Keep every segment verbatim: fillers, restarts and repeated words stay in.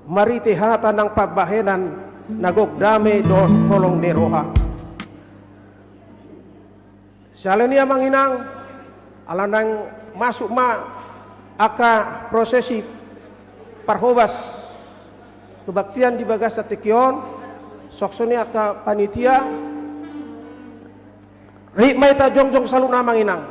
Marhite hata nang pambahenan na gok, dame dohot holong ni roha. Siala ni i amang inang, ala naeng masuk ma angka prosesi parhobas kebaktian di bagasan tingki on, suang songon i angka panitia, rap ma hita jongjong saluhutna amang inang.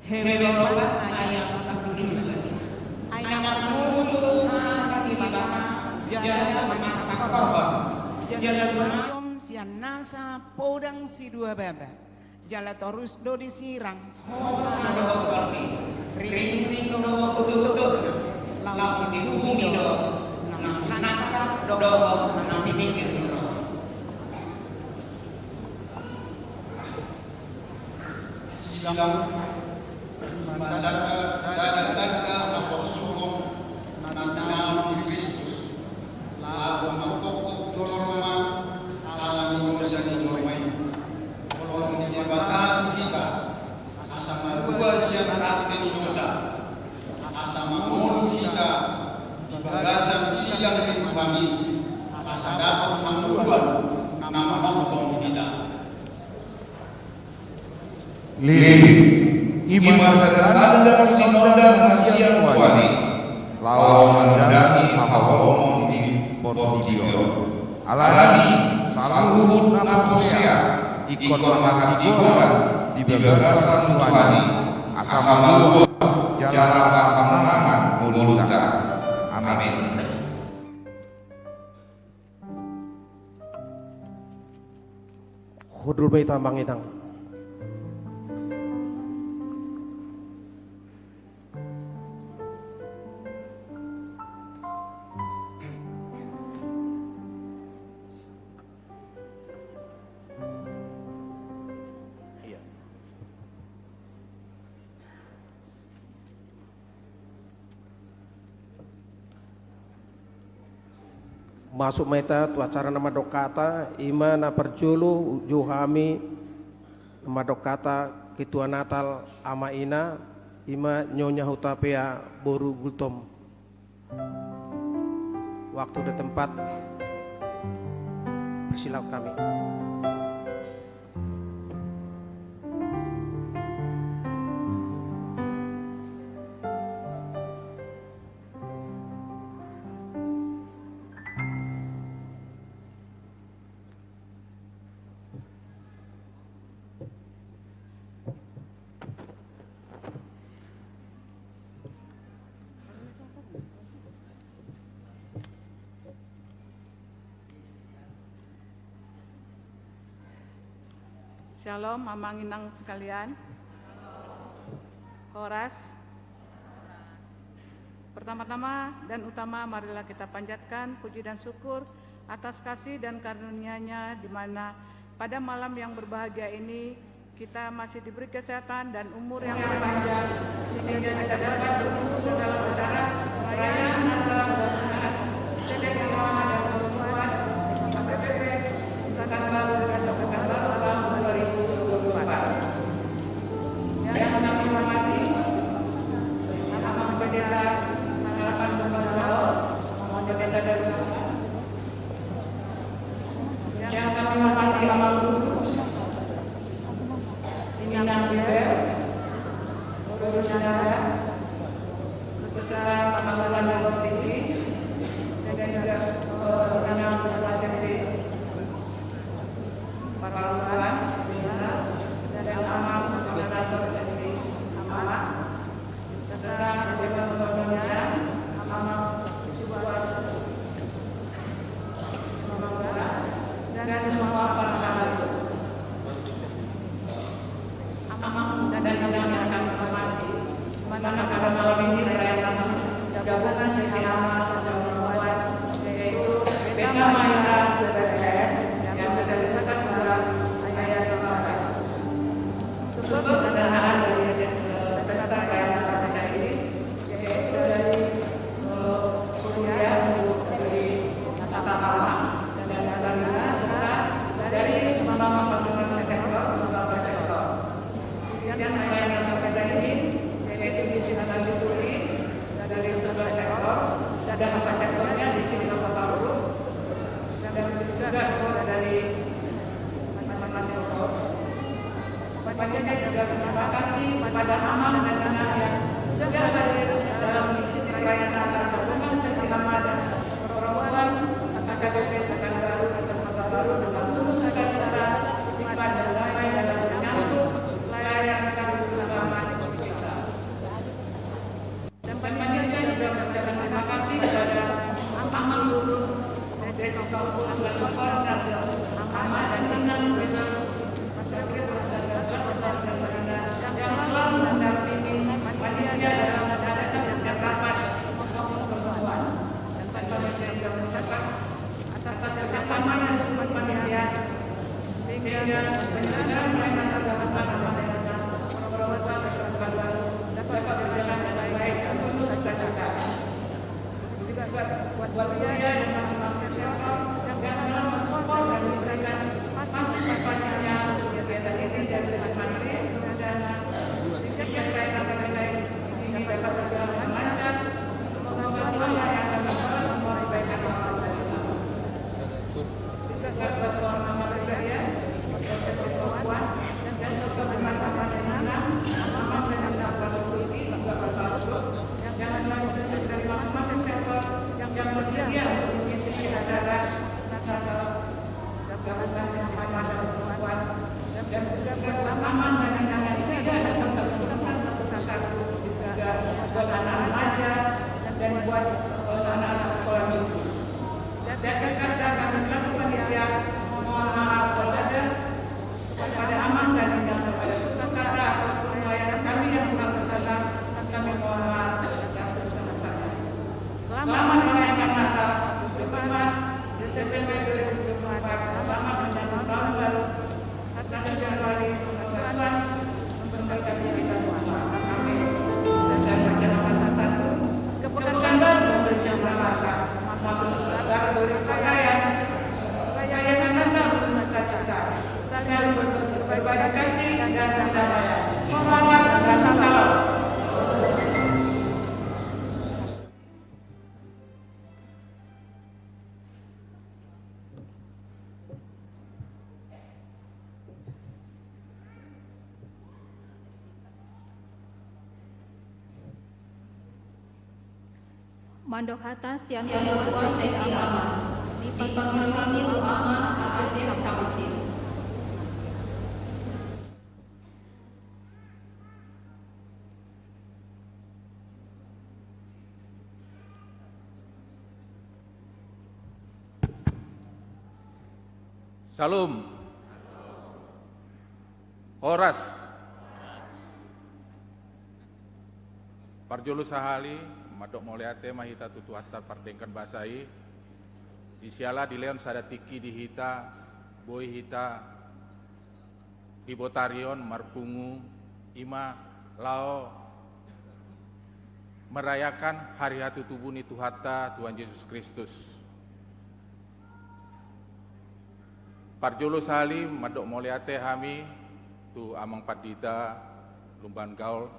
Hebe roba ayat sampulu dua. Ai na marmulu hata ni Debata jala mangkorhon, jala tumajom sian nasa podang sidua baba, jala torus do disirang hosa dohot tondi, ringring dohot utututna, laos dihubungi do na sinangkap dohot na piningkir ni roha. Silang, i ma sada tanda haporsuhon na tinaon ni Kristus, laho mangkongkop jolma ala ni dosa ni jolma i. Holong ni Debata tu hita, asa malua sian rante ni dosa, asa mangolu hita di bagasan silang ni Tuhan i, asa dapot hangoluan na manongtong hita. Lili, i ma sada tanda sinondang na sian Tuhan i, laho manondangi haholomon di portibi on. Alani, saluhut na porsea, ingkon ma hatigoran di bagasan Tuhan i, asa malua jala marhamonangan ngolunta. Amin. Hundul ma hita amang inang. Masuk ma hita tu acara na mandok hata, i ma na parjolo jou hami Mandok hata ketua Natal ama ina, ima Nyonya Hutapea boru Gultom. Waktu dan tempat, persilakan kami. Syalom, amang inang sekalian. Horas. Pertama-tama dan utama, marilah kita panjatkan puji dan syukur atas kasih dan karunia-Nya, di mana pada malam yang berbahagia ini kita masih diberi kesehatan dan umur yang panjang, sehingga kita dapat berkumpul dalam acara perayaan Natal dan Tahun Baru. Pekanbaru, Pekanbaru tahun dua ribu dua puluh empat. Yang kami hormati Amang Pendeta Harapan Kembar Lao, Amang Pendeta Daud. Yang kami hormati Amang Guru, Inang Biber, Guru Sinada, beserta Amang Guru Tinggi, dan juga, eh, Inang Guru Seksi Paruluan, dan Amang Moderator Seksi Amang, serta Dewan Pembina, Amang Sukuas, dan semua para hadirin. Amang dan inang yang kami hormati, di mana pada malam ini merayakan gabungan seksi ama dan perempuan, yaitu Beta Maira Bebek, yang sudah dilepas dalam ayat terbatas. Sebab pendanaan dari, eh, pesta perayaan Natal kita ini, yaitu dari, eh, kuliah untuk dari Tata Mama dan Katarina, serta dari sumbangan masing-masing sektor, lembaga sektor. Yang lain yang kita ini, yaitu di sini nanti tuli dari sebelas sektor, dan apa sektornya di sini Bapak Guru, dan juga dari masing-masing sektor. Selanjutnya juga terima kasih kepada amang dan inang yang sudah hadir dalam mengikuti perayaan Natal gabungan seksi ama dan perempuan H K B P Pekanbaru beserta Pekanbaru dengan penuh sukacita, hikmat dan damai dalam menyambut perayaan Sang Juru Selamat kita. Dan panitia juga mengucapkan terima kasih kepada Amang Guru Desi Paulus selaku koordinator, Amang Adnan Peter, Presiden Persatuan Selaku Koordinator, yang selalu mendampingi panitia dalam mengadakan setiap rapat maupun pertemuan. Dan panitia juga mengucapkan atas kerjasamanya seluruh panitia, sehingga penyelenggaraan perayaan Natal dan Tahun Baru dapat berjalan dengan baik dan penuh sukacita. Juga buat panitia dan masing-masing sektor yang telah mensupport dan memberikan partisipasinya untuk kegiatan ini dari segi materi dan kegiatan lain-lain ini dapat berjalan dengan lancar. Semoga Tuhan yang akan membalas semua kebaikan amal dari Bapak. Juga buat Bapak Mama Ria, dan seluruh perempuan, dan juga teman-teman yang hilang, Mama dan Bapak Guru, juga Bapak Guru, yang melanjutkan dari masing-masing sektor yang bersedia untuk mengisi acara Natal gabungan seksi ama dan perempuan, dan juga buat amang dan inang yang tidak datang, kami sebutkan satu persatu, juga buat anak remaja, dan buat, eh, anak-anak sekolah minggu. Dan akhir kata, kami selaku panitia mohon maaf kalau ada kepada amang dan inang, kepada tutur kata ataupun pelayanan kami yang kurang berkenan, kami mohon maaf dan sebesar-besarnya. Selamat merayakan Natal, dua puluh lima Desember dua ribu dua puluh empat. Selamat menyambut tahun baru, satu Januari. Semoga Tuhan memberkati kita semua. Amin. Dan masyarakat satu, ke Pekanbaru memberi jam rata, maka saudara beri pakaian, pakaian Natal penuh sukacita, saling berbagi, berbagi kasih, Mandok hata sian Tuhan Seksi Ama. Dipangido hami tu Ama, Ama sian Sakusi. Syalom. Horas. Parjolo sahali, mandok mauliate ma hita tu Tuhanta pardenggan basa i. Di siala dilehon sada tingki di hita, boi hita di botari on marpungu, i ma laho merayakan hari hatutubu ni Tuhanta, Tuhan Jesus Kristus. Parjolo sahali mandok mauliate hami tu Amang Pandita Lumban Gaol.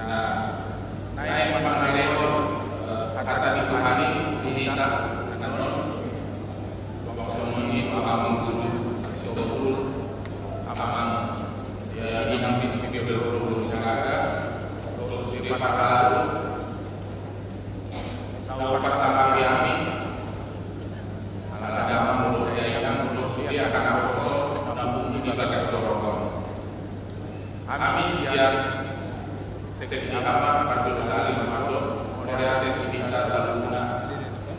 Nah, naeng mangalehon, eh, hata ni Tuhan i di hita, annon, songon i tu Amang Guru, Sohorul, Amang, ya, Inang Pipir Guru Sinaga, Guru Sudi Parhalalu, na hupasangapi hami, ala damang dohot dainang dohot sude angka naposo na pungu di bagas torop on. Hami sian Seksi Ama parjolo sahali mandok mauliate tu hita saluhutna.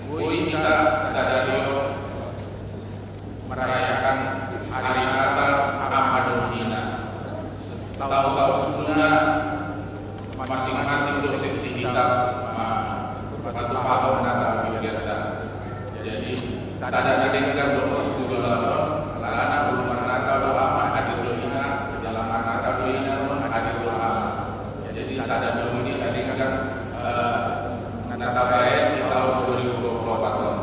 Boi hita sadari on merayakan hari Natal Ama dohot Ina. Taon-taon sebelumna masing-masing do seksi hita ma-, matupa Natal di hurianta. Jadi, sada na denggan do tu joloan on, alana molo marnatal do ama hadir do ina, jala marnatal do ina on hadir do ama. Jadi, sada do i na denggan, eh, na tabaen di taon dua ribu dua puluh empat on.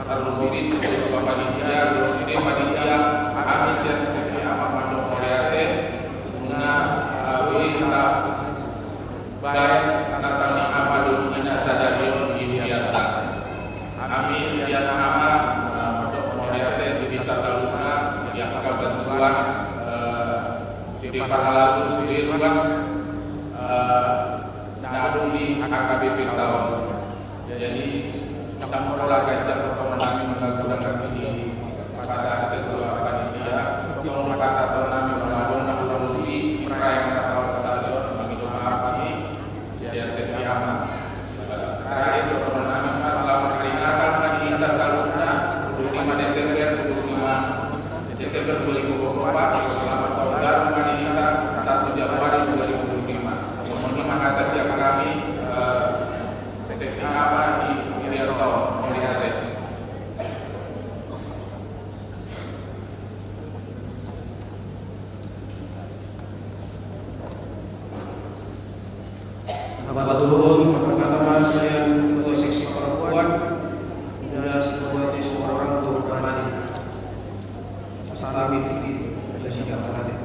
Tarlumobi tu ketua panitia, dohot sude panitia, hami sian Seksi Ama mandok mauliate, nunga, eh, boi hita baen Natal ni Ama dohot Ina sadari on di hurianta. Hami sian Ama, eh, mandok mauliate di hita saluhutna, di angka bantuan, eh, sude parhalalu, sude ruas, eh, na adong di H K B P ta on. Jadi, ndang pola ganjang dohonon nami molo kurang ngerti di pasahat ketua panitia, tong pasahaton nami molo adong na kurang lobi, perayaan Natal sahali on, mangido maaf hami sian Seksi Ama. Terakhir, dohonon nami ma selamat hari Natal ma di hita saluhutna, dua puluh lima Desember, dua puluh lima Desember dua ribu dua puluh empat, selamat tahun baru ma di hita, satu Januari dua ribu dua puluh lima. Songon i ma hata sian hami, eh, Seksi Ama di hurianta on, mauliate. Hapatuduhon, hapatuduhon sian Ketua Seksi Perempuan, Indah Sumawati Sumorang Purnamani. Salami tinggi, dan siap hadir.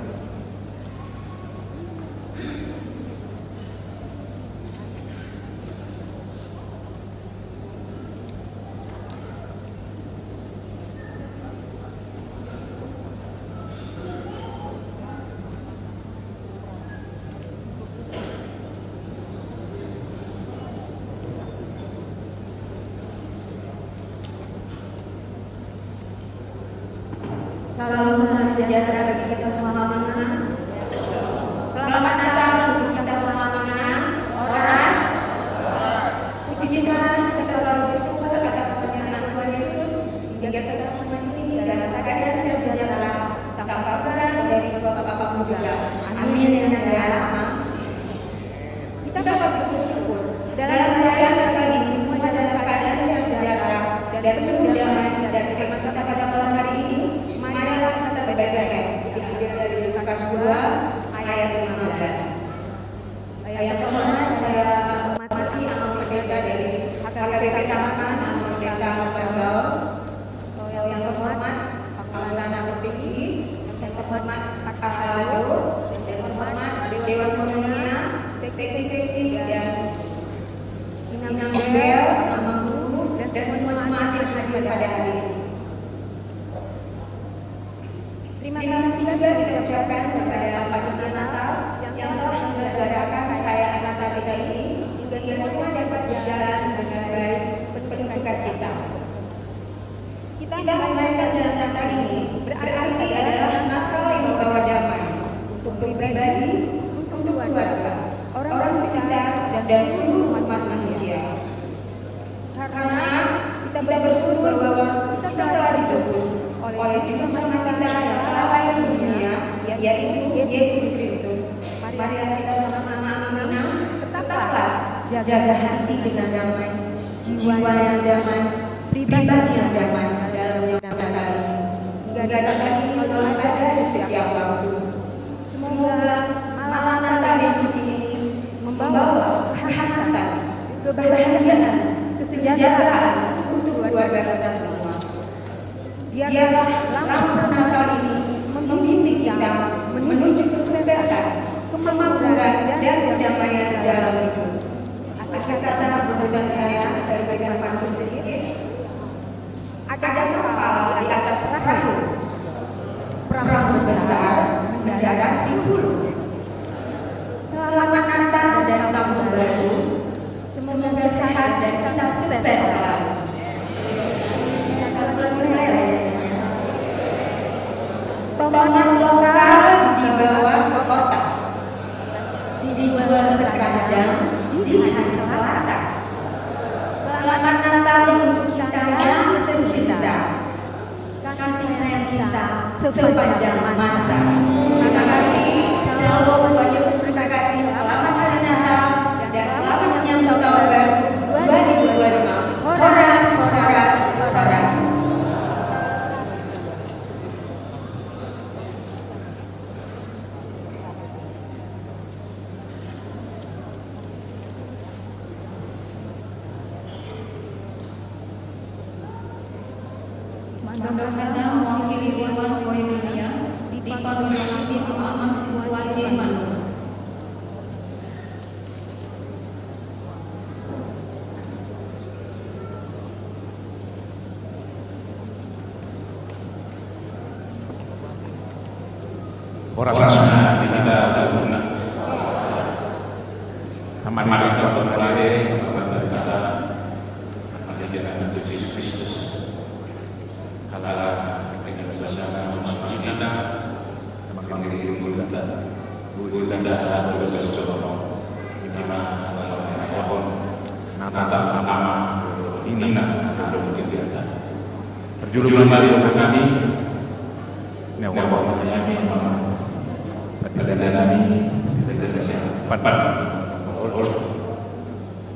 Salam sejahtera bagi kita semua, Mama. Selamat Natal untuk kita semua, Mama. Horas. Puji Tuhan, kita selalu bersyukur atas pernyataan Tuhan Yesus, hingga kita semua di sini dalam keadaan sehat sejahtera, tanpa kurang dari suatu apapun juga. Amin. Yang mulia, Mama. Kita patut bersyukur. Dalam perayaan Natal ini, semua dalam keadaan sehat sejahtera dan penuh damai, dan firman kita pada malam hari ini, marilah kita berbahagia, diambil dari Lukas dua ayat lima belas. Yang pertama, saya hormati Amang Pendeta dari H K B P Tanggakan, Amang Pendeta Amang Panggawa. Yang terhormat Paulana Kepiki, yang terhormat Pak Aldo, yang terhormat Dewan Koinonia, seksi-seksi, dan Inang Bel, Amang Guru, dan semua jemaat yang hadir pada hari ini. Terima kasih juga kita ucapkan kepada panitia Natal yang telah menyelenggarakan perayaan Natal kita ini, sehingga semua dapat berjalan dengan baik, penuh sukacita. Kita merayakan dalam Natal ini berarti adalah Natal yang membawa damai untuk pribadi, untuk keluarga, orang sekitar, dan seluruh umat manusia. Karena kita bersyukur bahwa kita telah ditebus oleh Juru Selamat kita yang telah lahir di dunia, yaitu Yesus Kristus. Marilah kita sama-sama menang, tetaplah jaga hati dengan damai, jiwa yang damai, pribadi yang damai dalam Natal ini. Hingga Natal ini selalu ada di setiap waktu. Semoga malam Natal yang suci ini membawa kehangatan, kebahagiaan, kesejahteraan untuk keluarga kita semua. Biarlah lampu Natal ini membimbing kita menuju kesuksesan, kemakmuran, dan kedamaian dalam hidup. Akhir kata sambutan saya, saya berikan pantun sedikit. Ada kapal di atas perahu. Perahu besar mendarat di hulu. Selamat Natal dan Tahun Baru. Semoga sehat dan kita sukses selalu. Tomat lokal dibawa ke kota. Dijual sekeranjang di hari Selasa. Selamat Natal untuk kita yang tercinta. Kasih sayang kita sepanjang masa. Terima kasih. Selalu Tuhan Yesus memberkati. Selamat Hari Natal dan selamat menyambut Tahun Baru dua ribu dua puluh lima. Horas, horas, horas. Mandohon hata mewakili Dewan Koinonia, dipanggil Amang Situaje Manurung. Horas ma di hita saluhutna. Mari hita marende, marende hata, marende hata tu Jesus Kristus. Ala dengan basana, maksudna, marende hata. Hita sahat tu bagas joro. Ima ala na on. Natal na Ama, Inang, na adong di hurianta. Parjolo ma di hami. Nang hormati hami, Ama. Pardalanan nami, pardalanan nami. Pat, pat.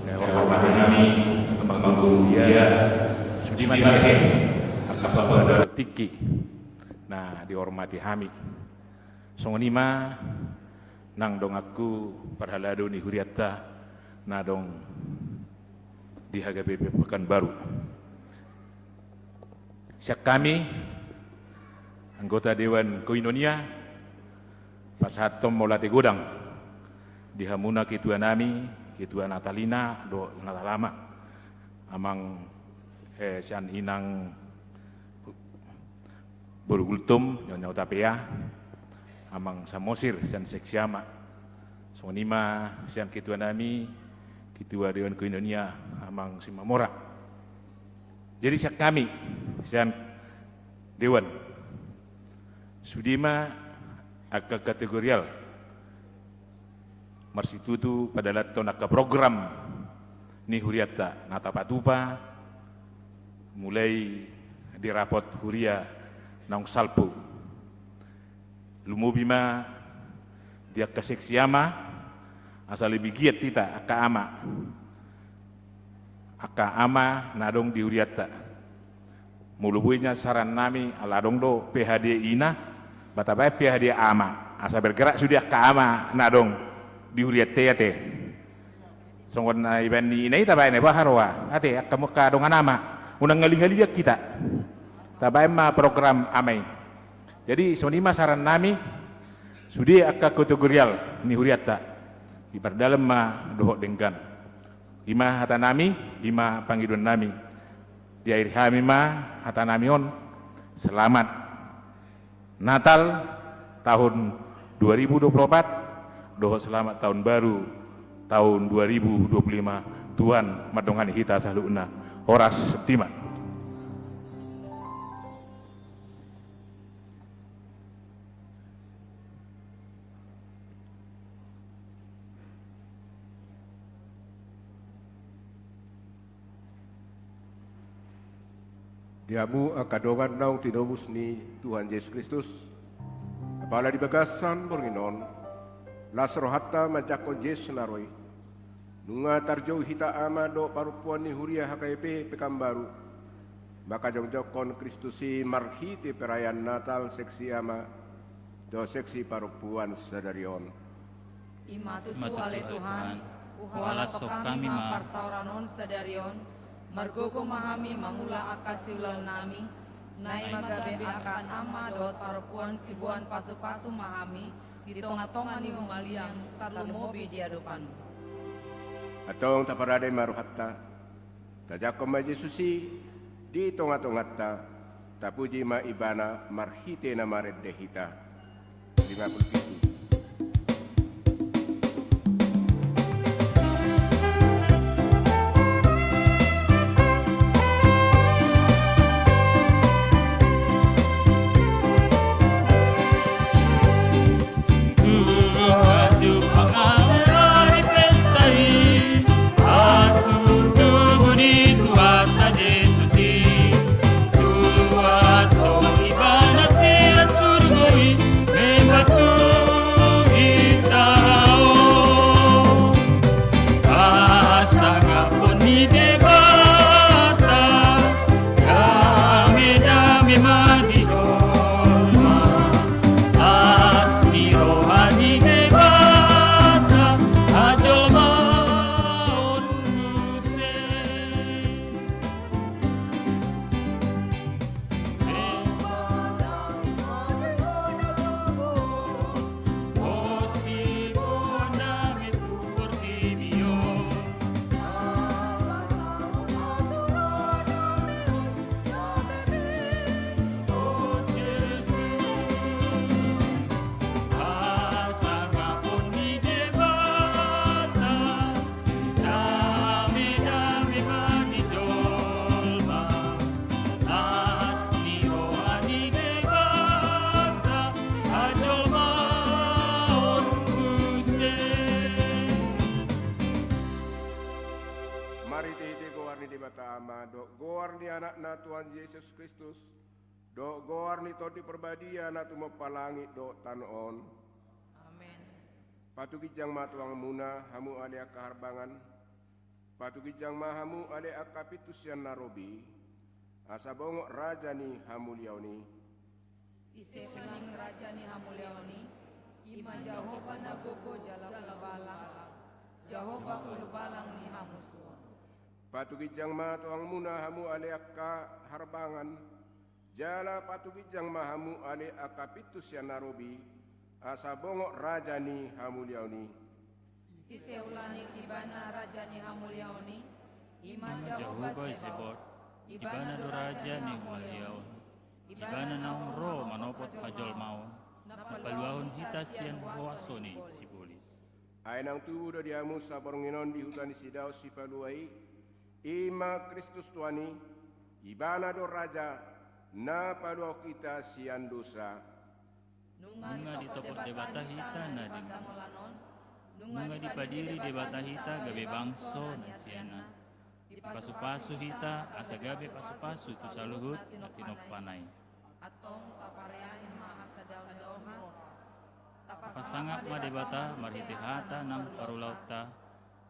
Nang hormati hami, Amang Guru Ia. Sude ma, he. Angka panggual tingki na dihormati hami. Songon i ma nang donganku parhalado ni hurianta na adong di H K B P Pekanbaru. Sian hami, anggota Dewan Koinonia, pasahathon mauliate godang di hamuna ketua nami, ketua Natalina dohot Natalama, Amang, eh, sian Inang Boru Gultom, Nyonya Otapea, Amang Samosir, sian Seksi Ama. Songon i ma sian ketua nami, ketua Dewan Koinonia, Amang Simamora. Jadi sian hami, sian Dewan, sude ma angka kategorial marsitutu padalathon angka program ni hurianta na tapatupa, mulai di rapot huria naung salpu. Lumobi ma di angka Seksi Ama, asa lebih giat hita angka ama. Angka ama na adong di hurianta. Molo boi nian saran nami, ala adong do P H D ina, ba tabaen P H D ama, asa bergerak sude angka ama na adong di hurianta i ate. Songon na ibaen ni ina i tabaen, ba haroa ate, angka, angka dongan ama, unang ngali-ngalian hita. Tabaen ma program ama i. Jadi songon i ma saran nami, sude angka kategorial ni hurianta, dipardalem ma dohot denggan. I ma hata nami, i ma pangidoan nami. Diakhiri hami ma hata nami on. Selamat Natal tahun dua ribu dua puluh empat, dohot selamat tahun baru tahun dua ribu dua puluh lima. Tuhan mandongani hita saluhutna. Horas, Septiman. Di hamu angka dongan naung tinobus ni Tuhan Jesus Kristus, apala di bagasan borngin on, las rohanta manjangkon Jesus na ro i. Nunga tarjou hita Ama dohot parompuan ni Huria H K I P Pekanbaru, mangkajongjongkon Kristus i marhite perayaan Natal seksi ama dohot seksi parompuan sadari on. I ma tutu, ale Tuhan, huhalashon hami ma parsaoran on sadari on, margogo ma hami mangula angka siulaonnami, na i ma gabe angka ama dohot parompuan siboan pasupasu ma hami di tongatonga ni humaliang tarlumobi di adopanmu. Antong taparade ma rohanta, tajangkon ma Jesus i di tongatonganta, tapuji ma Ibana marhite na marende hita. Lima puluh pitu. Marhitehite goar ni Debata Ama, dohot goar ni Anakna Tuhan Jesus Kristus, dohot goar ni Tondi Parbadia na tumompa langit dohot tano on. Amen. Patuginjang ma tuangmuna hamu ale angka harbangan, patuginjang ma hamu ale angka pintu sian na robi, asa bongot raja ni hamuliaon i. Ise ulaning raja ni hamuliaon i? I ma Jahowa na gogo jala ulubalang, Jahowa ulubalang ni hamusuon. Patuginjang ma tuangmuna hamu ale angka harbangan, jala patuginjang ma hamu ale angka pintu sian na robi, asa bongot raja ni hamuliaon i. Ise ulaning Ibana raja ni hamuliaon i? I ma Jahowa Zebaot. Ibana do raja ni hamuliaon. Ibana naung ro manopot hajolmaon, paluahon hita sian huaso ni sibolis. Ai naung tubu do di hamu saborngin on di huta ni si Daud Sipalua i, i ma Kristus Tuhan i? Ibana do raja na paluahon hita sian dosa. Nunga ditopot Debata hita na di, nunga dipadiri Debata hita gabe bangso na sianna. Dipasupasu hita asa gabe pasupasu tu saluhut na tinompana i. Antong tapareahi ma hasadaon ni roha. Tapasangap ma Debata marhite hata nang parulaonta,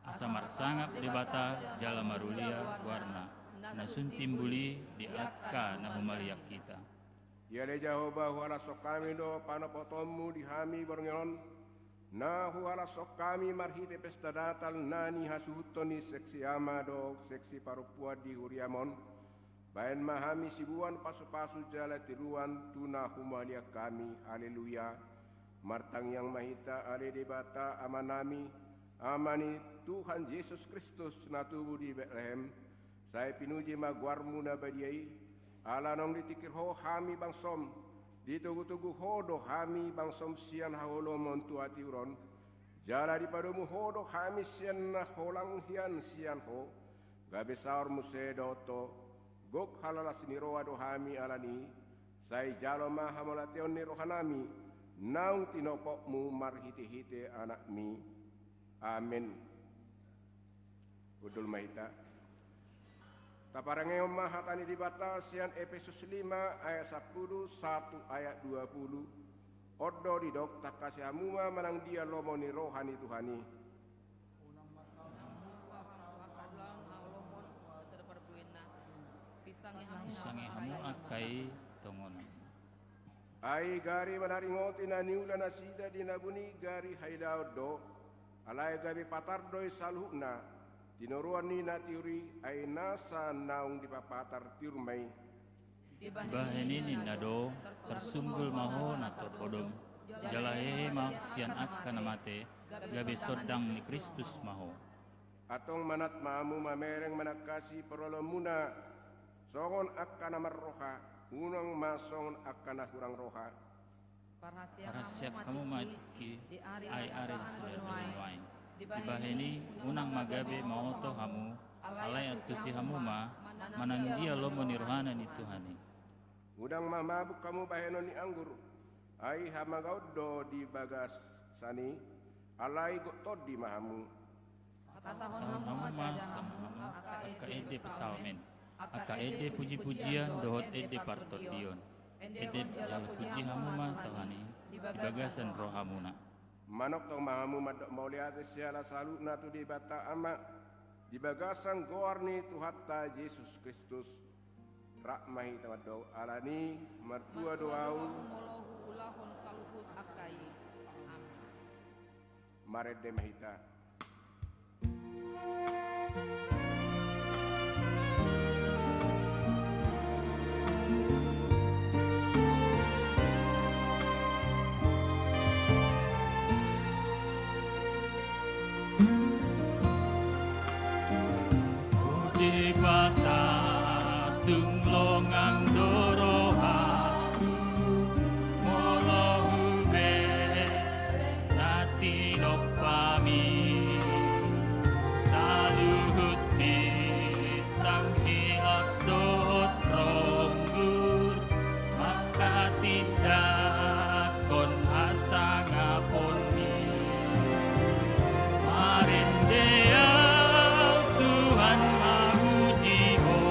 asa marsangap Debata jala marulia goarna na sun timbul i di angka na humaliang hita. Ia ale Jahowa, huhalashon hami do panopotonmu di hami borngin on, na huhalashon hami marhite pesta Natal na nihasuhuthon ni seksi ama dohot seksi parompuan di huriam on. Baen ma hami siboan pasupasu jala tiruan tu na humaliang hami. Haleluya. Martangiang ma hita ale Debata Amanami, Ama ni Tuhan Jesus Kristus na tubu di Betlehem. Sai pinuji ma goarmu na badia i, ala naung ditingkir ho hami bangsom, ditogutogu ho do hami bangsom sian haholomon tu hatiuron, Jala dipadomu Ho do hami sian na holang hian sian Ho, gabe saor muse dohot Ho, gok halalas ni roha do hami alani, sai jalo ma hamauliateon ni rohanami, naung tinopotmu marhitehite Anakmi. Amen. Hundul ma hita. Taparangehon ma hata ni Debata sian Epesus lima ayat sampulu, satu ayat dua pulu. On do didok, tangkasi hamu ma manang dia lomo ni roha ni Tuhan i. Unang ma hamu angka ulang na holomon, sada parbuenna. Pisangi hamu Pisangi hamu angka i tongon. Ai gari manaringoti na niula nasida di na buni gari hailaon do, alai gabe patar do i saluhutna, tinoruan ni na tiur i, ai nasa naung dipapatar tiur ma i. Dibahen i ninna do, tarsunggul ma ho na tarpodom, jala hehe ma sian angka na mate, gabe sondang ni Kristus ma ho. Antong manat ma hamu mamereng manangkasi paroloanmuna, songon angka na marroha, unang ma songon angka na hurang roha. Parhasiang hamu ma tingki, ai ari suda nuaeng. Dibahen i, unang ma gabe maoto hamu, alai antusi hamu ma, manang dia lomo ni rohana ni Tuhan i. Unang ma mabuk hamu bahenon ni anggur, ai hamagaon do di bagasan i, alai gok tondi ma hamu. Hatahon hamu ma sada hamu angka ende psalmen, angka ende pujipujian dohot ende partondion, ende jala puji hamu ma Tuhan i di bagasan rohamuna. Manongtong ma hamu mandok mauliate siala saluhutna tu Debata Ama, di bagasan goar ni Tuhanta Jesus Kristus. Rap ma hita mandok, alani martua do ahu. Martua do ahu molo huulahon saluhut angka i. Amen. Marende ma hita. O Debata, tung longang do rohangku, molo hubereng na tinompami. Saluhut bintang hilap dohot ronggur, manghatindanghon hasangaponmi. Marende ahu Tuhan mamuji Ho,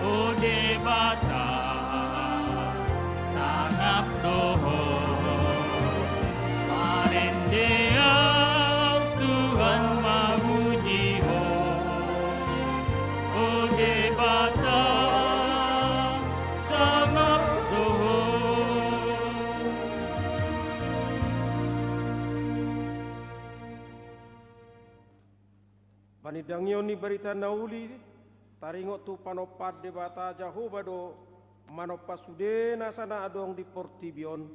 o Debata, sangap do Ho. Marende ahu Tuhan mamuji Ho, o Debata, sangap do Ho. Panindangion ni barita na uli taringot tu panompaan Debata Jahowa do manompa sude nasa na adong di portibi on,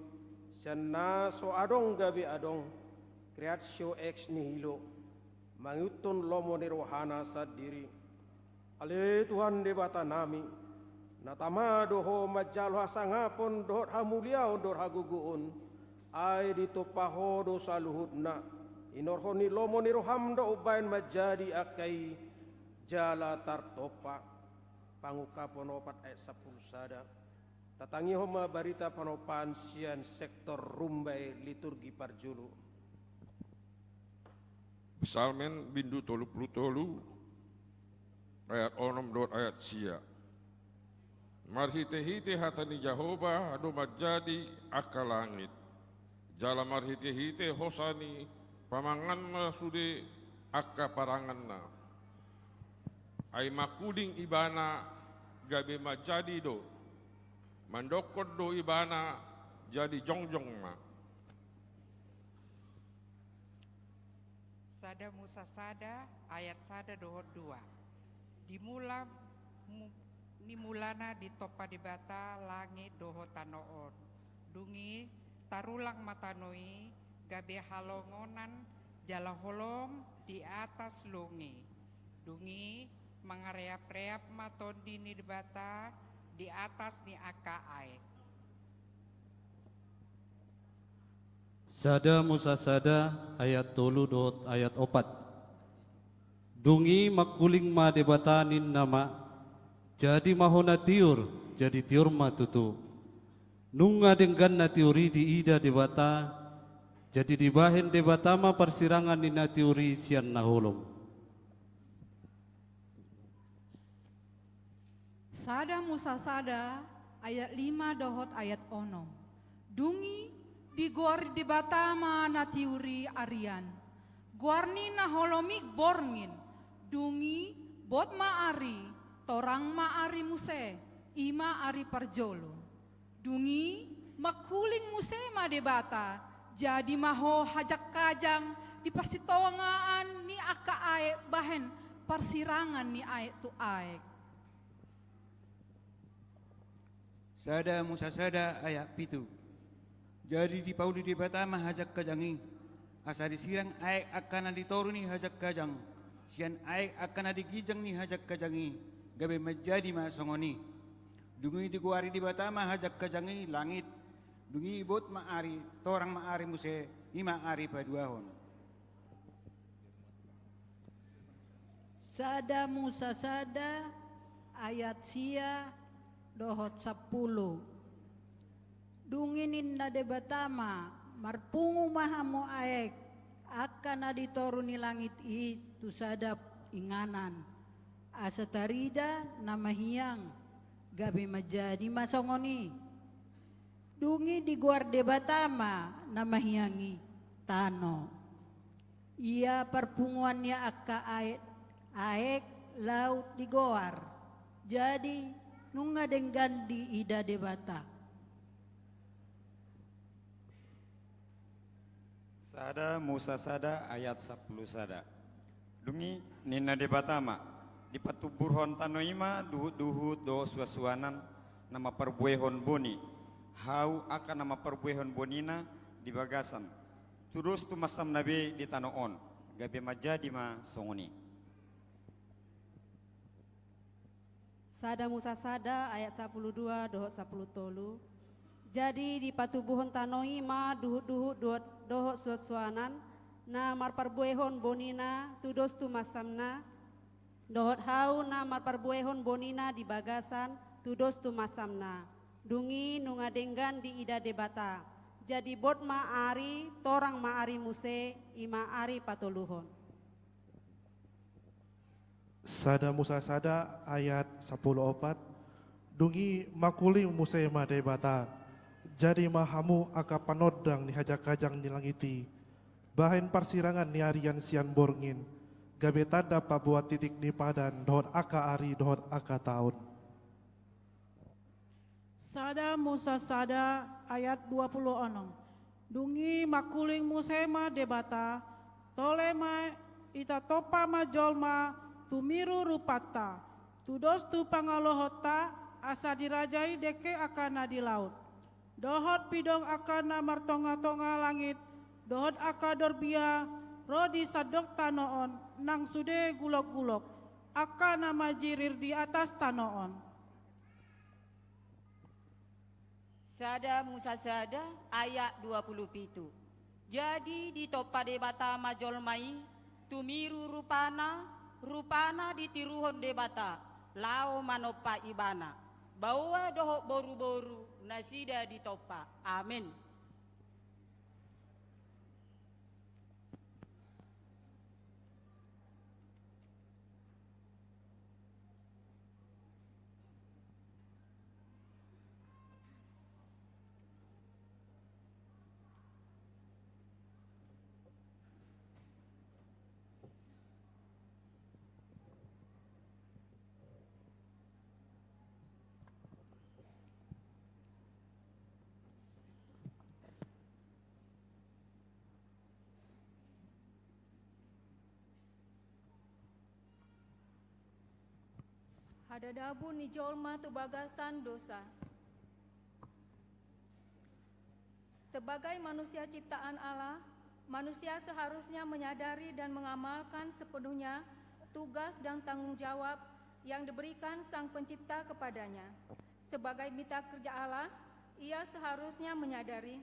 sian na so adong gabe adong, creatio ex nihilo, mangihuthon lomo ni rohana sandiri. Ale Tuhan Debatanami, na tama do Ho manjalo hasangapon dohot hamuliaon dohot hagogoon, ai ditompa Ho do saluhutna. Inorhon ni lomo ni roham do umbahen manjadi angka i jala tartompa. Pangungkapon opat ayat sampulu sada. Tatangihon ma barita panompaan sian sektor rumbai liturgi parjolo. Psalmen bindu tolu pulu tolu, ayat onom dohot ayat sia. Marhitehite hata ni Jahowa do manjadi angka langit, jala marhitehite hosa ni pamanganna sude angka paranganna. Ai mangkuling Ibana gabe manjadi do, mandokkon do Ibana jadi jongjong ma. Sada Musa sada ayat sada dohot dua. Di mula mu-, ni mulana ditompa Debata langit dohot tano on. Dung i tarulang ma tano i gabe halongonan jala holom di atas loong i. Dung i mangareapreap ma tondi ni Debata di atas ni angka aek. Sada Musa sada ayat tolu dohot ayat opat. Dung i mangkuling ma Debata ninna ma, jadi ma ho na tiur, jadi tiur ma tutu. Nunga denggan na tiur i diida Debata, jadi dibahen Debata ma parsirangan ni na tiur i sian na holom. Sada Musa sada ayat lima dohot ayat onom. Dung i digoari Debata ma na tiur i arian. Goar ni na holom i borngin. Dung i bot ma ari, torang ma ari muse, i ma ari parjolo. Dung i mangkuling muse ma Debata, jadi ma ho hajangkajang di parsitongaan ni angka aek bahen parsirangan ni aek tu aek. Sada Musa sada ayat pitu. Jadi dipauli Debata ma hajangkajang i, asa disirang aek angka na di toru ni hajangkajang sian aek angka na di ginjang ni hajangkajang i, gabe manjadi ma songon i. Dung i digoari Debata ma hajangkajang i langit. Dung i bot ma ari, torang ma ari muse, i ma ari paduahon. Sada Musa sada ayat sia dohot sampulu. Dung i ninna Debata ma, marpungu ma hamu aek angka na di toru ni langit i tu sada inganan, asa tarida na mahiang, gabe manjadi ma songon i. Dung i digoar Debata ma na mahiang i tano. Ia parpunguan ni angka aek, aek laut digoar. Jadi nunga denggan diida Debata. Sada Musa sada ayat sampulu sada. Dung i ninna Debata ma, dipatumburhon tano i ma duhutduhut dohot suansuanan na mamparbuehon boni, hau angka na mamparbuehon bonina di bagasan, tudos tu mansamna be di tano on, gabe manjadi ma songon i. Sada Musa sada ayat sampulu dua dohot sampulu tolu. Jadi dipatubuhon tano i ma duhutduhut dohot, dohot suansuanan na marparbuehon bonina tudos tu mansamna, dohot hau na marparbuehon bonina di bagasan tudos tu mansamna. Dung i nunga denggan diida Debata. Jadi bot ma ari, torang ma ari muse, i ma ari patoluhon. Sada Musa sada ayat sampulu opat. Dung i mangkuling muse ma Debata, jadi ma hamu angka panondang ni hajangkajang ni langit i, bahen parsirangan ni arian sian borngin, gabe tanda paboa titik ni padan dohot angka ari dohot angka taon. Sada Musa sada ayat dua pulu onom. Dung i mangkuling muse ma Debata, tole ma, ita tompa ma jolma tumiru rupanta, tudos tu pangalohonta, asa dirajai dengke angka na di laut, dohot pidong angka na martongatonga langit, dohot angka dorbia ro di sandok tano on, nang sude gulokgulok, angka na majirir di atas tano on. Sada Musa sada ayat dua pulu pitu. Jadi ditompa Debata ma jolma i, tumiru rupana, rupana ditiruhon Debata, laho manompa ibana. Baoa dohot boruboru nasida ditompa. Amen. Hadadabu ni jolma tu bagasan dosa. Sebagai manusia ciptaan Allah, manusia seharusnya menyadari dan mengamalkan sepenuhnya tugas dan tanggung jawab yang diberikan Sang Pencipta kepadanya. Sebagai mitra kerja Allah, ia seharusnya menyadari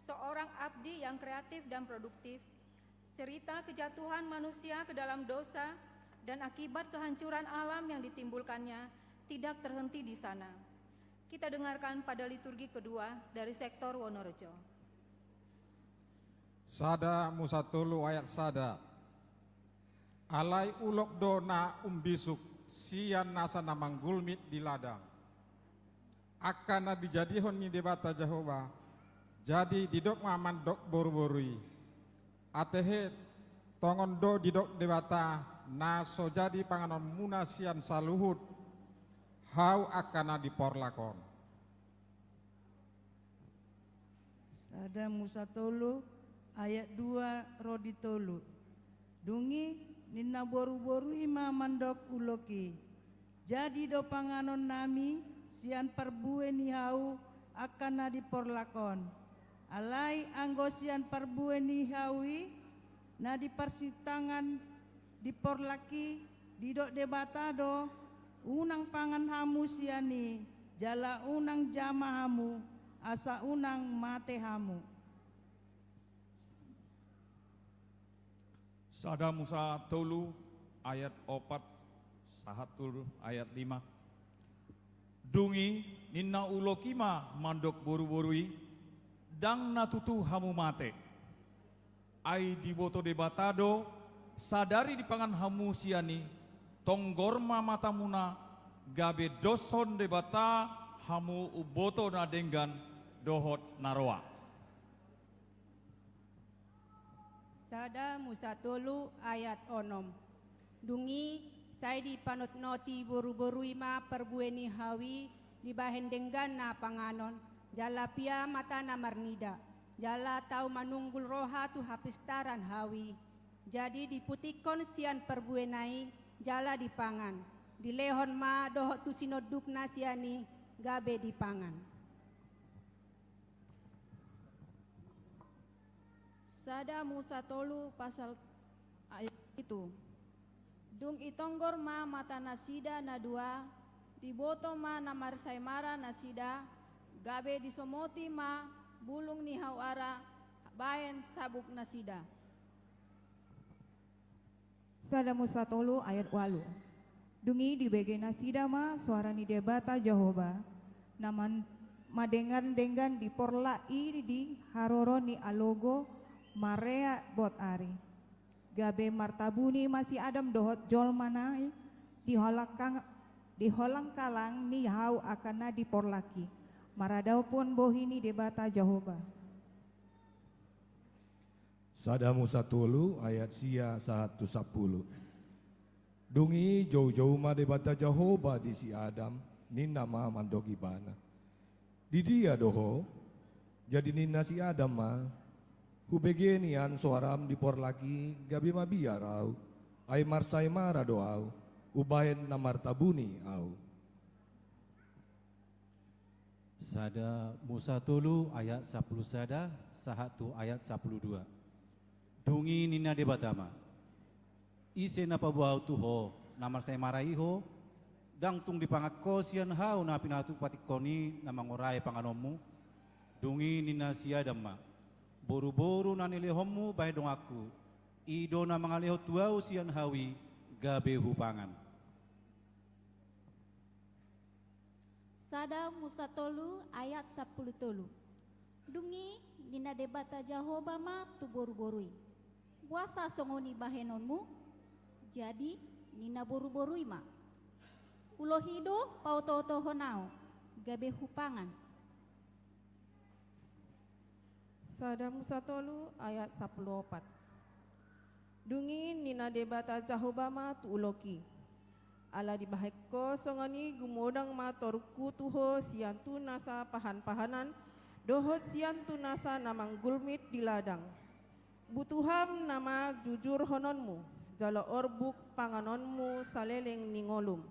Seorang abdi yang kreatif dan produktif, cerita kejatuhan manusia ke dalam dosa dan akibat kehancuran alam yang ditimbulkannya tidak terhenti di sana. Kita dengarkan pada liturgi kedua dari sektor Wonorejo. Sada Musa tolu ayat sada. Alai ulok do na umbisuk sian nasa na manggulmit di ladang. Angka na dijadihon ni Debata Jahowa, jadi didok ma mandok boruboru i. Atehe, tongon do didok Debata, na so jadi panganonmuna sian saluhut hau angka na di porlak on. Sada Musa tolu ayat dua ro di tolu. Dung i ninna boruboru i ma mandok ulok i. Jadi do panganonnami sian parbue ni hau angka na di porlak on. Alai anggo sian parbue ni hau i na di parsitangan di porlak i, didok Debata do, unang pangan hamu sian i, jala unang jama hamu, asa unang mate hamu. Sada Musa tolu ayat opat sahat tu ayat lima. Dung i ninna ulok i ma mandok boruboru i, ndang na tutu hamu mate. Ai diboto Debata do, sadari dipangan hamu sian i, tonggor ma matamuna, gabe doshon Debata hamu umboto na denggan dohot na roa. Sada Musa tolu ayat onom. Dung i sai dipanotnoti boruboru i ma parbue ni hau i dibahen denggan na panganon, jala pia mata na marnida, jala tau manunggul roha tu hapistaran hau i. Jadi diputikkon sian parbuena i jala dipangan. Dilehon ma dohot tu sinondukna sian i gabe dipangan. Sada Musa tolu pasal ayat pitu. Dung itonggor ma mata nasida na dua, diboto ma na marsaemara nasida, gabe disomoti ma bulung ni hau ara bahen sabuk nasida. Sada Musa tolu ayat ualu. Dung i dibege nasida ma soara ni Debata Jahowa, na man, madenggan-denggan di porlak i di haroro ni alogo mareak bot ari. Gabe martabuni ma si Adam dohot jolma nai di holang, di holang kalang ni hau angka na di porlak i, maradaphon bohi ni Debata Jahowa. Sada Musa tolu ayat sia sahat tu sampulu. Dung i joujou ma Debata Jahowa di si Adam, ninna ma mandok ibana. Didia do ho? Jadi ninna si Adam ma, hubege nian soaram di porlak i gabe mabiar au, ai marsaemara do au, hubahen na martabuni au. Sada Musa tolu ayat sapulu sada sahat tu ayat sapulu dua. Dung i ninna Debata ma, ise na paboa ahu tu ho, na marsaemara i ho? Ndang tung dipangan ho sian hau na pinatupatik on i na mangorai panganonmu? Dung i ninna si Adam ma, boruboru na nilehonmu bahen donganku, i do na mangalehon tu ahu sian hau i gabe hupangan. Sada Musa tolu ayat sapulu tolu. Dung i ninna Debata Jahowa ma tu boruboru i, boasa songon i bahenonmu? Jadi ninna boruboru i ma, ulohi do paotootohon ahu, gabe hupangan. Sada Musa tolu ayat sapulu opat. Dung i ninna Debata Jahowa ma tu ulok i, ala dibahen ho songon i gumodang ma torungku tu ho sian tu nasa pahanpahanan dohot sian tu nasa na manggulmit di ladang. Butuham nama jujurhononmu, jala orbuk panganonmu saleleng ni ngolum.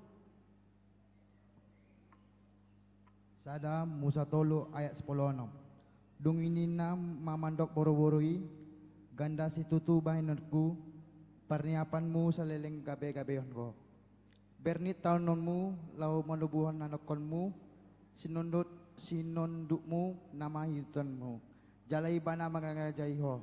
Sada Musa tolu ayat sapulu onom. Dung i ninna ma mandok boruboru i, ganda situtu bahenonku, parniapanmu saleleng gabegabeon ho. Bernit taononmu laho manubuhon anakkonmu, sinondut, sinondukmu nama hitonmu. jala Ibana mangarajai ho.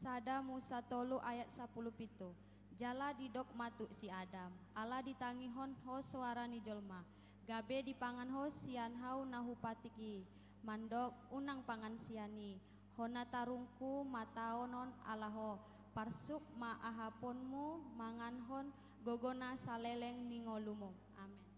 Sada Musa tolu ayat sampulu pitu. Jala didok ma tu si Adam, ala ditangihon ho soara ni jolma, gabe dipangan ho sian hau na hupatik i, mandok, unang pangan sian i, hona tarungku ma taon on ala ho, parsuk ma ahaponmu manganhon gogona saleleng ni ngolumum. Amen.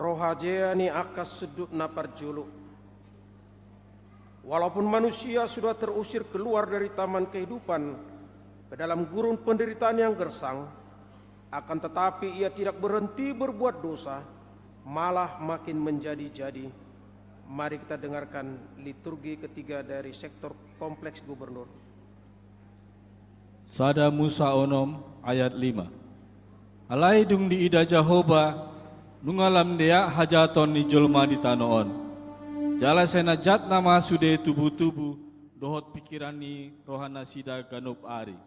Rohajea ni angka sundut na parjolo. Walaupun manusia sudah terusir keluar dari taman kehidupan ke dalam gurun penderitaan yang gersang, akan tetapi ia tidak berhenti berbuat dosa, malah makin menjadi-jadi. Mari kita dengarkan liturgi ketiga dari sektor Kompleks Gubernur. Sada Musa onom ayat lima. Alai dung diida Jahowa, nunga lam deak hajahaton ni jolma di tano on. Jala sai na jat nama sude tubutubu dohot pikiran ni rohanasida ganup ari.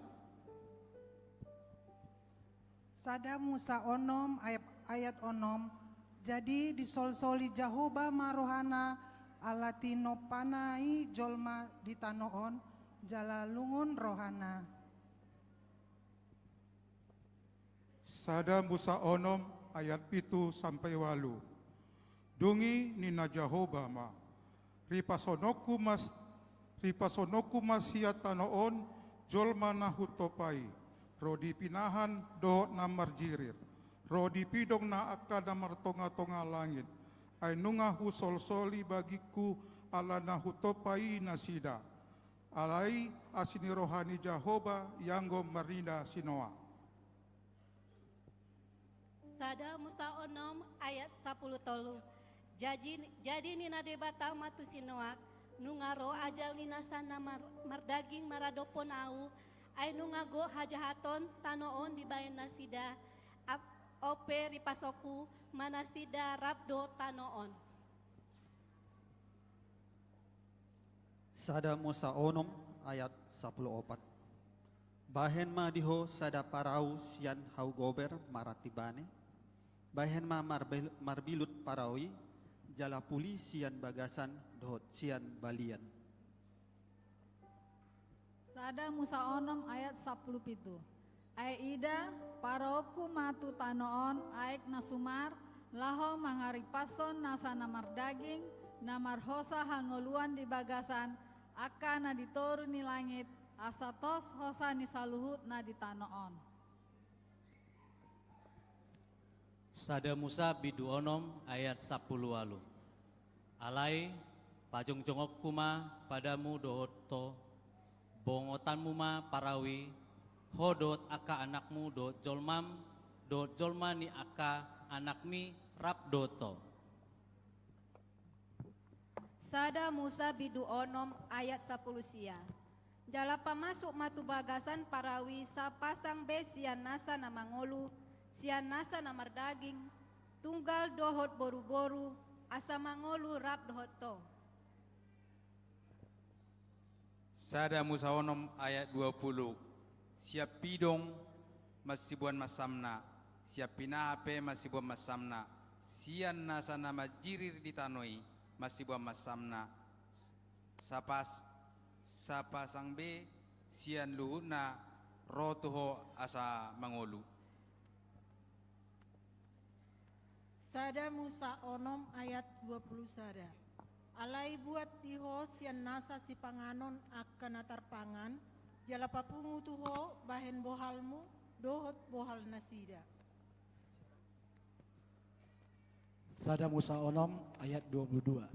Sada Musa onom ayat, ayat onom. Jadi disolsoli Jahowa ma rohana ala tinompana i jolma di tano on, jala lungun rohana. Sada Musa onom ayat pitu sampai ualu. Dung i ninna Jahowa ma, ripasononku ma, ripasononku ma sian tano on jolma na hutompa i, ro di pinahan dohot na marjirir, ro di pidong na angka na martongatonga langit, ai nunga husolsoli bagingku ala na hutompa i nasida. Alai asi ni roha ni Jahowa ianggo marnida sinoa. Sada Musa onom ayat sapuluh tolu. Jadi, jadi ninna Debata ma tu si Noak, nunga ro ajal ni nasa na mar-, mardaging maradophon ahu, ai nunga gok hajahaton tano on dibahen nasida, ap-, on pe ripasononku ma nasida rap dohot tano on. Sada Musa onom ayat sapuluh opat. Bahen ma di ho sada parau sian hau gober maranti bane, bahen ma marbil-, marbilut parau i, jala puli sian bagasan dohot sian balian. Sada Musa onom ayat sapuluh pitu. Ai ida, paroonku ma tu tano on aek na sumar, laho mangaripashon nasa na mardaging, na marhosa hangoluan di bagasan angka na di toru ni langit, asa tos hosa ni saluhut na di tano on. Sada Musa bindu onom ayat sapuluh ualu. Alai pajongjongonku ma padamu dohot ho, bongotanmu ma parau i, ho dohot angka anakmu dohot jolmam, dohot jolma ni angka anakmi rap dohot ho. Sada Musa bindu onom ayat sapuluh sia. Jala pamasuk ma tu bagasan parau i sapasang be sian nasa na mangolu, sian nasa na mardaging, tunggal dohot boruboru, asa mangolu rap dohot ho. Sada Musa onom ayat dua puluh. Sian pidong marsibuan mansamna, sian pinahan pe marsibuan mansamna, sian nasa na manjirir di tano i marsibuan mansamna. Sapas-, sapasang be sian luhutna ro tu ho asa mangolu. Sada Musa onom ayat dua puluh sada. Alai buat di ho sian nasa sipanganon angka na tarpangan, jala papungu tu ho bahen bohalmu dohot bohal nasida. Sada Musa onom ayat dua puluh dua.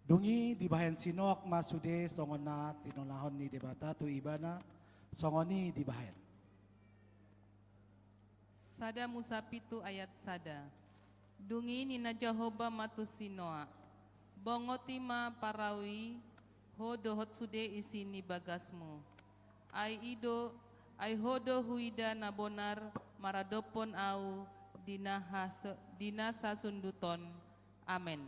Dung i dibahen si Noak ma sude songon na tinonahon ni Debata tu ibana, songon i dibahen. Sada Musa pitu ayat sada. Dung i ninna Jahowa ma tu si Noak, bongoti ma parau i, ho dohot sude isi ni bagasmu. Ai i do, ai ho do huida na bonar maradophon ahu di na has-, di na sasundut on. Amen.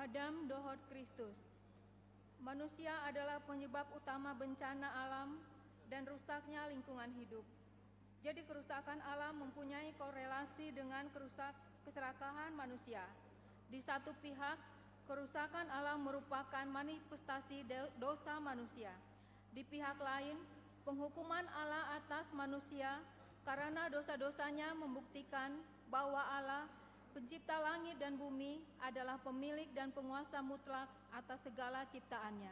Adam dohot Kristus. Manusia adalah penyebab utama bencana alam dan rusaknya lingkungan hidup. Jadi, kerusakan alam mempunyai korelasi dengan kerusak-, keserakahan manusia. Di satu pihak, kerusakan alam merupakan manifestasi de-, dosa manusia. Di pihak lain, penghukuman Allah atas manusia karena dosa-dosanya membuktikan bahwa Allah, pencipta langit dan bumi, adalah pemilik dan penguasa mutlak atas segala ciptaan-Nya.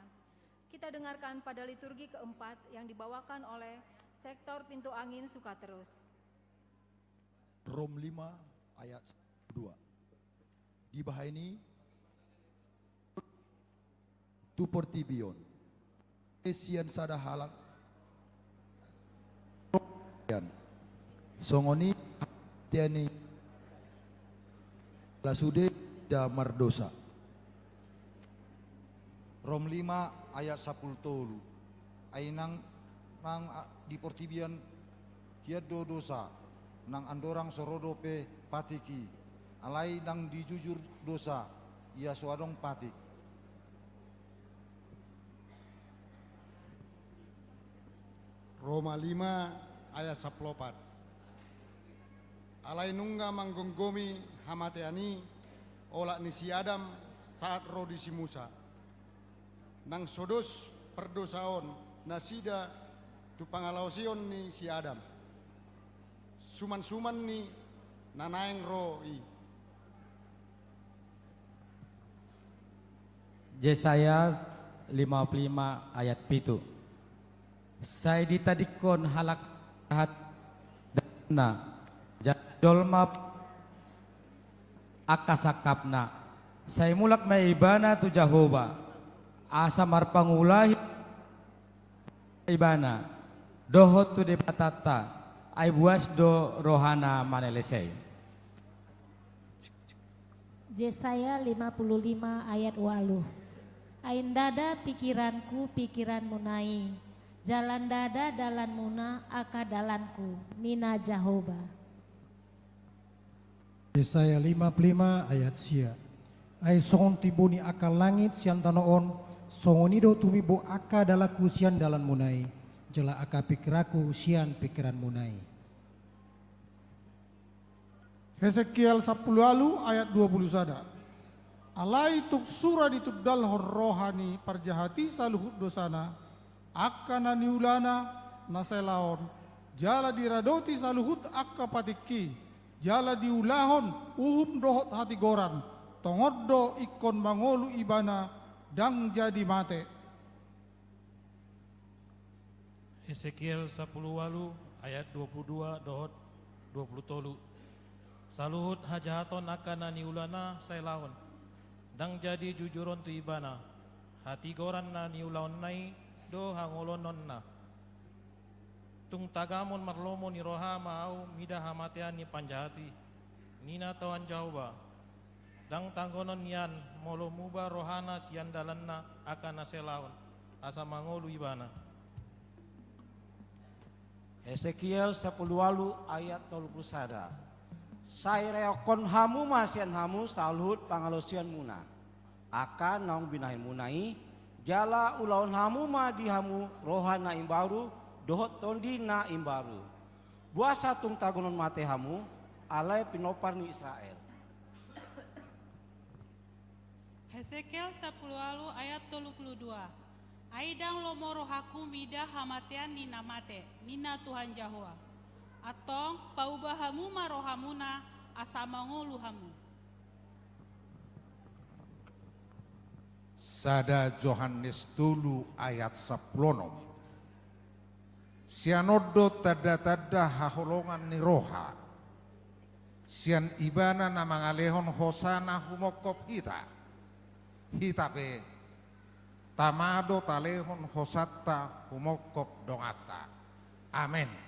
Kita dengarkan pada liturgi keempat yang dibawakan oleh Sektor Pintu Angin Sukaterus. Rom lima ayat dua. Dibahen i tu portibi on, sian sada halak, songon i, tiani, laos sude da mardosa. Rom lima ayat sampulu tolu. Ai nang, nang a-, di portibi on hian do dosa, nang andorang so ro dope patik i. Alai ndang dijujur dosa, ia so adong patik. Roma lima ayat sampulu opat. Alai nunga manggomgomi hamatean i olat ni si Adam saat ro di si Musa. Nang so dos pardosaon nasida tu pangalaosion ni si Adam, suman-suman ni na naeng ro i. Jesaya lima pulu lima ayat pitu. Sai ditadingkon halak jahat dalanna, jala jolma angka sangkapna. Sai mulak ma ibana tu Jahowa, asa marpangula ibana dohot tu Debatanta, ai buas do rohana manelesei. Jesaya lima pulu lima ayat ualu. Ai ndada pikiranku pikiranmuna i, jala ndada dalanmuna angka dalanku, ninna Jahowa. Jesaya lima pulu lima ayat sia. Ai songon timbo ni angka langit sian tano on, songon i do tumimbo angka dalanku sian dalanmuna i, jala angka pikiranku sian pikiranmuna i. Hesekiel sampulu ualu ayat dua pulu sada. Alai tung sura ditundalhon roha ni parjahat i saluhut dosana, angka na niulana na sai laon, jala diradoti saluhut angka patikki, jala diulahon uhum dohot hatigoran, tongon do ingkon mangolu ibana, ndang jadi mate. Hesekiel sampulu ualu ayat dua pulu dua dohot dua pulu tolu. Saluhut hajahaton angka na niulana sai laon, ndang jadi jujuron tu ibana, hatigoran na niulaonna i do hangoluonna. Tung tagamon marlomo ni roha ma ahu mida hamatean ni panjahat i, ninna Tuhan Jahowa. Ndang tanggonon nian molo muba rohana sian dalanna angka na sai laon, asa mangolu ibana. Hesekiel sampulu ualu ayat tolu pulu sada. Sai reokkon hamu ma sian hamu saluhut pangalaosionmuna, angka naung binahenmuna i, jala ulahon hamu ma di hamu roha na imbaru dohot tondi na imbaru. Boasa tung tagonon mate hamu, alai pinompar ni Israel. Hesekiel sampulu ualu ayat tolu pulu dua. Ai ndang lomo rohangku mida hamatean ni na mate, ninna Tuhan Jahowa. Antong, pauba hamu ma rohamuna, asa mangolu hamu. Sada Johannes tolu ayat sampulu onom. Sian on do tanda-tanda haholongan ni roha. Sian ibana na mangalehon hosana humongkop hita. Hita pe tama do talehon hosanta humongkop donganta. Amen.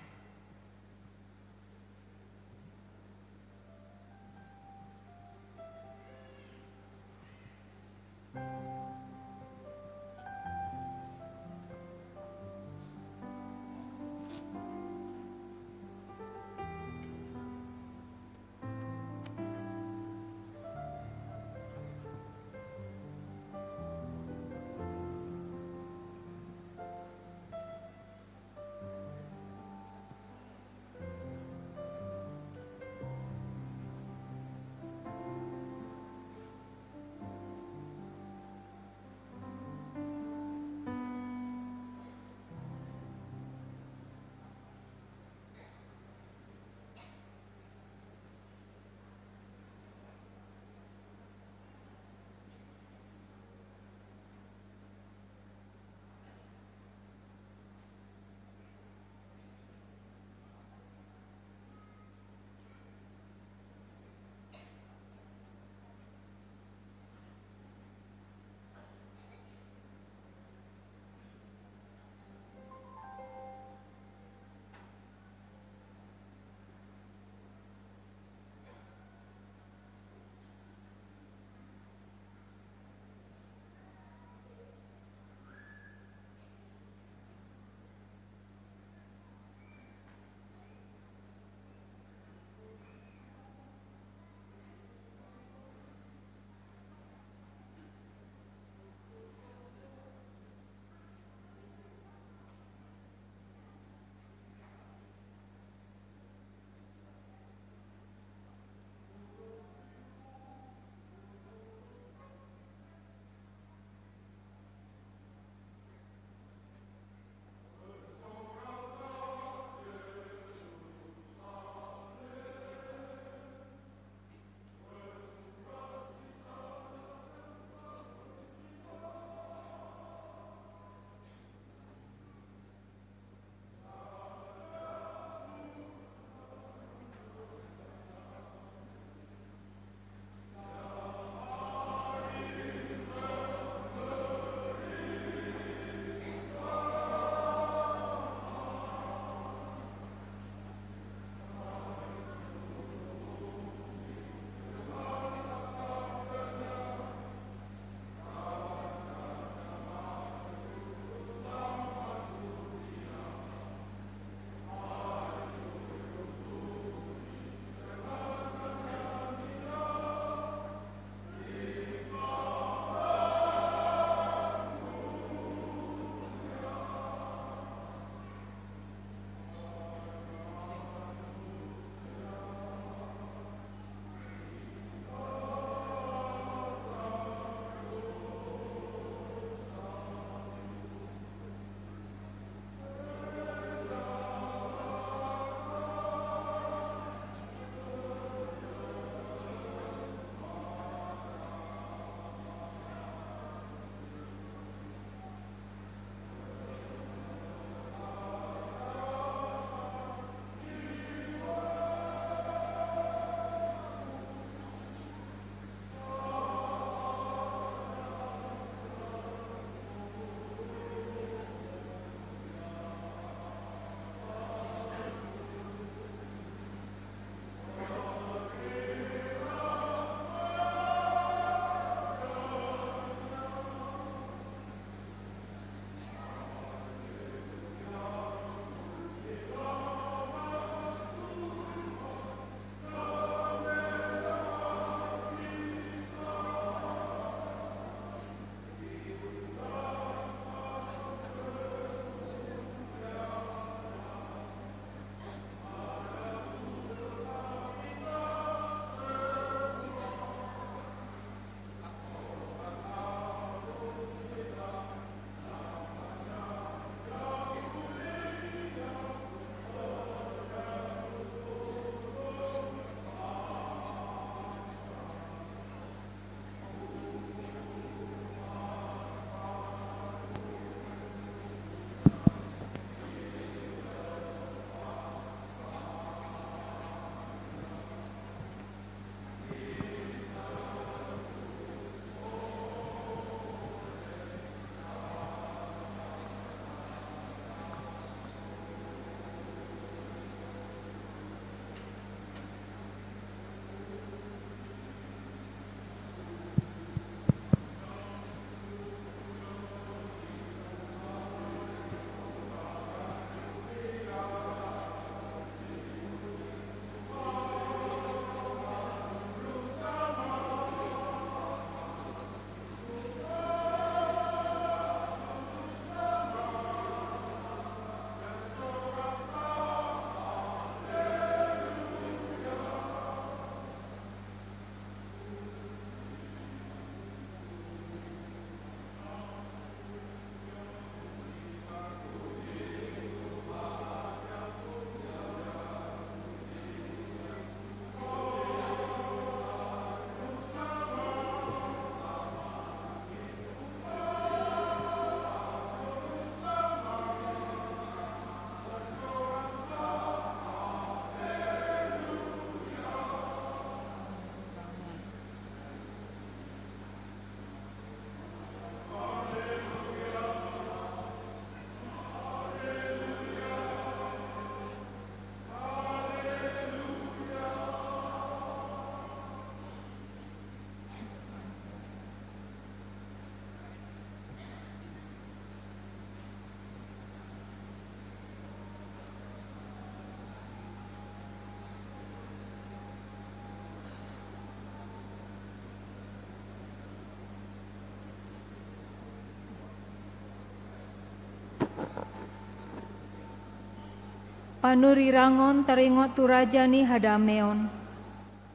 Panurirang on taringot tu Raja ni Hadameon.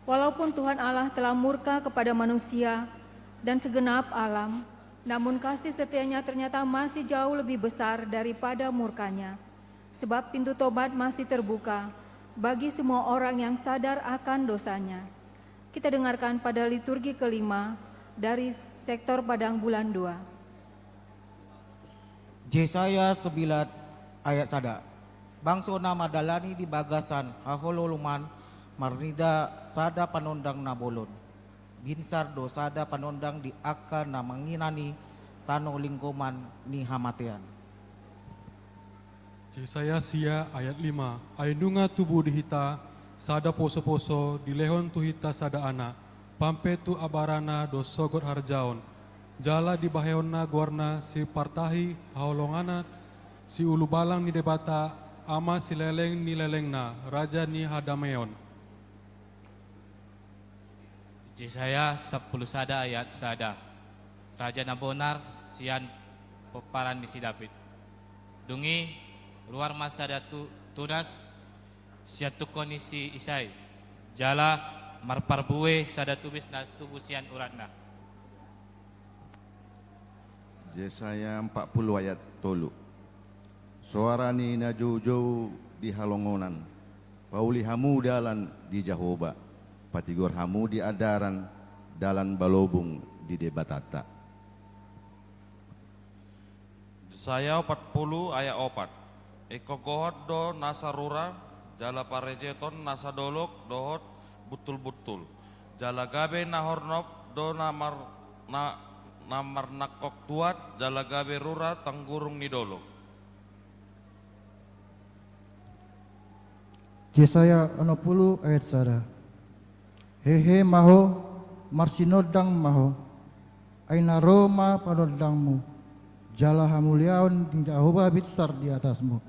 Walaupun Tuhan Allah telah murka kepada manusia dan segenap alam, namun kasih setia-Nya ternyata masih jauh lebih besar daripada murka-Nya. Sebab pintu tobat masih terbuka bagi semua orang yang sadar akan dosanya. Kita dengarkan pada liturgi kelima dari sektor Padang Bulan dua. Jesaya sembilan ayat sada. Bangso na mandalani di bagasan haholomon marnida sada panondang na bolon. Binsar do sada panondang di angka na manginani tano linggoman ni hamatean. Jesaya sia ayat lima. Ai nunga tubu di hita sada poso-poso, dilehon tu hita sada anak, pampe tu abarana do sogot harajaon. Jala dibahenonna goarna Sipartahi Haholonganna, Siulubalang ni Debata, Ama sileleng ni lelengna, Raja ni Hadameon. Jesaya sampulu sada ayat sada. Raja na bonar sian pomparan ni si Daud. Dung i ruar ma sada tu-, tunas sian tungko ni si Isai, jala marparbue sada tubis na tubu sian uratna. Jesaya empat puluh ayat tolu. Soara ni na joujou di halongonan, pauli hamu dalan di Jahowa, patigor hamu di adaran dalan balobung di Debatanta. Jesaya opat pulu ayat opat. Ingkon gohot do nasa rura, jala parejeton nasa dolok dohot buntul-buntul. Jala gabe na hornop do na mar-, na, na marnangkok tuat, jala gabe rura tanggurung ni dolok. Jesaya onom pulu ayat sada. Hehe ma ho, marsinondang ma ho, ai na ro ma panondangmu, jala hamuliaon ni Jahowa binsar di atasmu.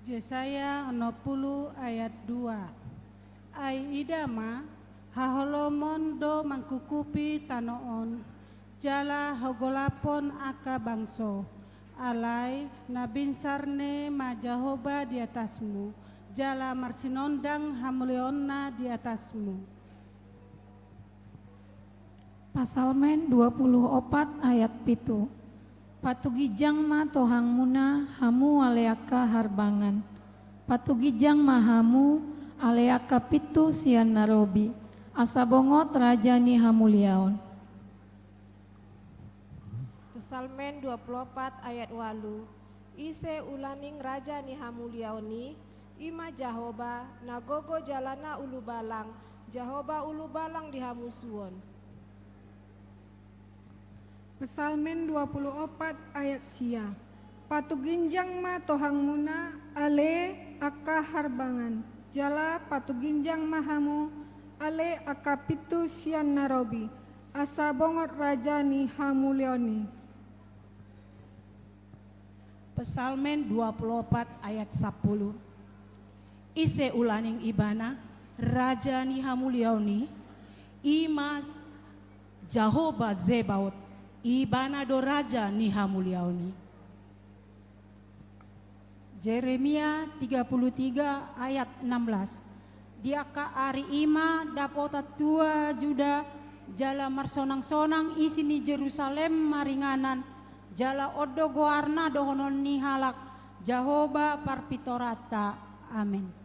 Jesaya onom pulu ayat dua. Ai ida ma, haholomon do mangkukupi tano on, jala hagolapon angka bangso. Alai na binsar ne ma Jahowa di atasmu, jala marsinondang hamuliaonna di atasmu. Psalmen dua pulu opat ayat pitu. Patuginjang ma tohangmuna hamu ale angka harbangan. Patuginjang ma hamu ale angka pintu sian na robi. Asa bongot Raja ni hamuliaon. Psalmen dua pulu opat ayat ualu. Ise ulaning Raja ni hamuliaon i? I ma Jahowa, na gogo jala na ulubalang, Jahowa ulubalang di hamusuon. Psalmen dua pulu opat ayat sia. Patuginjang ma tohangmuna ale angka harbangan, jala patuginjang ma hamu ale angka pintu sian na robi, asa bongot Raja ni hamuliaon i. Psalmen dua pulu opat ayat sampulu. Ise ulaning Ibana, Raja ni hamuliaon i? I ma Jahowa Zebaot, Ibana do Raja ni hamuliaon i. Jeremia tiga pulu tiga ayat enam belas. Di angka ari i ma dapotan tua Juda jala marsonang-sonang isi ni Jerusalem maringanan, jala on do goarna dohonon ni halak, Jahowa parpintoranta. Amen.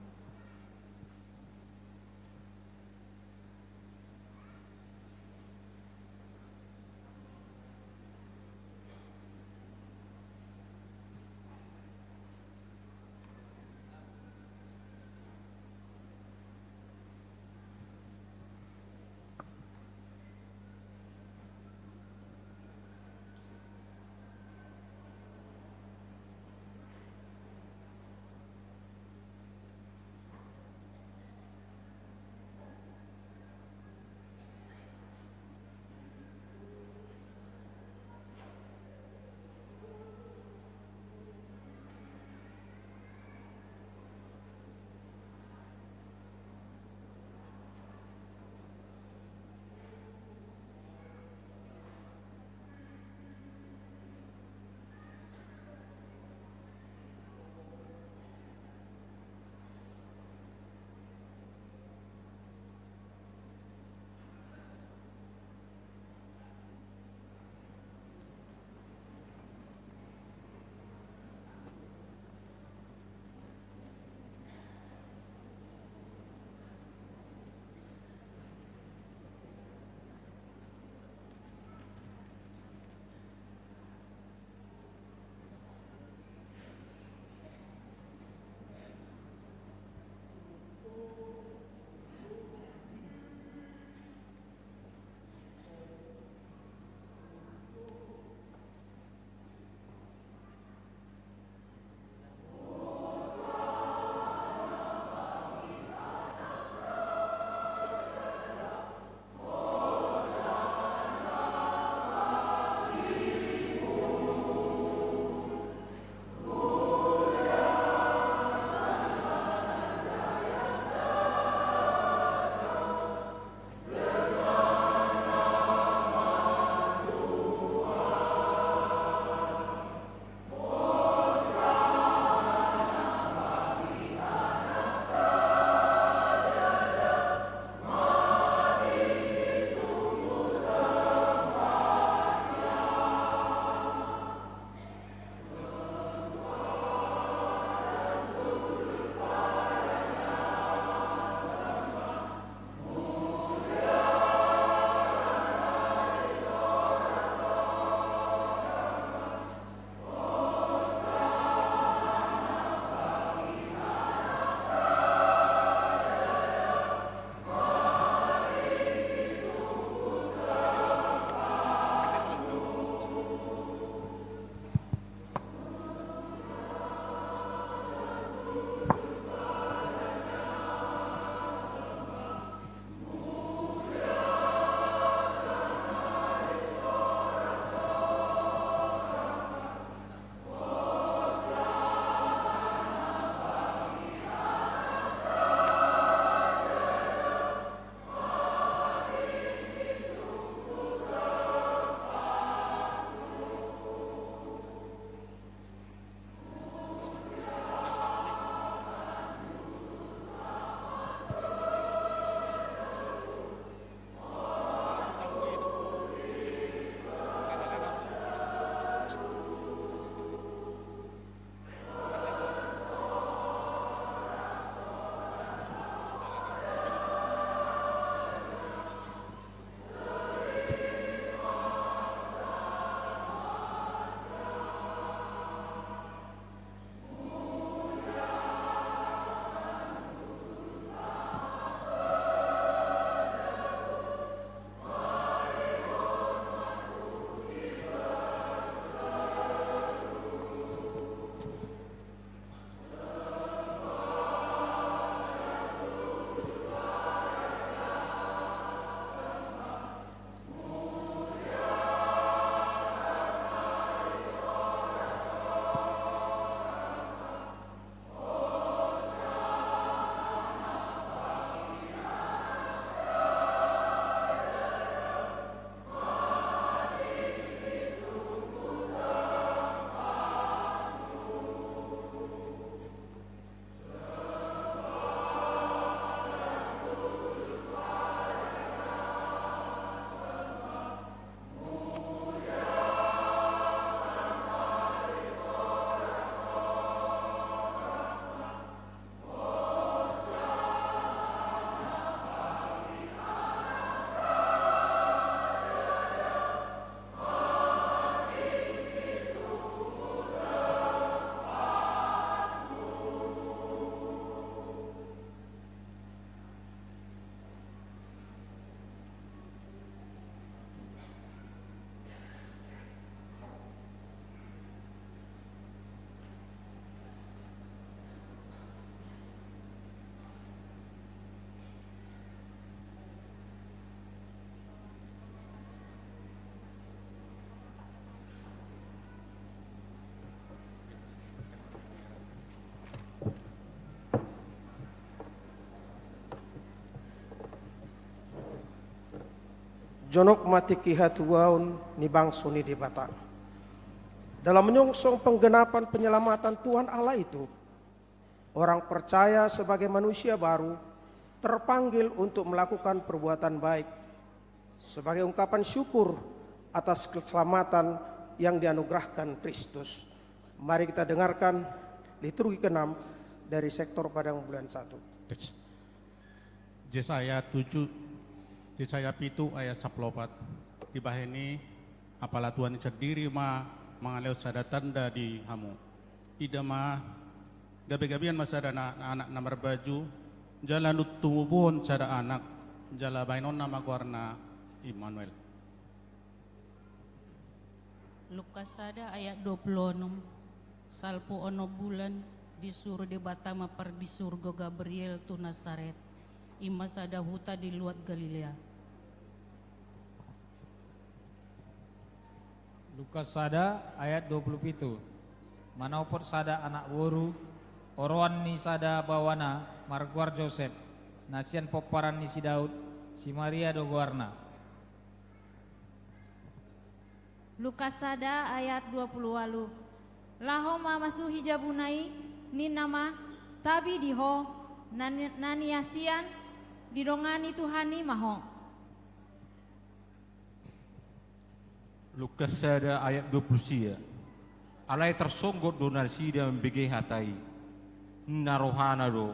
Jonok ma tingki hatuaon ni bangso ni Debata. Dalam menyongsong penggenapan penyelamatan Tuhan Allah itu, orang percaya sebagai manusia baru terpanggil untuk melakukan perbuatan baik sebagai ungkapan syukur atas keselamatan yang dianugerahkan Kristus. Mari kita dengarkan liturgi keenam dari sektor Padang Bulan satu. Jesaya tujuh, Jesaya pitu ayat sampulu opat. Dibahen i, apala Tuhan i sandiri ma mangalehon sada tanda di hamu. Ida ma, gabe-gabean ma sada na-, anak na marbaju, jala nunga tumubuhon sada anak, jala bahenonna ma goarna Immanuel. Lukas sada ayat dua pulu onom. Salpu onom bulan, disuru Debata ma parbisurgo Gabriel tu Nasaret, i ma sada huta di luat Galilea. Lukas sada ayat dua pulu pitu. Manopot sada anak boru, oroan ni sada baoana, margoar Josep, na sian pomparan ni si Daud, si Maria do goarna. Lukas sada ayat dua pulu ualu. Laho mamasuhi jabuna i, ninna ma, tabi di ho, na ni-, na niasian, didongani Tuhan i ma ho. Lukas sada ayat dua pulu sia. Alai tarsonggot do nasida mambege hata i. Ninna rohana do,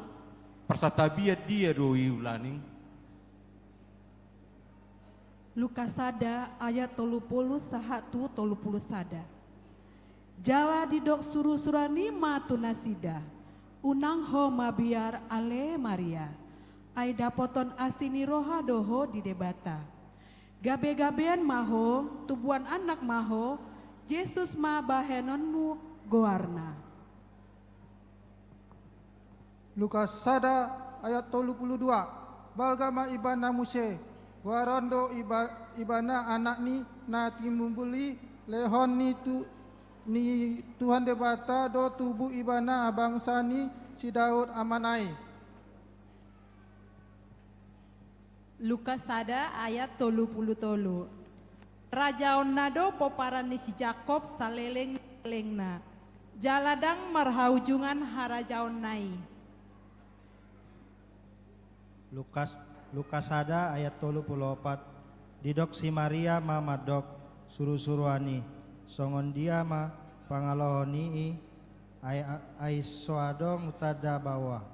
parsantabian dia do i ulaning. Lukas sada ayat tolu pulu sahat tu tolu pulu sada. Jala didok surusuruan i ma tu nasida, unang ho mabiar ale Maria, ai dapoton asi ni roha do ho di Debata. Gabe-gabean ma ho, tubuan anak ma ho, Jesus ma bahenonmu goarna. Lukas sada ayat tolu pulu dua. Balga ma ibana muse, goaron do iba-, ibana anak ni na timumbul i, lehon ni tu-, ni Tuhan Debata do tubu ibana bangsa ni si Daud amana i. Lukas sada ayat tolu pulu tolu. Rajaonna do pomparan ni si Jakob saleleng-lelengna, jala ndang marhaujungan harajaonna i. Lukas, Lukas sada ayat tolu pulu opat. Didok si Maria ma mandok surusuruan i, songon dia ma pangalohon i i, ai, ai so adong tanda baoa.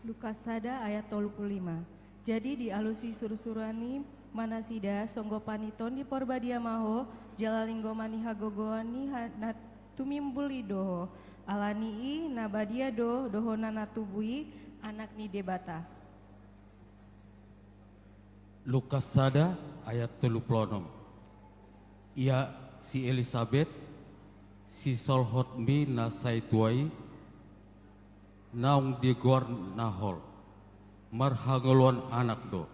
Lukas sada ayat tolu pulu lima. Jadi dialusi surusuruan i ma nasida, songgop ni Tondi Parbadia ma ho, jala linggoman ni hagogoon ni ha-, na tumimbul i do ho. Alani i na badia do dohonan na tubu i, Anak ni Debata. Lukas sada ayat tolu pulu onom. Ia si Elisabet, sisolhotmi na sai tua i, naung digoar Nahor, marhangoluan anak do,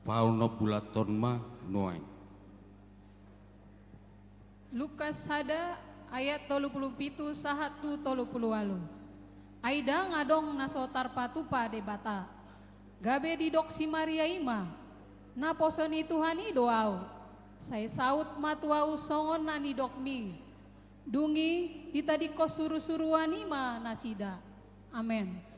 paonom bulan on ma nuaeng. Lukas sada ayat tolu pulu pitu sahat tu tolu pulu ualu. Ai ndang adong na so tarpatupa Debata. Gabe didok si Maria i ma, naposo ni Tuhan i do ahu. Sai saut ma tu ahu songon na nidokmi. Dung i ditadingkon surusuruan i ma nasida. Amen.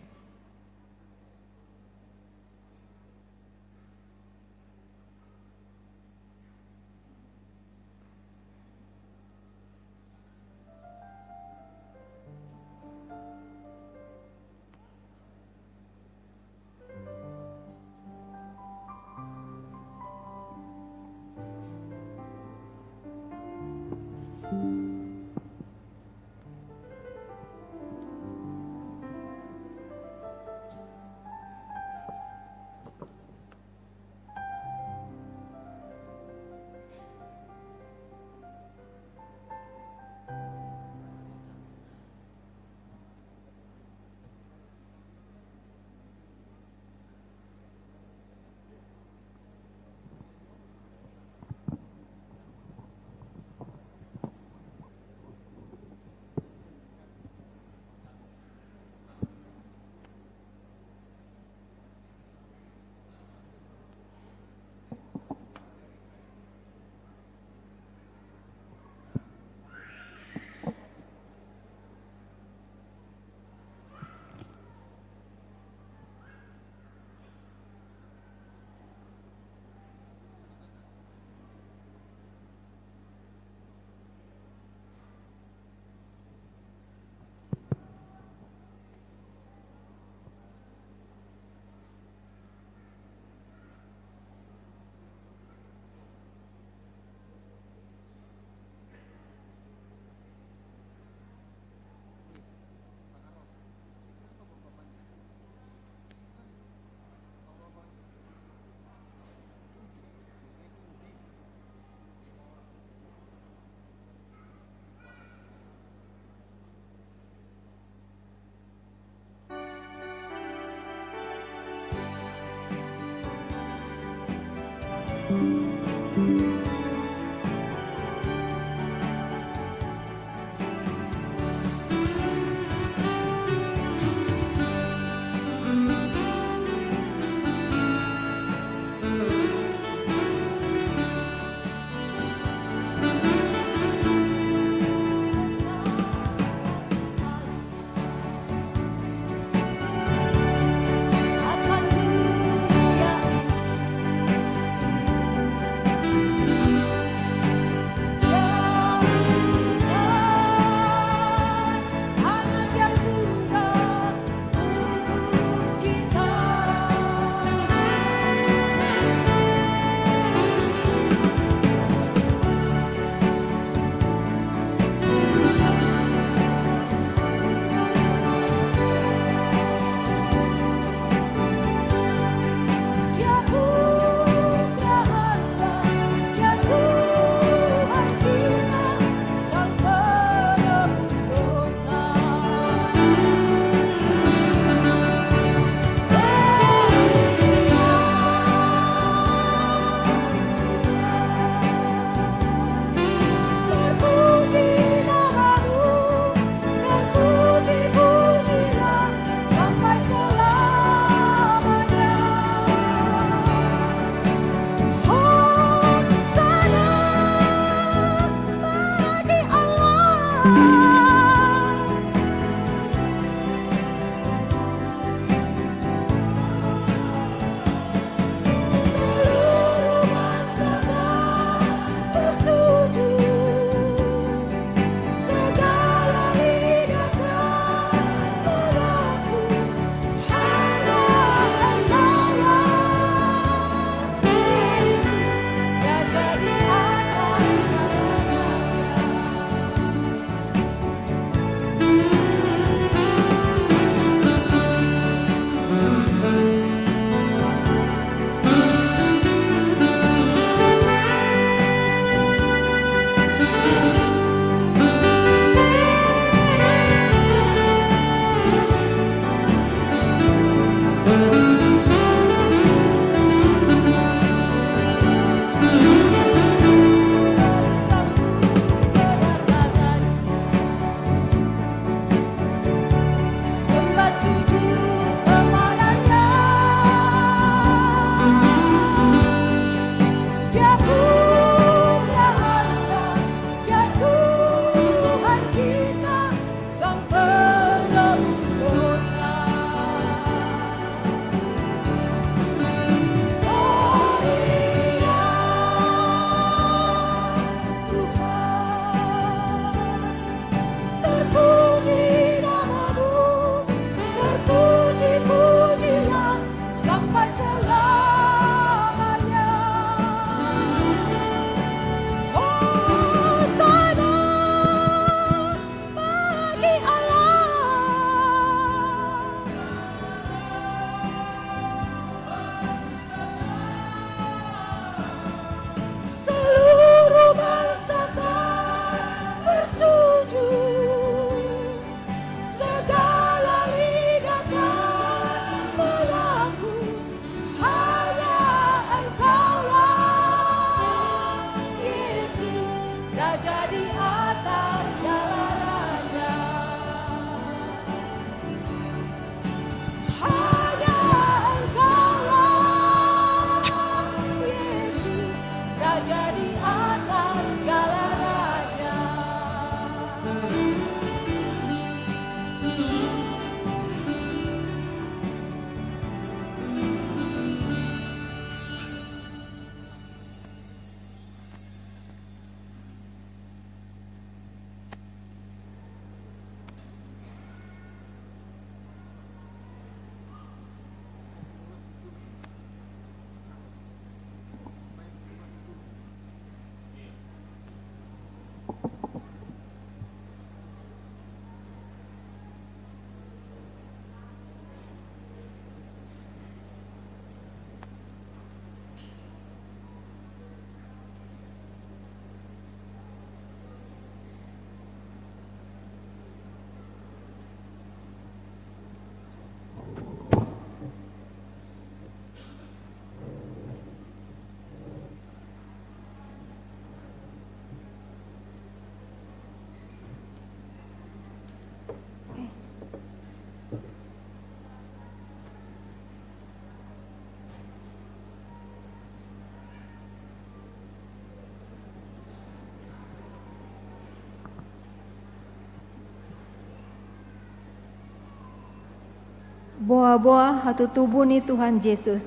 Boa-boa hatutubu ni Tuhan Jesus.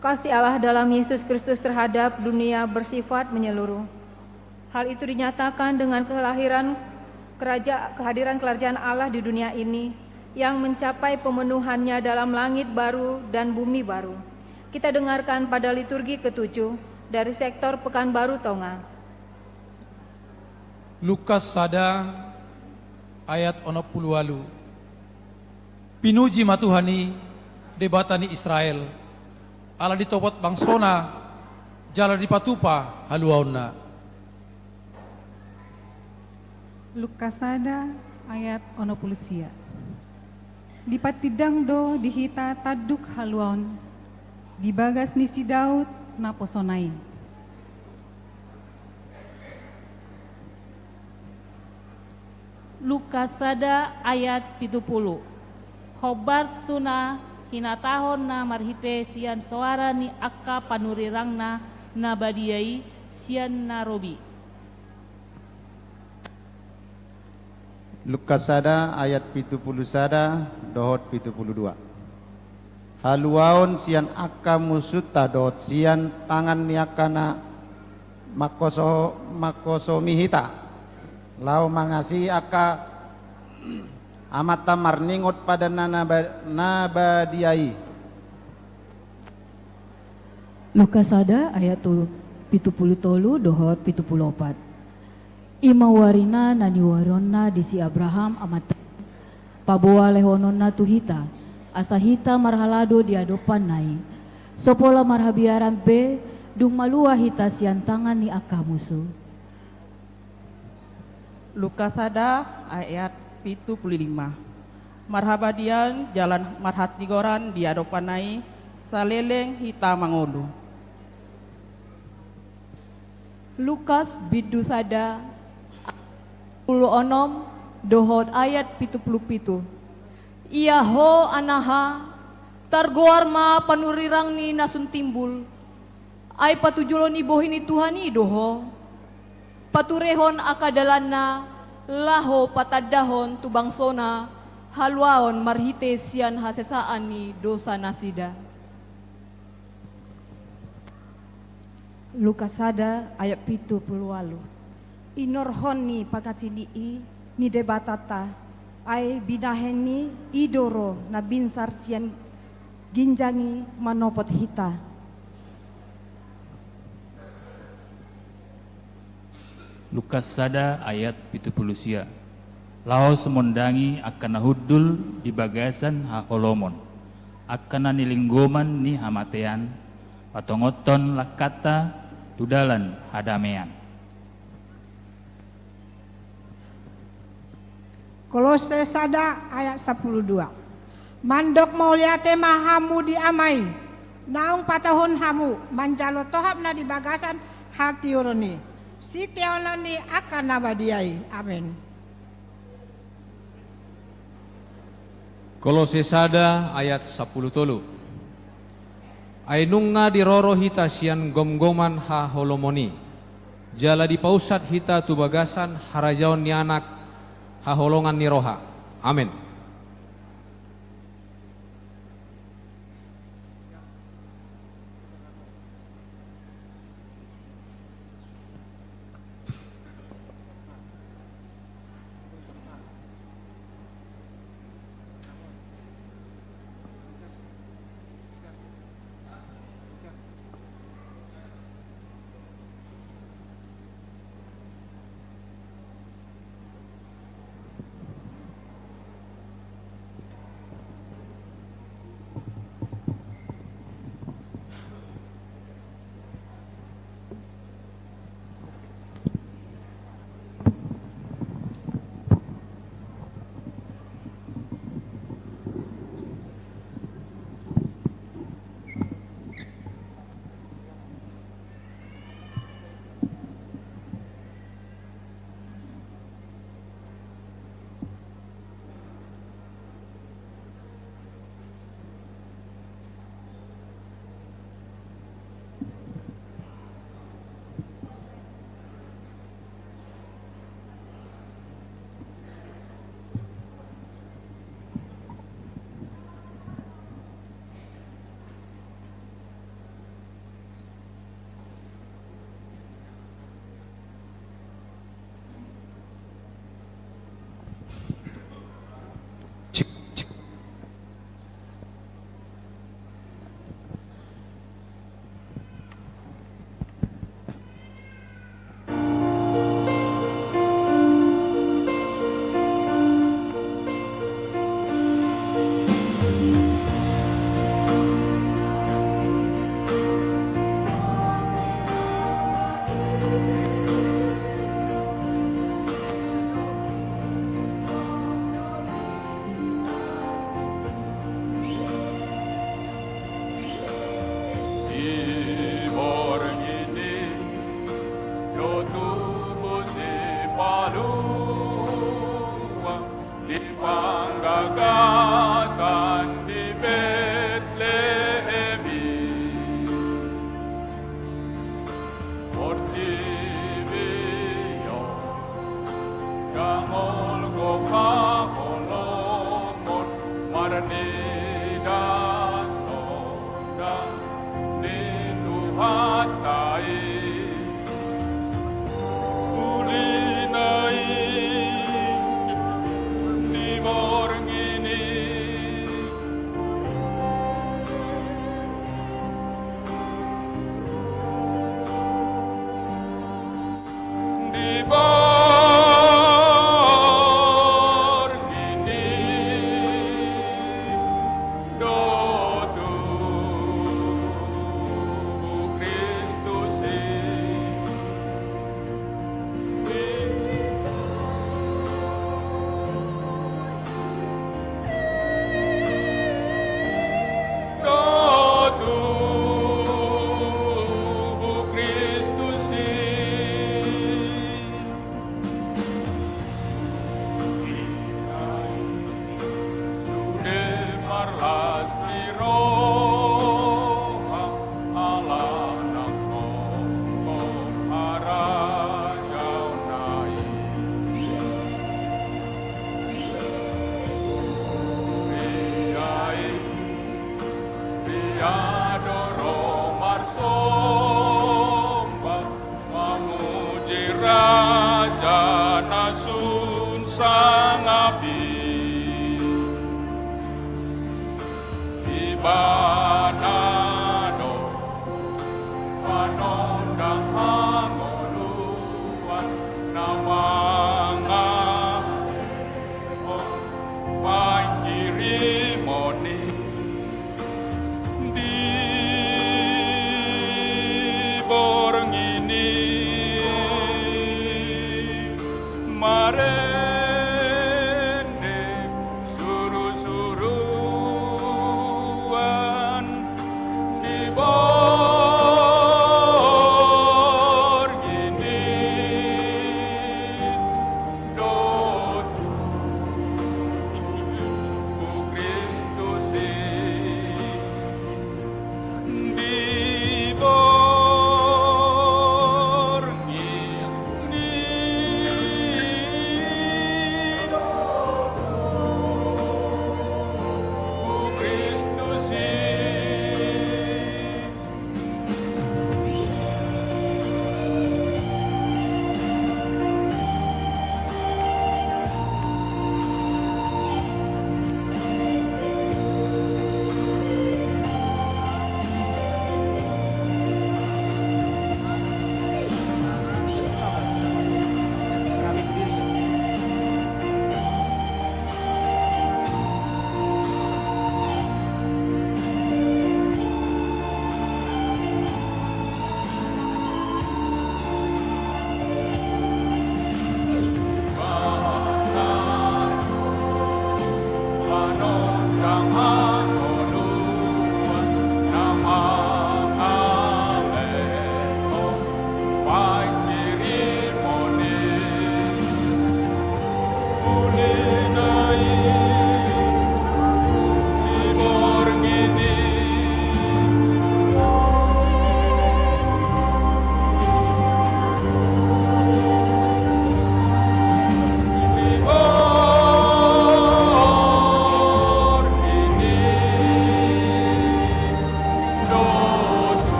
Kasih Allah dalam Yesus Kristus terhadap dunia bersifat menyeluruh. Hal itu dinyatakan dengan kelahiran keraja-, kehadiran kerajaan Allah di dunia ini yang mencapai pemenuhannya dalam langit baru dan bumi baru. Kita dengarkan pada liturgi ketujuh dari sektor Pekanbaru Tonga. Lukas sada ayat onom pulu ualu. Pinuji ma Tuhan i, Debata ni Israel, ala ditopot bangsona, jala dipatupa haluaonna. Lukas sada ayat onom pulu sia. Dipatindang do di hita tanduk haluaon di bagas ni si Daud naposona i. Lukas sada ayat pitu pulu. Hombar tu na hinatahon na marhite sian soara ni angka panurirangna na badia i sian na robi. Lukas sada ayat pitu pulu sada dohot pitu pulu dua. Haluaon sian angka musunta dohot sian tangan ni angka na mangkoso-, mangkosomi hita, laho mangasihi angka amanta marningot pada na, na ba-, na badia i. Lukas sada ayat tu-, pitu pulu tolu dohot pitu pulu opat. I ma uarina na niuaronna di si Abraham amanta i, paboa lehononna tu hita, asa hita marhalado di adopanna i. So pola marhabiaran be, dung malua hita sian tangan ni angka musu. Lukas sada ayat pitu pulu lima. Marhabadian jala marhatigoran di adopanna i saleleng hita mangolu. Lukas bindu sada pulu onom dohot ayat pitu pulu pitu. Ia ho anaha, targoar ma panurirang ni na sun timbul, ai patujolo ni bohi ni Tuhan i do ho. Paturehon angka dalanna, laho patandahon tu bangsona haluaon marhite sian hasesaan ni dosa nasida. Lukas sada ayat pitu pulu ualu. Inorhon ni pangasini i ni Debatanta, ai binahen ni i do ro na binsar sian ginjang i manopot hita. Lukas sada ayat pitu pulu sia. Laho sumondangi angka na hundul di bagasan haholomon, angka na nilinggoman ni hamatean, patongothon langkanta tu dalan hadamean. Kolose sada ayat sampulu dua. Mandok mauliate ma hamu di Ama i, naung patohon hamu manjalo tohap na di bagasan hatiuron i, siteonon ni angka na badia i. Amen. Kolose sada ayat sampulu tolu. Ai nunga diroro hita sian gomgoman haholomon i, jala dipausat hita tu bagasan harajaon ni Anak haholongan ni roha. Amen. Di borngin i do tubu si Palua di panggagatan di Betlehem i. Portibi on ndang olo haholomon marnida sonang ni Tuhanta i. Ulina i di borngin i. Di borngin i do tubu Kristus i. Do tubu Kristus i. Sude marlas ni roha ala nangkok harajaonna i. Huria i, huria do ro marsomba, mamuji Raja na sun sangap i. Ibana do panondang hangoluan na mangalehon panghirimon i. Di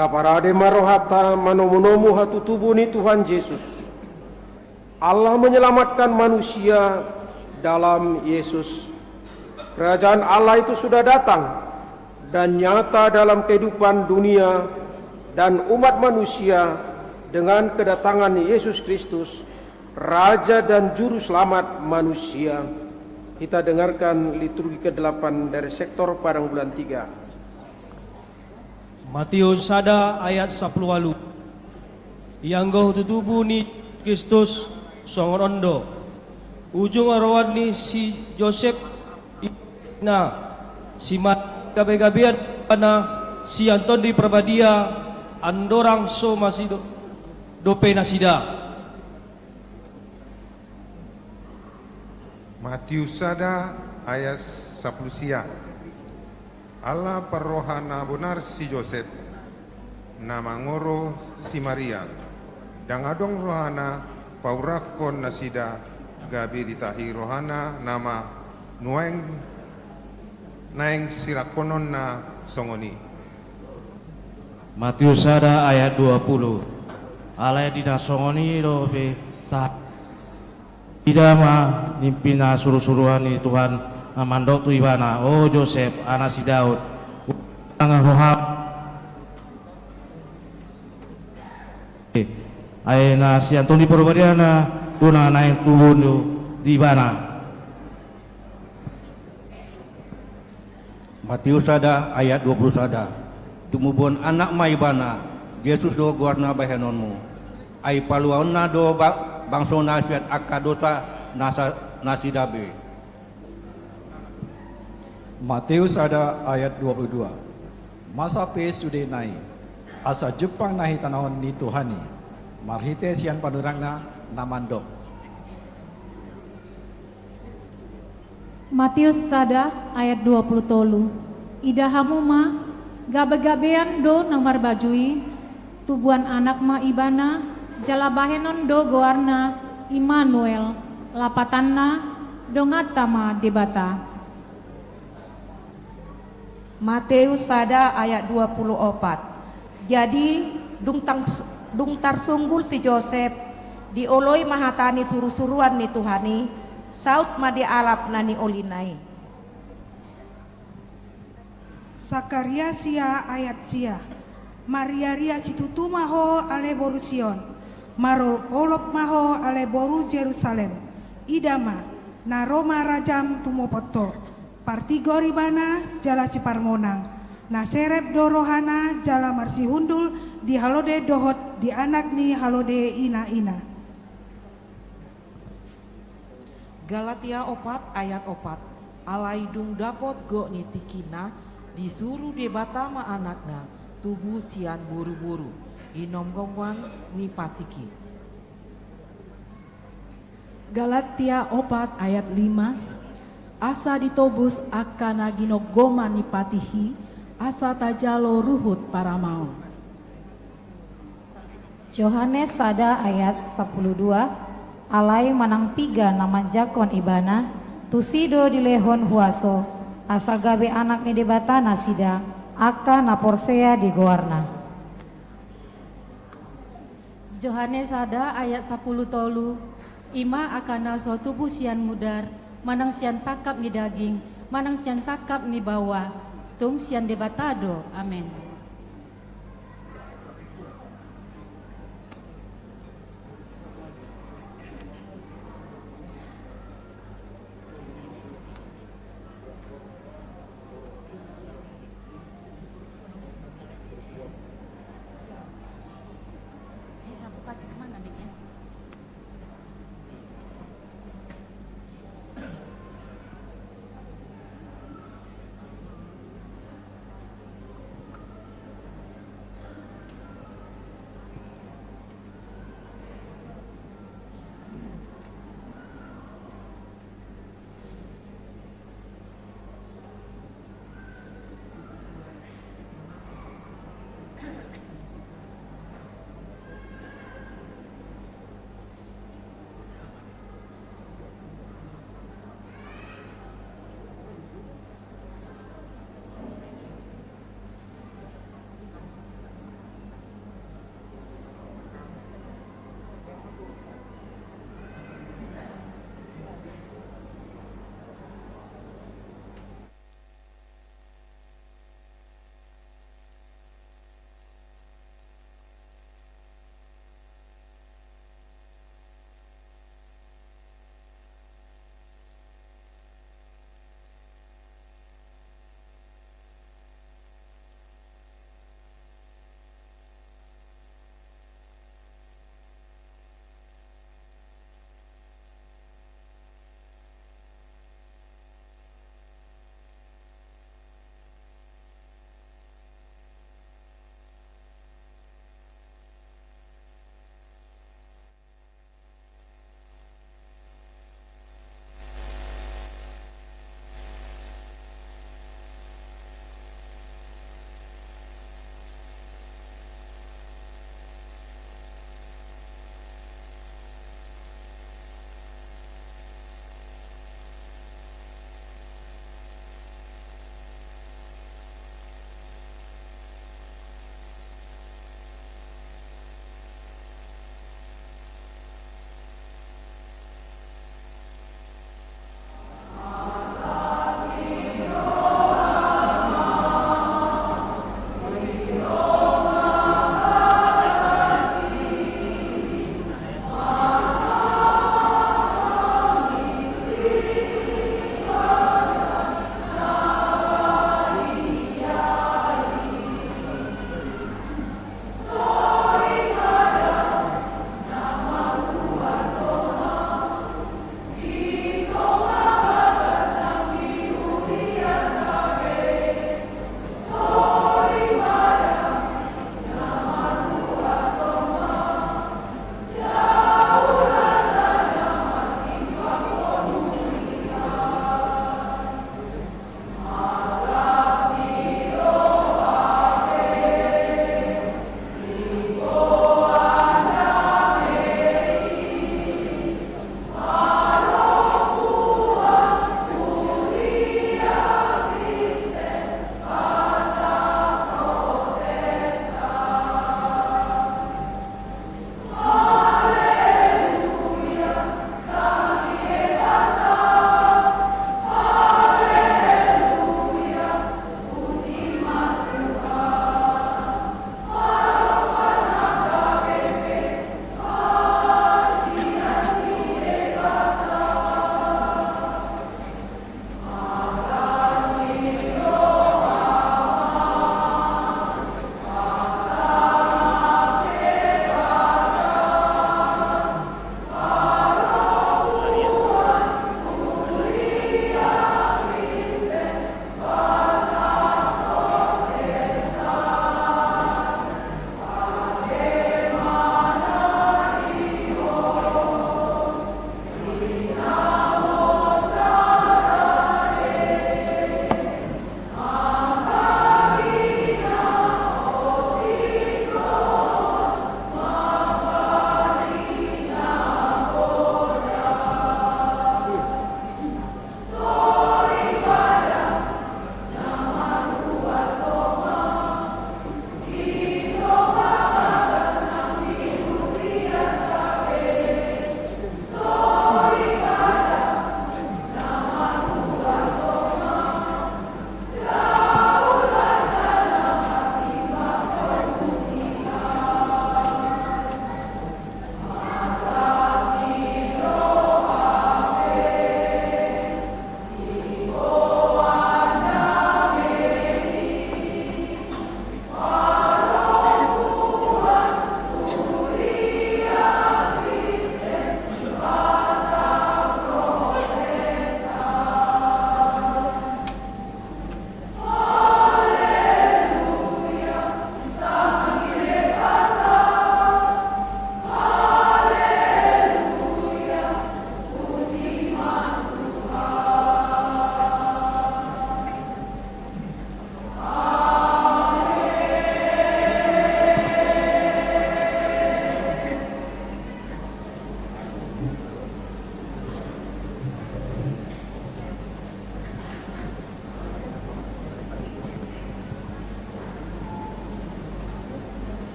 Taparade ma rohanta manomunomu hatutubu ni Tuhan Jesus. Allah menyelamatkan manusia dalam Yesus. Kerajaan Allah itu sudah datang dan nyata dalam kehidupan dunia dan umat manusia dengan kedatangan Yesus Kristus, Raja dan Juru Selamat manusia. Kita dengarkan liturgi kedelapan dari sektor Padang Bulan tiga. Matius sada ayat sampulu ualu. Ianggo hatutubu ni Kristus songon on do. Ujung roha ni si Josep i na si ma gabe-gabean na sian Tondi Parbadia andorang so masido dope nasida. Matius sada ayat sampulu sia. Ala parroha na bonar si Josep, na mangoro si Maria, ndang adong rohana paurakkon nasida, gabe ditahi rohana nama nuaeng naeng sirangkononna songon i. Matius sada ayat dua pulu. Alai di na songon i dope ta Ida ma nimpina surusuruan ni Tuhan na mandok tu ibana, "O Josep, anak si Daud, unang roham ai na sian Tondi Parbadia na do na naeng tubu di ibana." Matius sada ayat dua pulu sada. Tumubuhon anak ma ibana, Jesus do goarna bahenonmu. Ai paluaonna do ba-, bangsona sian angka dosa nasa-, nasida be. Matius sada ayat dua pulu dua. Masa pe sude nai, asa jumpang na hita na on ni Tuhan i, marhite sian panurirangna na mandok. Matius sada ayat dua pulu tolu. Ida hamu ma, gabe-gabean do na marbaju i, tubuan anak ma ibana, jala bahenon do goarna Immanuel, lapatanna, donganta ma Debata. Matius sada ayat dua pulu opat. Jadi, dung tang-, dung tarsunggul si Josep, dioloi ma hata ni surusuruan ni Tuhan i, saut ma di alap na niolina i. Sakaria sia ayat sia. Marriaria situtu ma ho ale boru Sion, marolopolop ma ho ale boru Jerusalem. Ida ma, na ro ma rajam tumopot ho. Partigor ibana jala siparmonang, na serep do rohana jala marsihundul di halode dohot di anak ni halode inaina. Galatia opat ayat opat. Alai dung dapot gok ni tingkina, disuru Debata ma anakna, tubu sian boruboru, ginomgoman ni patik i. Galatia opat ayat lima. Asa ditobus angka na ginomgoman ni patik i, asa tajalo ruhut paramaon. Johannes sada ayat sampulu dua. Alai manang piga na manjangkon ibana, tusi do dilehon huaso, asa gabe anak ni Debata nasida, angka na porsea di goarna. Johannes sada ayat sampulu tolu. I ma angka na so tubu sian mudar, manang sian sangkap ni daging, manang sian sangkap ni baoa, tung sian Debata do. Amen.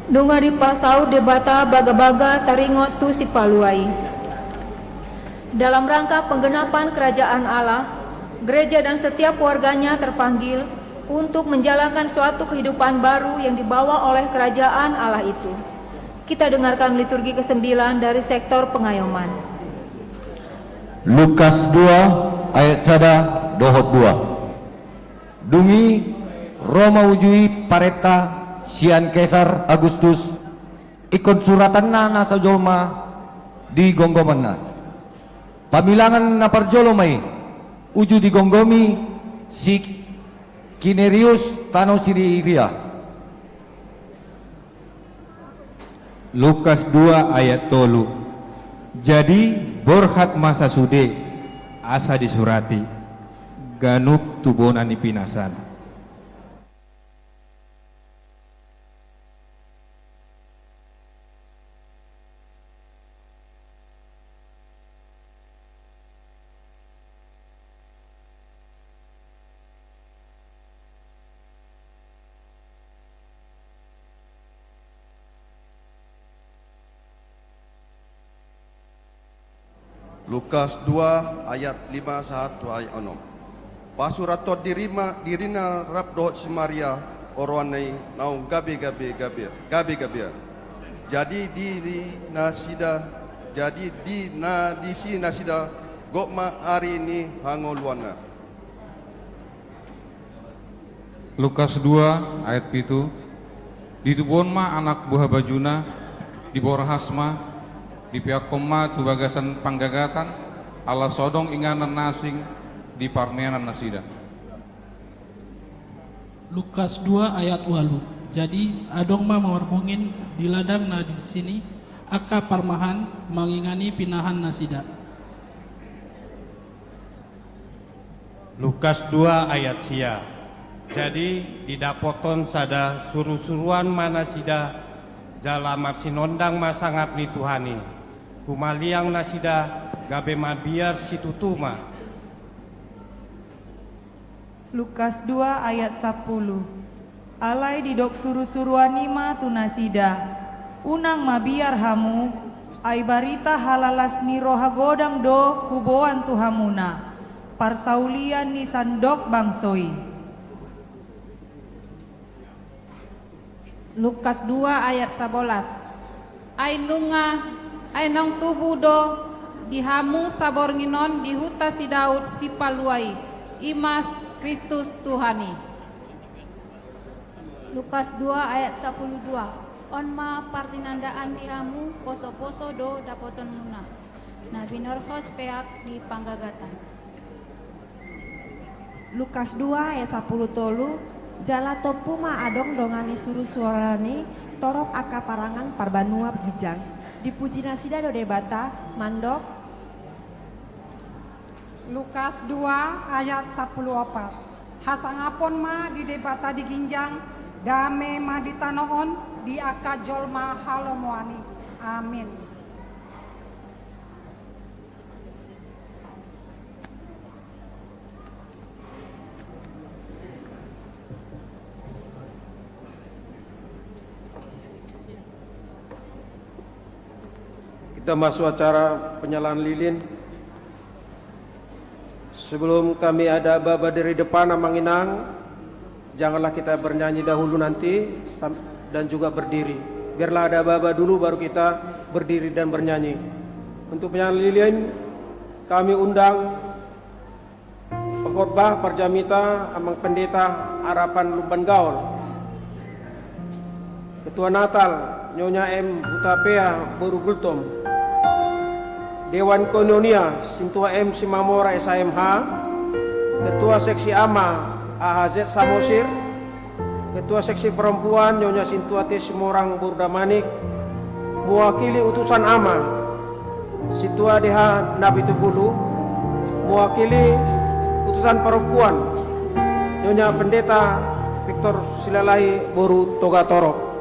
Nunga dipasaut Debata bagabaga taringot tu Sipalua i. Dalam rangka penggenapan kerajaan Allah, gereja dan setiap warganya terpanggil untuk menjalankan suatu kehidupan baru yang dibawa oleh kerajaan Allah itu. Kita dengarkan liturgi kesembilan dari sektor pengayoman. Lukas dua ayat sada dohot dua. Dung i ro ma uju i parenta sian Kesar Agustus, ingkon suratanna na so jolma di gomgomanna. Pamilangan na parjolo ma i, uju digomgomi si Kirenius tano Siria. Lukas dua ayat tolu. Jadi borhat ma sasude asa disurati ganup tu bona ni pinasan. Lukas dua ayat lima sahat tu ayat onom. Pasurathon dirima, dirina rap dohot si Maria, oroanna i naung gabe, gabe, gabe, gabe, gabean. Jadi di, di nasida, jadi di na disi nasida gok ma ari ni hangoluanna. Lukas dua ayat pitu. Ditubuhon ma anak buha bajuna, diborhas ma, dipeakkon ma tu bagasan panggagatan, ala so adong inganan na asing di parmeanan nasida. Lukas dua ayat ualu. Jadi adong ma marbungin di ladang na disi ni angka parmahan mangingani pinahan nasida. Lukas dua ayat sia. Jadi didapothon sada surusuruan ma nasida, jala marsinondang ma sangap ni Tuhan i. Humaliang nasida, gabe mabiar situtu ma. Lukas dua ayat sampulu. Alai didok surusuruan i ma tu nasida: Unang mabiar hamu, ai barita halalas ni roha godang do huboan tu hamuna, parsaulian ni sandok bangso i. Lukas dua ayat sabolas. Ai nunga, ai naung tubu do di hamu saborngin on di huta si Daud Sipalua i, i ma Kristus Tuhan i. Lukas dua ayat sampulu dua. On ma partinandaan di hamu, posoposo do dapotonmuna, na binorhos peak di panggagatan. Lukas dua ayat sampulu tolu. Jala tompu ma adong dongan ni surusuruan i torop angka parangan parbanua ginjang. Dipuji nasida do Debata mandok. Lukas dua ayat sampulu opat. Hasangapon ma di Debata di ginjang, dame ma di tano on di angka jolma halomoan i. Amin. Kita masuk acara penyalaan lilin. Sebelum kami ada aba-aba dari depan, Amang Inang, janganlah kita bernyanyi dahulu nanti sam-, dan juga berdiri. Biarlah ada aba-aba dulu, baru kita berdiri dan bernyanyi. Untuk penyalaan lilin, kami undang pengkhotbah parjamita, Amang Pendeta Harapan Lumban Gaol. Ketua Natal, Nyonya M Hutapea boru Gultom. Dewan Koinonia, Sintua M Simamora S H M H. Ketua Seksi Ama, A H Z Samosir. Ketua Seksi Perempuan, Nyonya Sintua T Simorang boru Damanik, mewakili utusan Ama, Sintua D H Napitupulu, mewakili utusan perempuan, Nyonya Pendeta Victor Silalahi boru Togatorop.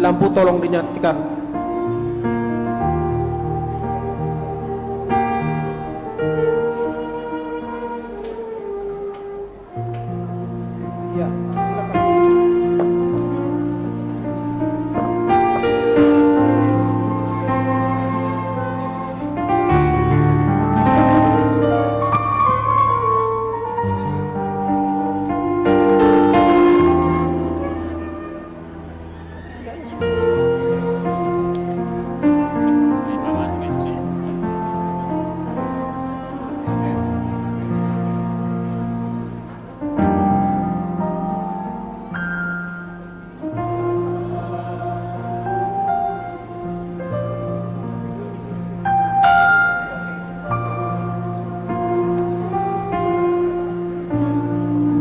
Lampu tolong dinyalakan. Ya, silakan.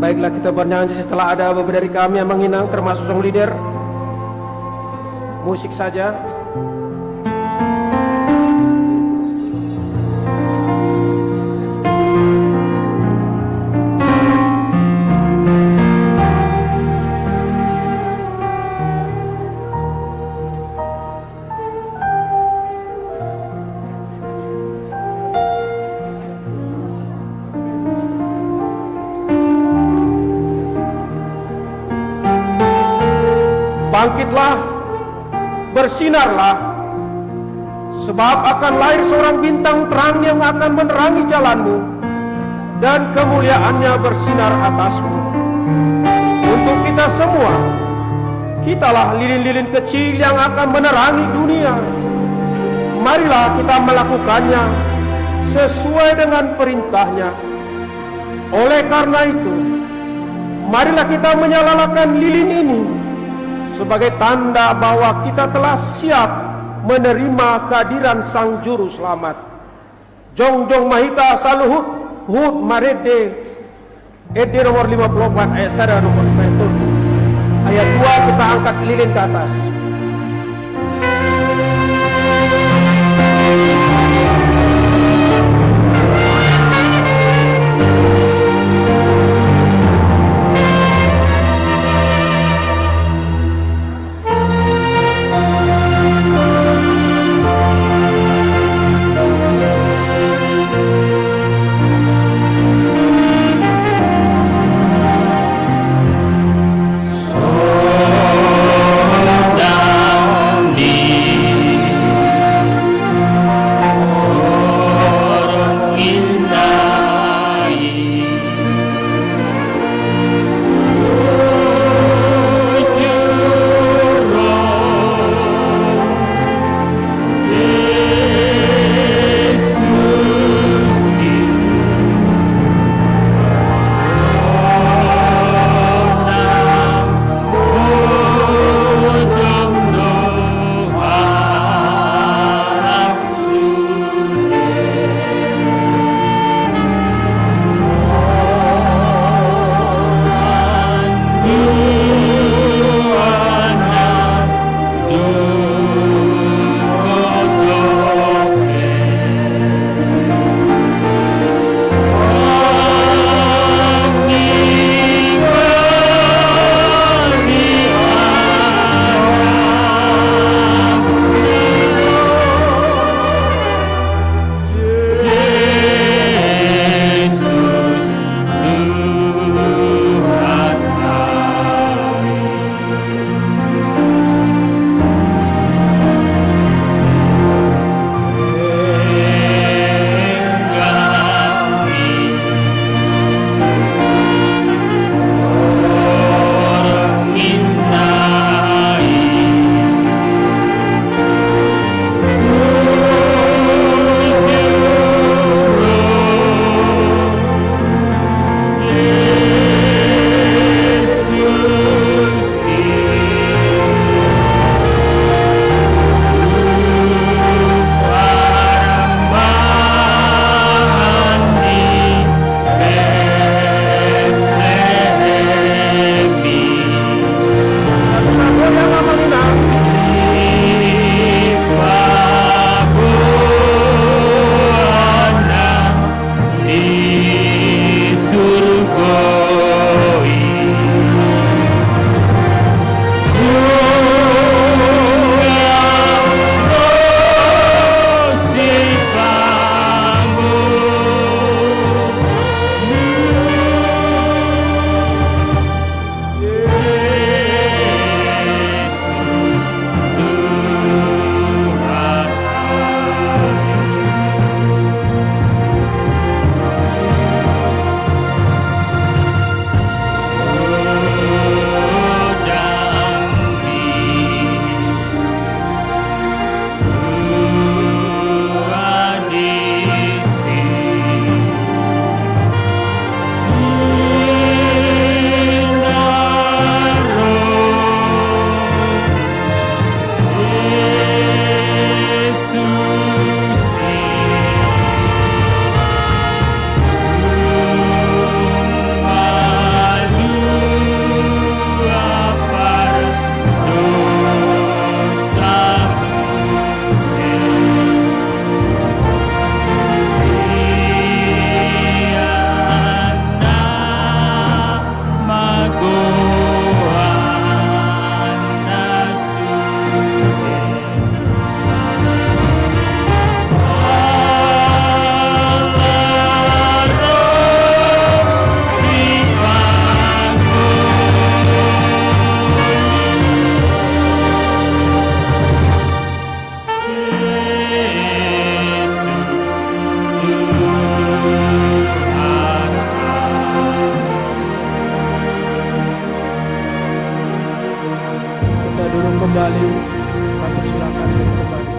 Baiklah, kita bernyanyi setelah ada beberapa dari kami yang menginang, termasuk song leader. Musik saja. Bangkitlah, bersinarlah, sebab akan lahir seorang bintang terang yang akan menerangi jalanmu, dan kemuliaannya bersinar atasmu. Untuk kita semua, kitalah lilin-lilin kecil yang akan menerangi dunia. Marilah kita melakukannya sesuai dengan perintahnya. Oleh karena itu, marilah kita menyalakan lilin ini sebagai tanda bahwa kita telah siap menerima kehadiran Sang Juru Selamat. Jongjong ma hita saluhut, huhut marende, ende nomor lima puluh empat ayat sada, nomor lima puluh tujuh ayat dua, kita angkat lilin ke atas. Kembali, kami silakan duduk kembali.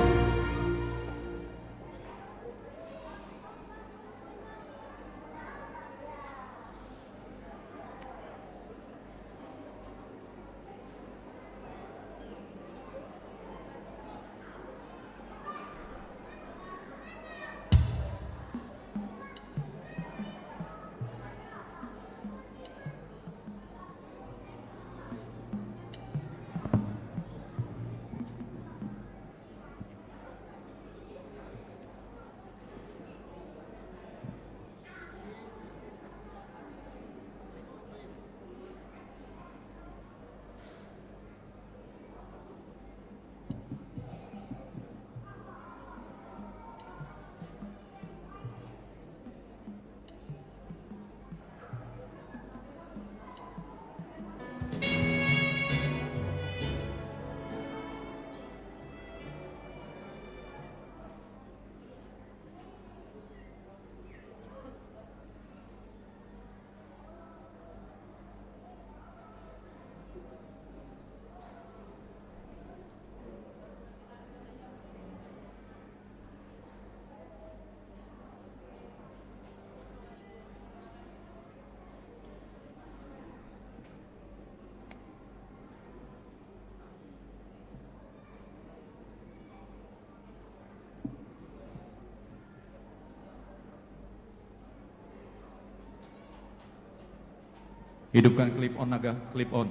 Hidupkan clip on, Naga, clip on.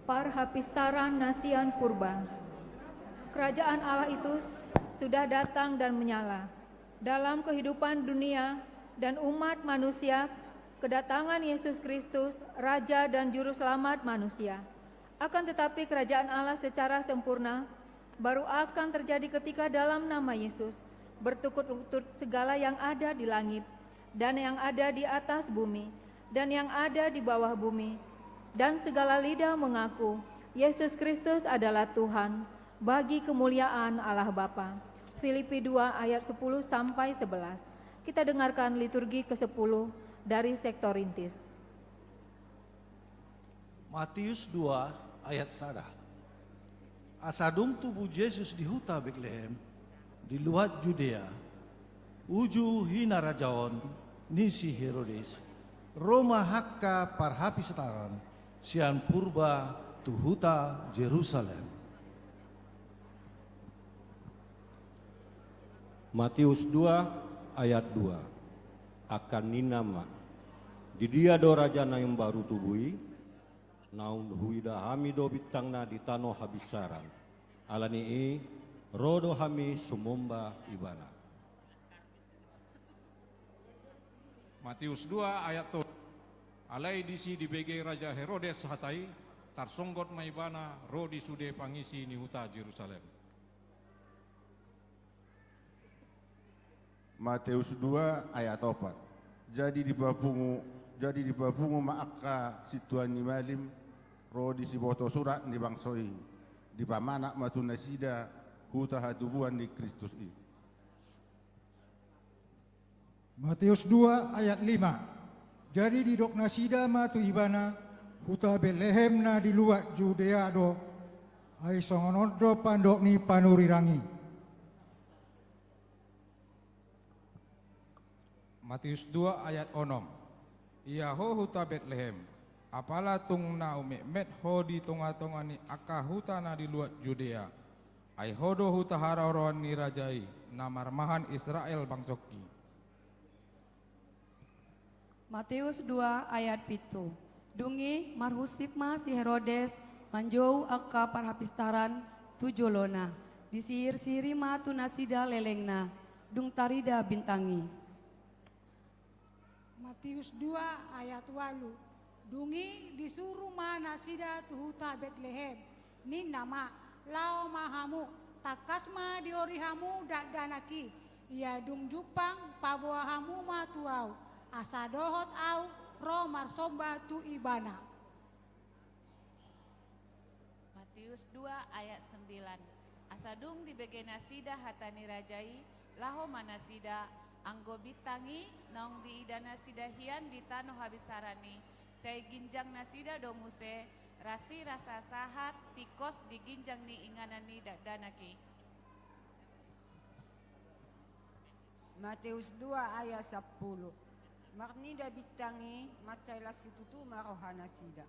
Parhapistaran na sian purba. Kerajaan Allah itu sudah datang dan menyala dalam kehidupan dunia dan umat manusia. Kedatangan Yesus Kristus, Raja dan Juru Selamat manusia. Akan tetapi, kerajaan Allah secara sempurna baru akan terjadi ketika dalam nama Yesus bertukut lutut segala yang ada di langit dan yang ada di atas bumi dan yang ada di bawah bumi, dan segala lidah mengaku Yesus Kristus adalah Tuhan, bagi kemuliaan Allah Bapa. Filipi dua ayat sepuluh sampai sebelas. Kita dengarkan liturgi kesepuluh dari Sektor Rintis. Matius dua ayat sada. Asa dung tubu Jesus di huta Betlehem, di luat Judea, uju hinarajaon ni si Herodes, ro ma angka parhapistaran sian purba tu huta Jerusalem. Matius dua ayat dua. Angka ninna ma: Di dia do raja na imbaru tubu i? Naung huida hami do bintangna di tano habinsaran. Ala ni i, ro do hami sumomba ibana. Matius dua ayat tolu. Alai disi dibege raja Herodes hata i, tarsonggot ma ibana ro di sude pangisi ni huta Jerusalem. Matius dua ayat opat. Jadi dipapungu, jadi dipapungu ma angka sintua ni malim ro di siboto surat ni bangso i, dipamanat ma tu nasida huta hatubuan ni Kristus i. Matius dua ayat lima. Jadi didok nasida ma tu ibana: Huta Betlehem na di luat Judea do, ai songon on do pandok ni panurirang i. Matius dua ayat onom. Ia ho huta Betlehem, apala tung na umetmet ho di tongatonga ni angka huta na di luat Judea, ai ho do huta haroroan ni raja i, na marmahan Israel bangsongki. Matius dua ayat pitu. Dung i marhunsip ma si Herodes manjou angka parhapistaran tu jolona. Disihirsihiri ma tu nasida lelengna, dung tarida bintang i. Matius dua ayat ualu. Dung i disuru ma nasida tu huta Betlehem, ninna ma: Laho ma hamu, tangkas ma diori hamu dakdanak i, ia dung jumpang paboa hamu ma tu ahu, asa dohot ahu ro marsomba tu ibana. Matius dua ayat sembilan. Asa dung dibege nasida hata ni raja i, laho ma nasida, anggo bintang i naung diida nasida hian di tano habinsaran i, sai ginjang nasida do muse, ras i rasa sahat tingkos di ginjang ni inganan ni dakdanak i. Matius dua ayat sampulu. Marnida bintang i, mansai las situtu ma roha nasida.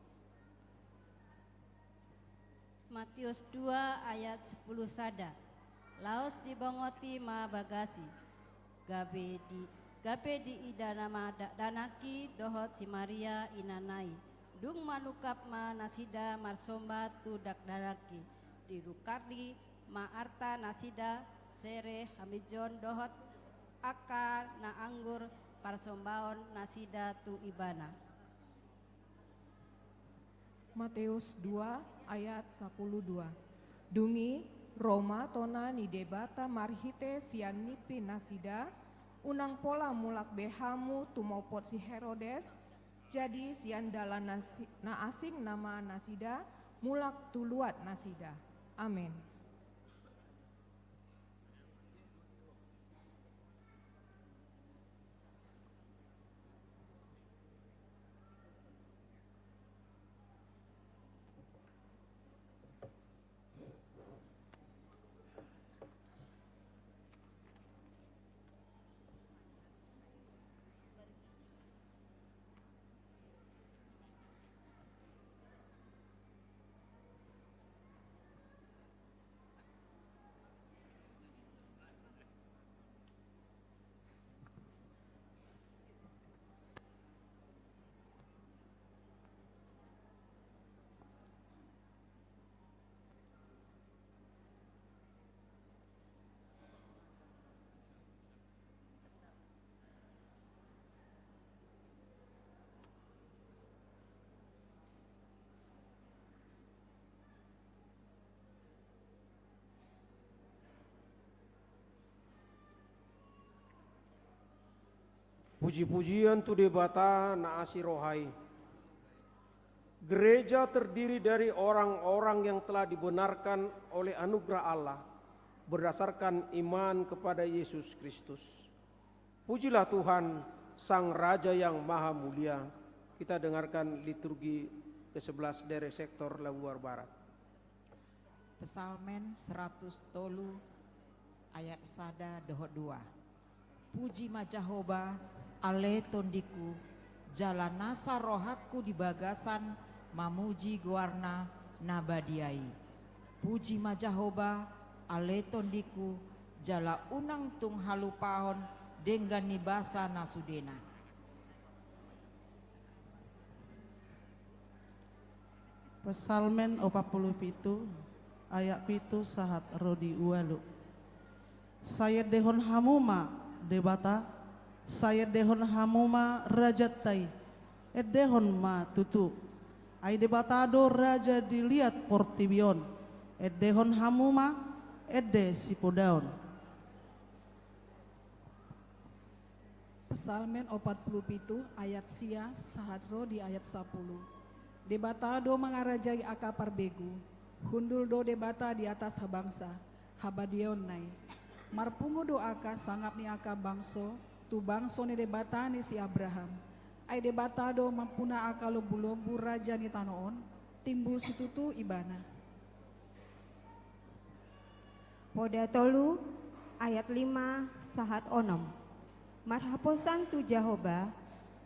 Matius dua ayat sampulu sada. Laos dibongoti ma bagas i, gabe di, gabe diida nama dakdanak i dohot si Maria inana i. Dung manungkap ma nasida marsomba tu dakdanak i, ditukari ma arta nasida, sere, hamijon dohot angka na anggur parsombaon nasida tu ibana. Matius dua ayat sampulu dua. Dung i ro ma tona ni Debata marhite sian nimpi nasida: Unang pola mulak be hamu tumopot si Herodes. Jadi sian dalan na si-, na asing nama nasida mulak tu luat nasida. Amen. Puji-pujian tu Debata na asi roha i. Gereja terdiri dari orang-orang yang telah dibenarkan oleh anugerah Allah berdasarkan iman kepada Yesus Kristus. Pujilah Tuhan, Sang Raja yang Maha Mulia. Kita dengarkan liturgi kesebelas dari sektor Labuan Barat. Psalmen seratus tolu ayat sada dohot dua. Puji ma Jahowa, ale tondingku, jala nasa rohangku di bagasan mamuji goarna na badia i. Puji ma Jahowa, ale tondingku, jala unang tung halupahon denggan ni basa na sudena. Psalmen opat pulu pitu, ayat pitu sahat ro di ualu. Sai endehon hamu ma, Debata, sai endehon hamu ma, Rajanta i, endehon ma tutu. Ai Debata do raja di liat portibi on, endehon hamu ma, ende sipodaon. Psalmen opat pulu pitu ayat sia sahat ro di ayat sapulu. Debata do mangarajai angka parbegu, hundul do Debata di atas habangsa, habadiaonna i. Marpungu do angka sangap ni angka bangso, tu bangso ni Debata ni si Abraham. Ai Debata do mampuna angka lombu-lombu raja ni tano on, timbul situtu Ibana. Poda tolu ayat lima sahat onom. Marhaposan tu Jahowa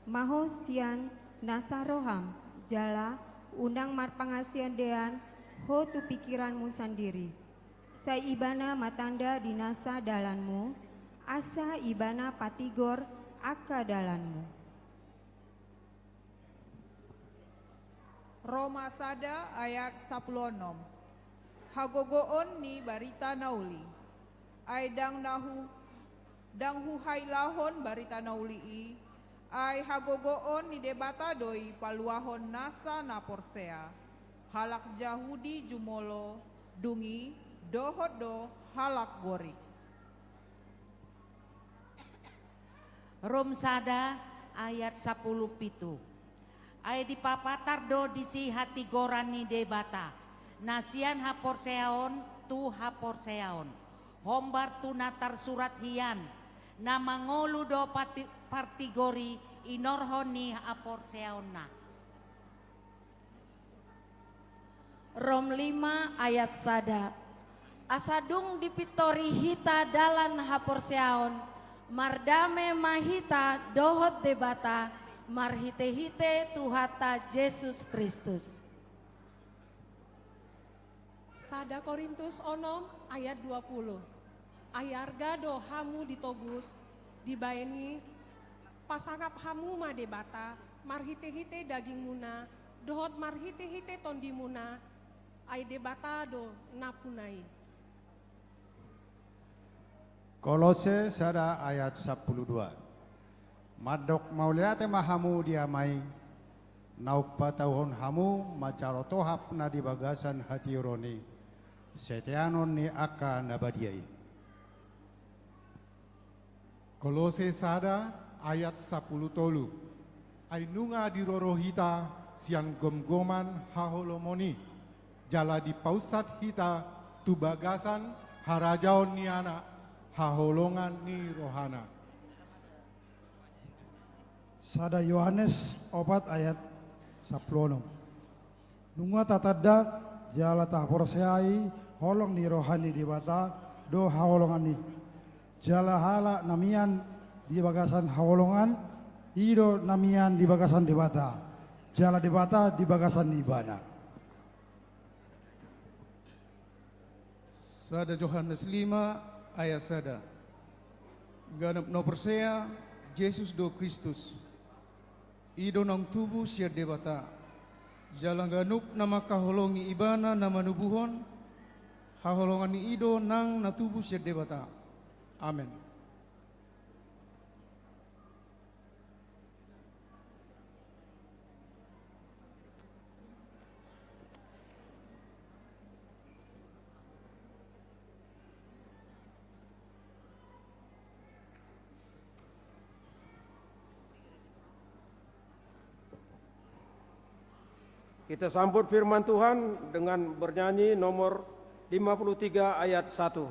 ma ho sian nasa roham, jala unang marpangasiandean ho tu pingkiranmu sandiri. Sai Ibana ma tanda di nasa dalanmu, asa Ibana patigor angka dalanmu. Roma sada ayat sapulu onom. Hagogoon ni barita na uli. Ai ndang na hu-, ndang huhailahon barita na uli i, ai hagogoon ni Debata do i paluahon nasa na porsea, halak Jahudi jumolo, dung i dohot do halak Gorik. Rom sada ayat sapulu pitu. Ai dipapatar do disi hatigoran ni Debata, na sian haporseaon tu haporseaon, hombar tu na tarsurat hian, na mangolu do pati-, partigori inorhon ni haporseaonna. Rom lima ayat sada. Asa dung dipintori hita dalan haporseaon, mardame ma hita dohot Debata marhite-hite Tuhanta Jesus Kristus. Sada Korintus onom ayat dua pulu. Ai arga do hamu ditobus, dibaen i, pasangap hamu ma Debata, marhite-hite dagingmuna, dohot marhite-hite tondimuna, ai Debata do nampuna i. Kolose sada ayat sapulu dua. Mandok mauliate ma hamu di Ama i, na umpatauhon hamu manjalo tohap na di bagasan hatiuron i, seteanon ni angka na badia i. Kolose sada ayat sapulu tolu. Ai nunga diroro hita sian gomgoman haholomon i, jala dipaunsat hita tu bagasan harajaon ni Anak, haholongan ni rohana. Sada Yohanes opat ayat sapulu onom. Nunga tatanda jala taporseai holong ni roha ni Debata do haholongan i. Jala halak na mian di bagasan haholongan i do na mian di bagasan Debata, jala Debata di bagasan ibana. Sada Johannes lima ayat sada. Ganup na porsea Jesus do Kristus, i do naung tubu sian Debata. Jala ganup na mangkaholongi Ibana na manubuhon, haholongan ni i do nang na tubu sian Debata. Amen. Kita sambut firman Tuhan dengan bernyanyi nomor lima puluh tiga ayat satu.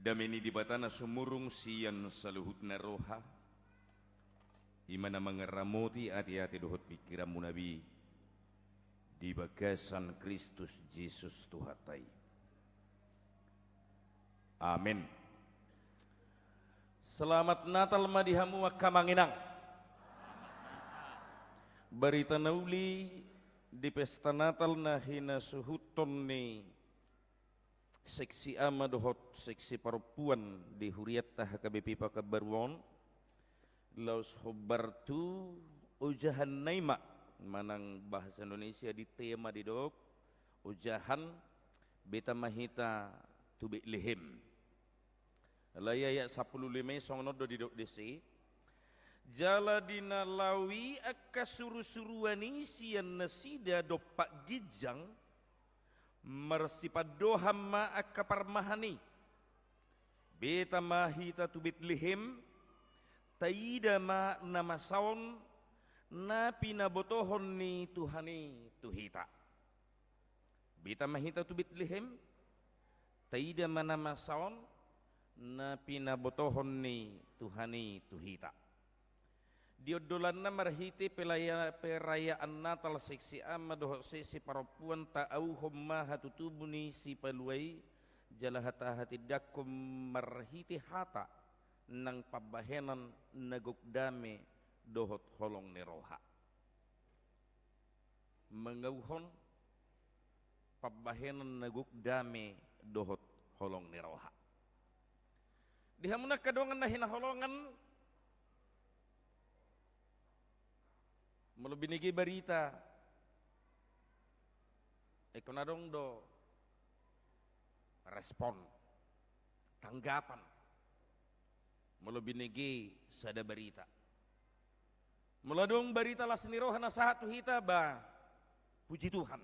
Dame ni Debata na sumurung sian saluhutna roha, i ma na mangaramoti ateate dohot pingkiranmuna be di bagasan Kristus Jesus Tuhanta i. Amen. Selamat Natal ma di hamu angka amang inang. Barita na uli di pesta Natal na hinasuhuton ni seksi ama dohot seksi parompuan di hurianta H K B P Pekanbaru on, laos hombar tu ojahanna i ma, manang bahasa Indonesia di tema didok, ojahan, beta ma hita tu Betlehem. Alai ayat sampulu lima i songon on do didok disi: Jala di na laho i angka surusuruan i sian nasida dompak ginjang, marsipandohan ma angka parmahan i: Beta ma hita tu Betlehem, taida ma na masa on na pinabotohon ni Tuhan i tu hita. Beta ma hita tu Betlehem, taida ma na masa on na pinabotohon ni Tuhan i tu hita. Di ondolanna marhite pelaya-, perayaan Natal seksi ama dohot seksi parompuan taauhon ma hatutubu ni Sipalua i, jala hata-, hatindangkon marhite hata nang pambahenan na gok dame dohot holong ni roha. Mangauhon pambahenan na gok dame dohot holong ni roha. Di hamu angka dongan na hinaholongan, molo binege barita, ingkon adong do respon, tanggapan. Molo binege sada barita, molo adong barita las ni roha na sahat tu hita, ba, puji Tuhan.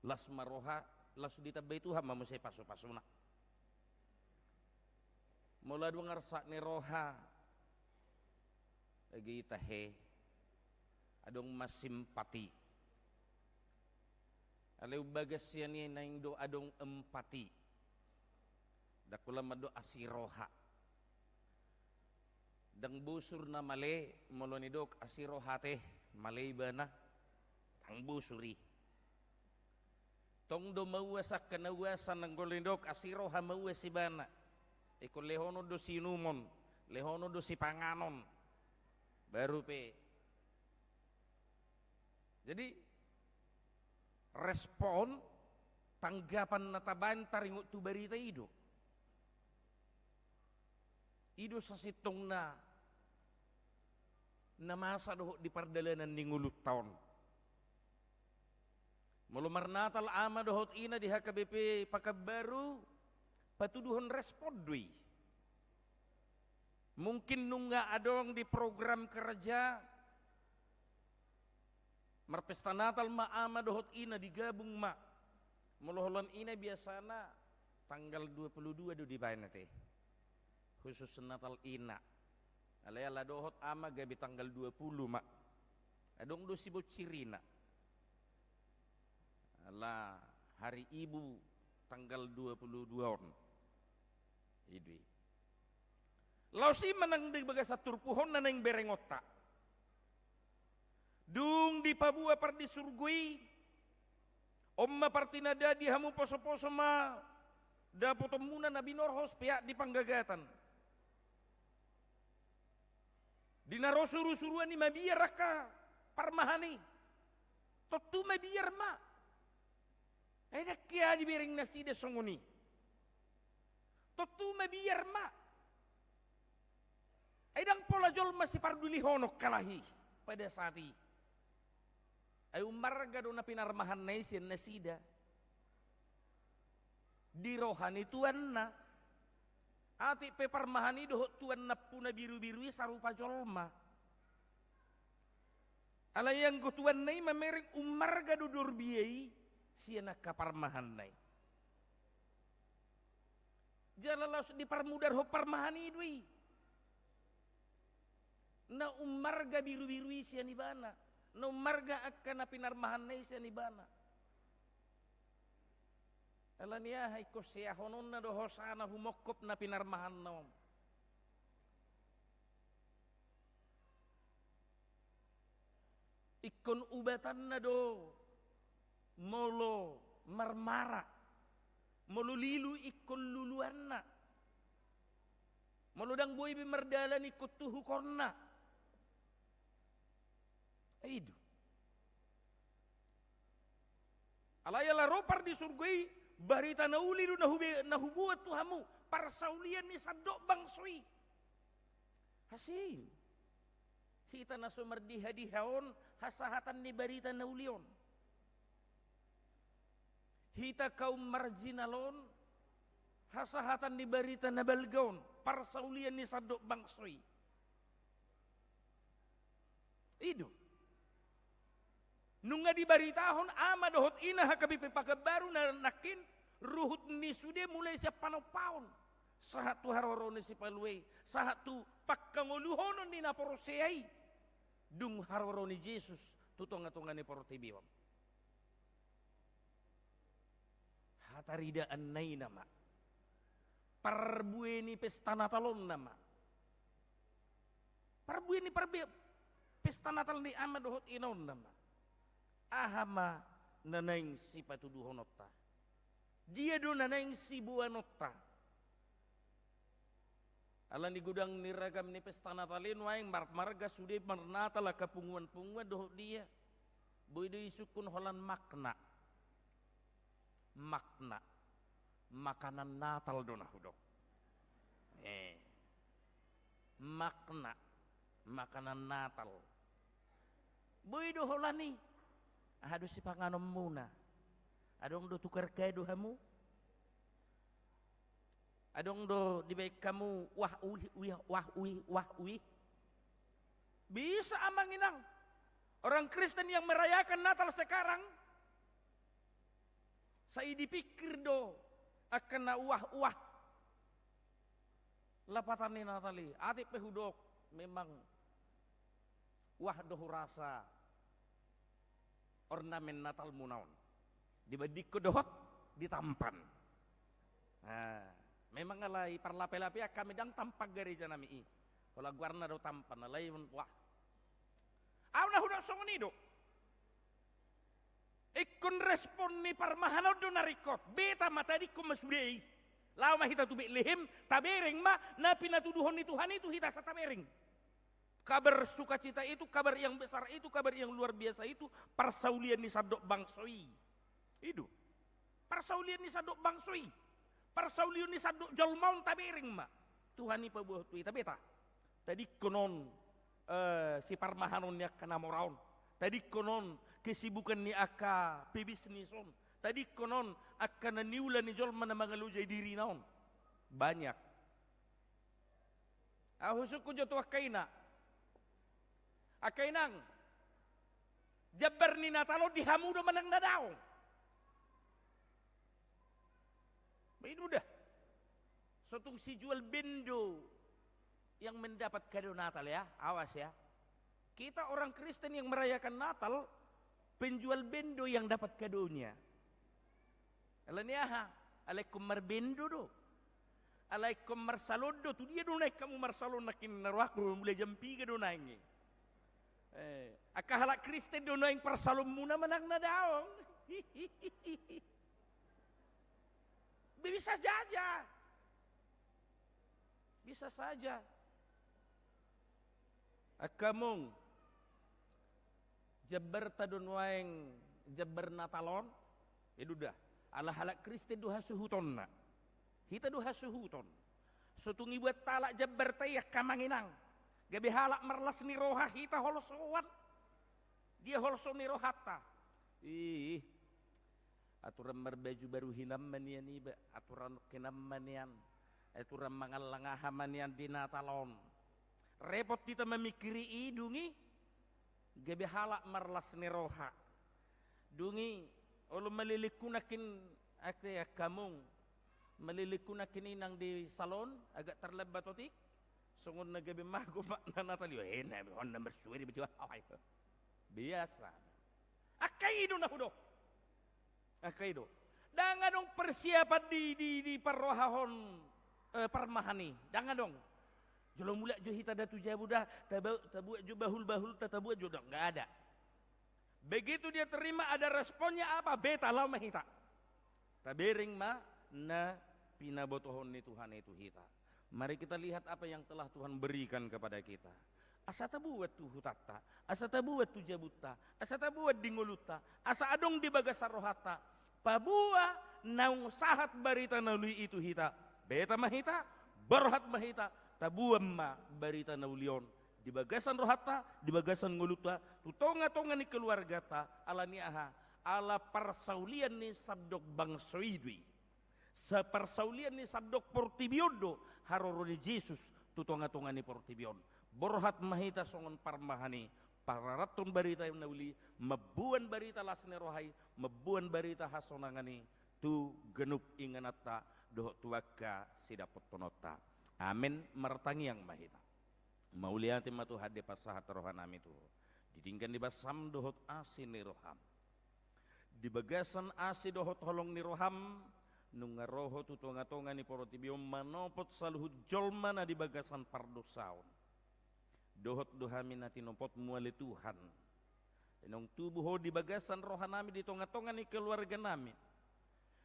Las ma roha, langsung ditambai Tuhan ma muse pasupasuna. Molo adong arsak ni roha, age tahe, adong ma simpati. Alai umbagas sian i naeng do adong empati. Ndang holan mandok asi roha. Ndang bosur na male, molo nidok asi roha te, male ibana. Ndang bosur i. Tong do mauas angka na uasan, anggo nidok asi roha mauas ibana. Ingkon lehonon do siinumon, lehonon do sipanganon. Baru pe. Jadi, respon, tanggapan na tabaen taringot tu barita i do. I do sasintongna na masa dohot di pardalanan ni ngolunta on. Molo marnatal ama dohot ina di H K B P Pekanbaru, patuduhon respon do i. Mungkin nunga adong di program kerja, marpesta Natal ma ama dohot ina, digabung ma. Molo holan ina biasana tanggal dua puluh dua do dibaen ate. Khusus Natal ina. Alai ala dohot ama gabe tanggal dua puluh ma. Adong do sibonsirina. Ala hari ibu tanggal dua puluh dua on. I do i. Laos i ma nang di bagasan turpuk on na naeng berengonta. Dung dipaboa pardisurgo i, on ma partinandaan di hamu posoposo ma dapotonmuna na binorhos peak di panggagatan. Di na ro surusuruan i mabiar angka parmahan i. Tontu mabiar ma. Ai ndang hea dibereng nasida songon i. Tontu mabiar ma. Ai ndang pola jolma sipardulihonon kalahi pada saat i. Ai ummarga do na pinarmahanna i sian nasida. Di roha ni tuanna. Atik pe parmahan i dohot tuan nampuna birubiru i sarupa jolma. Alai anggo tuanna i mamereng ummarga do dorbia i sian angka parmahanna i. Jala laos diparmudarhon parmahan i do i. Na ummarga birubiru i sian ibana. Na ummarga angka na pinarmahanna i sian ibana. Ala ni aha ingkon seahononna do hosana humongkop na pinarmahanna on. Ingkon ubatanna do molo marmara, molo lilu ingkon luluanna, molo ndang boi be mardalan ingkon tuhukonna. I do. Alai ala ro pardisurgo i, barita na uli do na hube-, na huboan tu hamu, parsaulian ni sandok bangso i. Asi. Hita na so mardihadiha on, hasahatan ni barita na uli on. Hita kaum marginal on, hasahatan ni barita na balga on, parsaulian ni sandok bangso i. I do. Nunga dibaritahon ama dohot ina H K B P Pakanbaru na nangkin ruhut ni sude mulai sian panompaon. Sahat tu haroro ni Sipalua i, sahat tu pangkangoluhonon ni na porsea i. Dung haroro ni Jesus tu tongatonga ni portibi on. Hataridaanna i nama. Parbue ni pesta Natal on nama. Parbue ni parbe-, pesta Natal ni ama dohot ina on nama. Aha ma na naeng sipatuduhononta? Dia do na naeng siboanonta? Ala ni godang ni ragam ni pesta Natal i nuaeng mar-, marga sude marnatal angka punguan-punguan dohot dia. Boi do isungkun holan makna. Makna. Makanan Natal do na hudok. Eh. Makna. Makanan Natal. Boi do holan i. Aha do sipanganonmuna? Adong do tukar kado hamu? Adong do dibaen hamu wah uih, uih, wah uih, wah uih? Bisa amang inang. Orang Kristen yang merayakan Natal sekarang, sai dipikir do angka na wah uah. Lapatan ni Natal i, atik pe hudok, memang wah do hurasa ornamen Natalmuna on. Dibandingkon dohot ditampan. Nah, memang alai parlapelapean hami ndang tampan gareja nami i. Pola goarna do tampan, alai wah. Au na hudok songon i do. Ingkon respon ni parmahan on do na ringkot. Beta ma, tadingkon ma sude i. Laho ma hita tu Betlehem, tabereng ma na pinatuduhon ni Tuhan i tu hita asa tabereng. Kabar sukacita itu, kabar yang besar itu, kabar yang luar biasa itu, parsaulian ni sandok bangso i. I do. Parsaulian ni sandok bangso i. Parsaulian ni sandok jolma on tabereng ma. Tuhan i paboa tu hita, beta. Tadingkon on, eh, siparmahanon ni angka na mora on. Tadingkon on kesibukan ni angka pebisnis on. Tadingkon on angka na niula ni jolma na mangalojai dirina on. Banyak. Ahu sungkun jo tu angka ina. Angka inang, jambar ni Natal on di hamu do manang na daong? Baen do da. So tung sijual band do yang mendapat kado Natal, ya, awas, ya. Kita orang Kristen yang merayakan Natal, penjual bendo yang dapat kadonya. Ala ni aha? Ala ingkon marbendo do. Ala ingkon marsalon do. Tu dia do naeng hamu marsalon nangkin, na rohangku, mulai jam piga do naeng i. Eh, angka halak Kristen do naeng parsalonmuna manang na daong. Bisa saja. Bisa saja. Angka amang, jambarta do nuaeng jambar Natal on? I do da. Ala halak Kristen do hasuhutonna. Hita do hasuhuton. So tung ibuat halak jambarta i, angka amang inang. Gabe halak marlas ni roha hita holsoan. Dia holso ni rohanta. Ih. Aturan marbaju baru hinan ma nian iba, aturan hinan ma nian, aturan mangallang aha ma nian di Natal on. Repot hita mamingkiri i, dung i gabe halak marlas ni roha. Dung i olo malelenghu nangkin, ate angka amang, malelenghu nangkin inang di salon, agak terlambat otik. Songon na gabe mago makna Natal i, eh, na on na marsuari baju. Biasa. Angka i do na hudok. Angka i do. Ndang adong persiapan di, di, di parrohahon, eh, parmahan i. Ndang adong. Jolo mulak jo hita da tu jabu da, taba-, tabuat jo bahul-bahulta, tabuat jo, ndang, nggak ada. Begitu dia terima, ada responnya apa? Beta, laho ma hita. Tabereng ma na pinabotohon ni Tuhan i tu hita. Mari kita lihat apa yang telah Tuhan berikan kepada kita. Asa tabuat tu hutanta, asa tabuat tu jabunta, asa tabuat di ngolunta, asa adong di bagasan rohanta. Paboa naung sahat barita na uli i tu hita. Beta ma hita, borhat ma hita, taboan ma barita na uli on di bagasan rohanta, di bagasan ngolunta, tu tonga-tonga ni keluarganta, ala ni aha? Ala parsaulian ni sandok bangso i do i. Sa-, parsaulian ni sandok portibi on do haroro ni Jesus tu tonga-tonga ni portibi on. Borhat ma hita songon parmahan i, pararathon barita na uli, mamboan barita las ni roha i, mamboan barita hasonangan i tu ganup ingananta dohot tu angka sidapothononta. Amen. Martangiang ma hita. Mauliate ma Tuhan, dipasahat rohanami tu Ho. Di denggan ni basam dohot asi ni roham. Di bagasan asi dohot holong ni roham, nunga ro Ho tu tonga-tonga ni portibi on manopot saluhut jolma na di bagasan pardosaon. Dohot do hami na tinopotmu ale Tuhan. Naung tubu Ho di bagasan rohanami, di tonga-tonga ni keluarganami.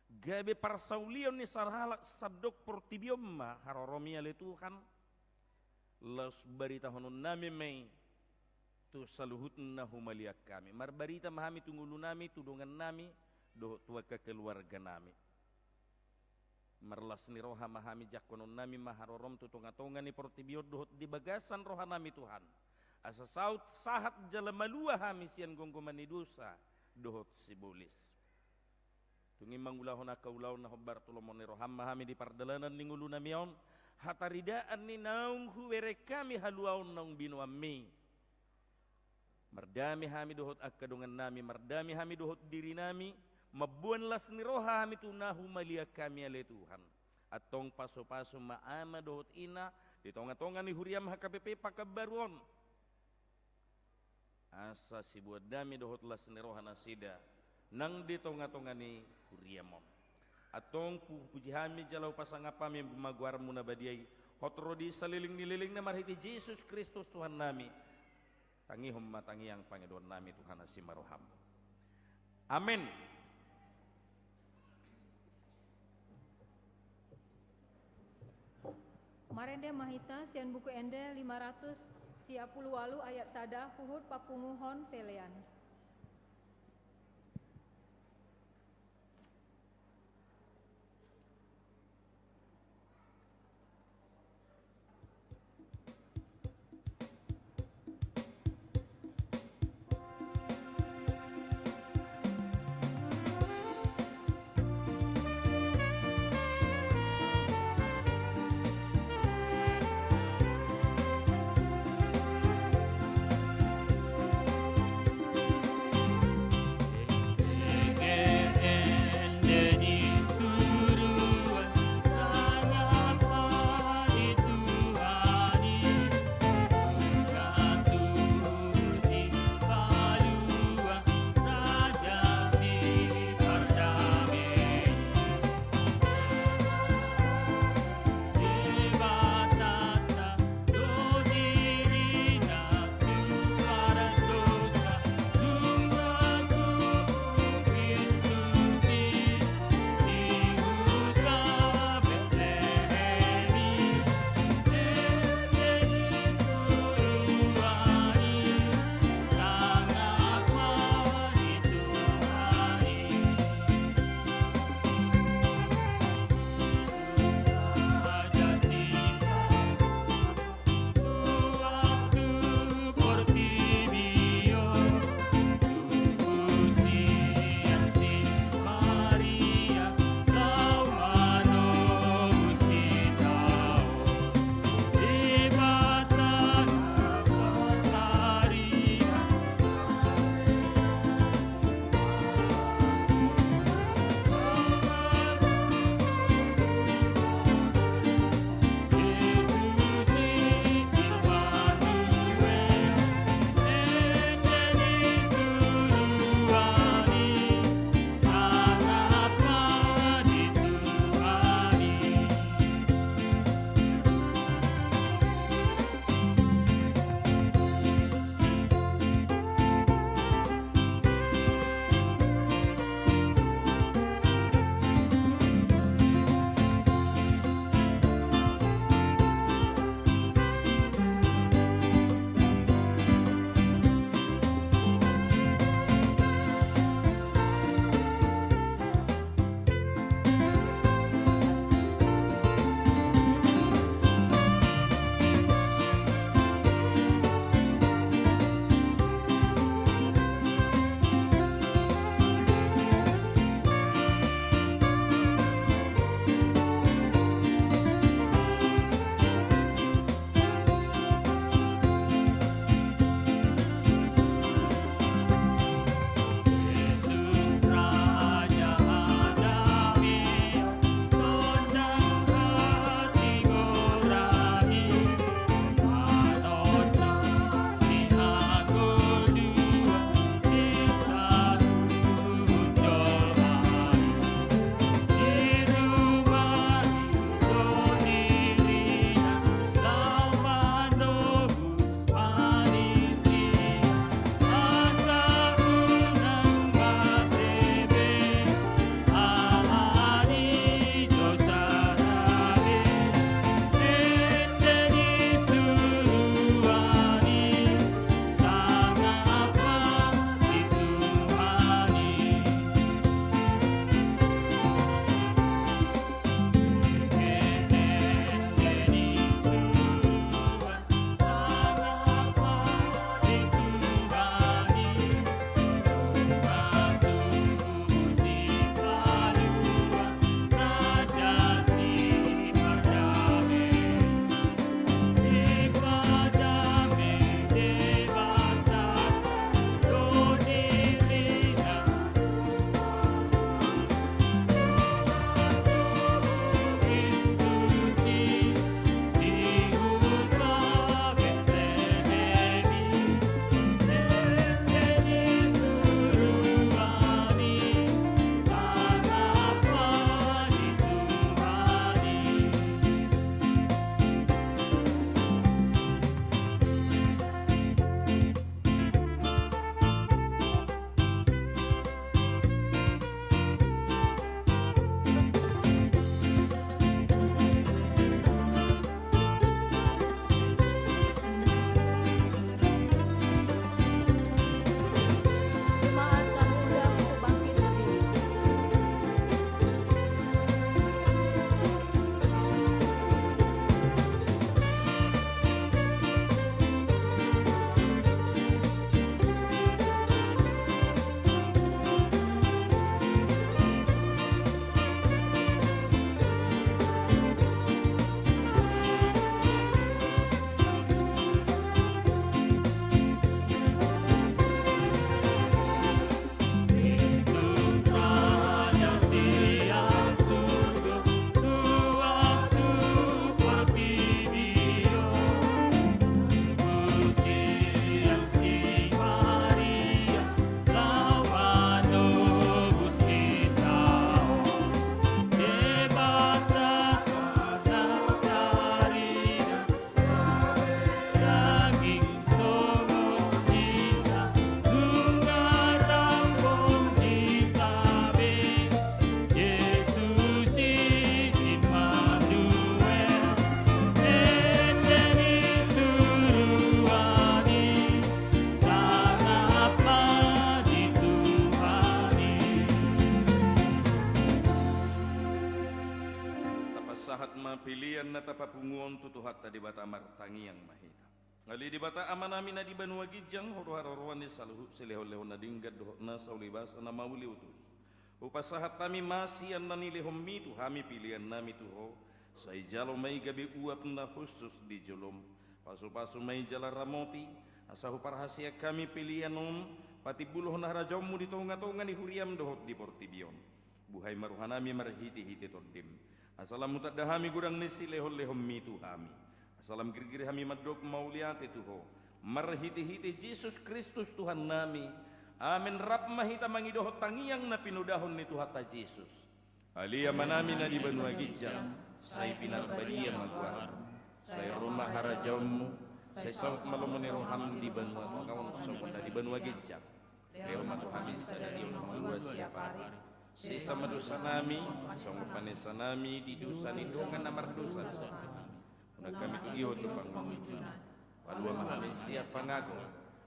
Gabe parsaulion ni sahalak sandok portibi on ma haroromi ale Tuhan. Laos baritahononnami ma i tu saluhut na humaliang hami. Marbarita ma hami tu ngolunami, tu dongannami, dohot tu angka keluarganami. Marlas ni roha ma hami, jangkononnami ma harorom tu tonga-tonga ni portibi on dohot di bagasan rohanami Tuhan. Asa saut sahat jala malua hami sian gomgoman ni dosa dohot sibolis. Dung i mangulahon angka ulaon na hombar tu lomo ni roham ma hami di pardalanan ni ngolunami on, hataridaan ni naung hubereng hami haluaon naung binoanmi. Mardame hami dohot angka dongannami, mardame hami dohot dirinami, mamboan las ni roha hami tu na humaliang hami ale Tuhan. Antong pasu-pasu ma ama dohot ina di tonga-tonga ni huriam H K B P Pakanbaru on. Asa siboan dame dohot las ni roha nasida nang di tonga-tonga ni huriam on. Antong pu-, puji hami jala hupasangap hami ma goarmu na badia i, hot ro di saleleng ni lelengna marhite Jesus Kristus Tuhannami. Tangihon ma tangiang pangidoannami Tuhan, asi ma roham. Amen. Marende ma hita sian Buku Ende lima ratus sia pulu ualu ayat sada, huhut papunguhon pelean. Na tapapungu on tu Tuhanta Debata, martangiang ma hita. Ale Debata Amanami na di banua ginjang, Ho do haroroan ni saluhut silehonlehon na denggan dohot nasa ulibasa na mauliutus. Hupasahat hami ma sian na nilehonMi tu hami peleannami tu Ho, sai jalo ma i gabe uap na hushus di jolom. Pasupasu ma i jala ramoti, asa huparhaseang hami pelean on patimbulhon harajaonMu di tongatonga ni huriaM dohot di portibi on. Buhai ma rohanami marhitehite TondiM, asa lam hutanda hami godang ni silehonlehonMi tu hami, asa lam girgir hami mandok mauliate tu Ho, marhitehite Jesus Kristus Tuhannami. Amen. Rap ma hita mangidohon tangiang na pinodahon ni Tuhanta Jesus. Ale Amanami na di banua ginjang, sai pinarbadia ma goarMu, sai ro ma harajaonMu, sai saut ma lomo ni rohaM di banua tonga on songon na di banua ginjang. Lehon ma tu hami sadari on hangoluan siapari. Sesa ma dosanami, songon panesanami di dosa ni dongan na mardosa tu hami. Unang hami togihon tu pangunjunan. Palua ma hami sian pangago.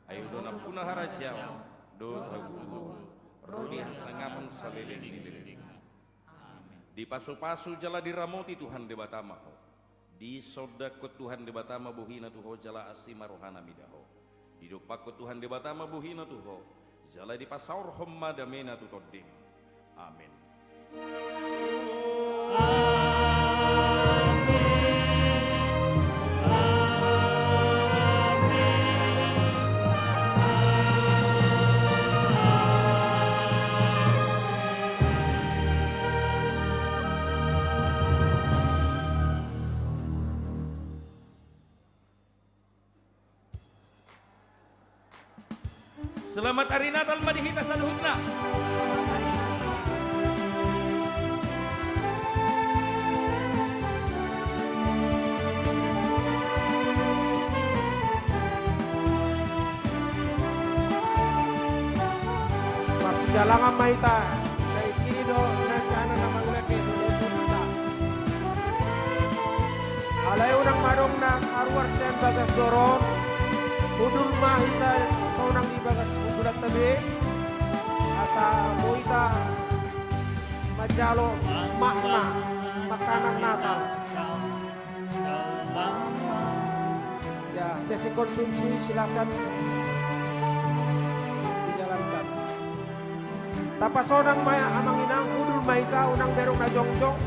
Ai Ho do nampuna harajaon dohot hagogoon, ro di hasangapon saleleng ni lelengna. Amen. Dipasupasu jala diramoti Tuhan Debata ma ho. Disondangkon Tuhan Debata ma bohiNa tu ho jala asi ma rohaNa mida ho. Didompakkon Tuhan Debata ma bohiNa tu ho, jala dipasaorhon ma dameNa tu tondim. Amen. Selamat Hari Natal ma di hita saluhutna. Marsijalangan ma hita. Sai i do na jana na manguleke do hita. Alai unang ma adong na karuar sian bagas joro on. Hundul ma hita sonang di bagas hundulanta be, asa boi hita manjalo makna makanan Natal. Ya, sesi konsumsi silakan dijalankan. Tapasonang ma amang inang, hundul ma hita, unang bereng na jongjong.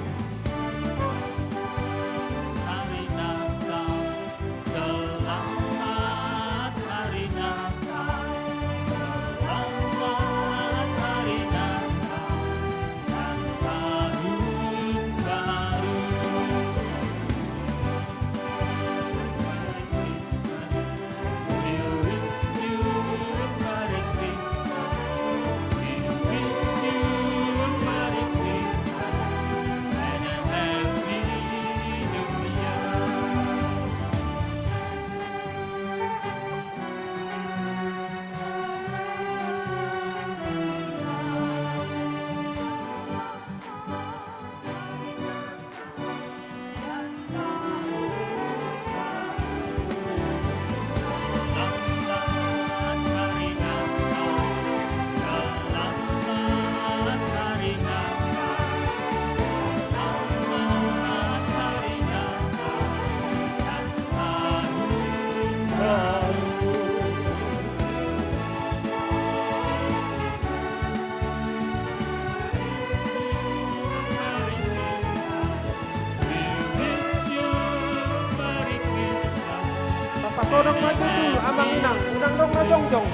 Tapasonang ma tutu amang inang, unang adong na jongjong.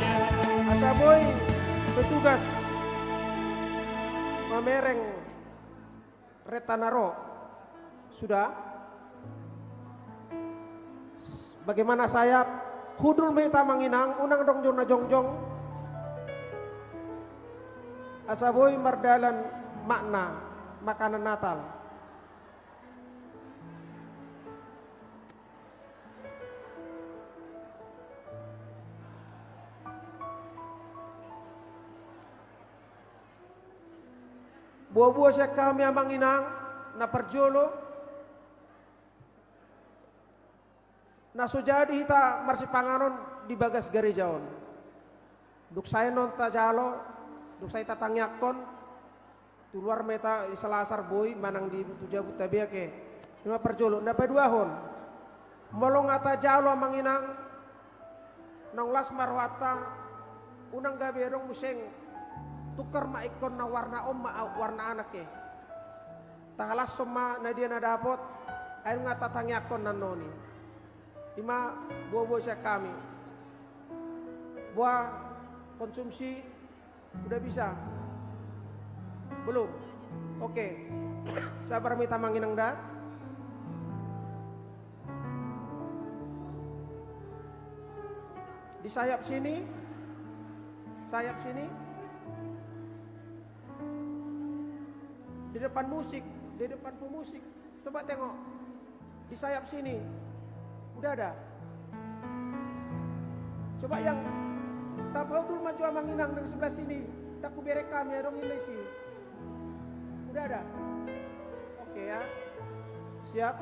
Asa boi petugas mamereng renta na ro. Sudah? Bagaimana saya? Hundul ma hita amang inang, unang adong jo na jongjong. Asa boi mardalan makna makanan Natal. Boa-boa sian hami amang inang, na parjolo, na so jadi hita marsipanganon di bagas gareja on. Dung sae annon tajalo, dung sae tatangiangkon, tu luar ma hita di Selasar boi manang di tu jabunta be ake. Ima parjolo, na paduahon. Molo nga tajalo amang inang, naung las ma rohanta, unang gabe adong muse tungkar ma ingkon na warna on ma au, warna anak e. Tahalashon ma na dia na dapot, ai nunga tatangiangkon annon i. Ima boa-boa sian hami. Boa konsumsi. Udah bisa? Belum? Oke. Sabar ma hita amang inang da. Di sayap sini. Sayap sini. Di depan musik, di depan pemusik. Coba tengok. Di sayap sini. Udah ada. Coba yang, tapaudul maju amang inang yang sebelah sini. Taku berek kami adong inna isi. Udah ada. Oke ya. Siap.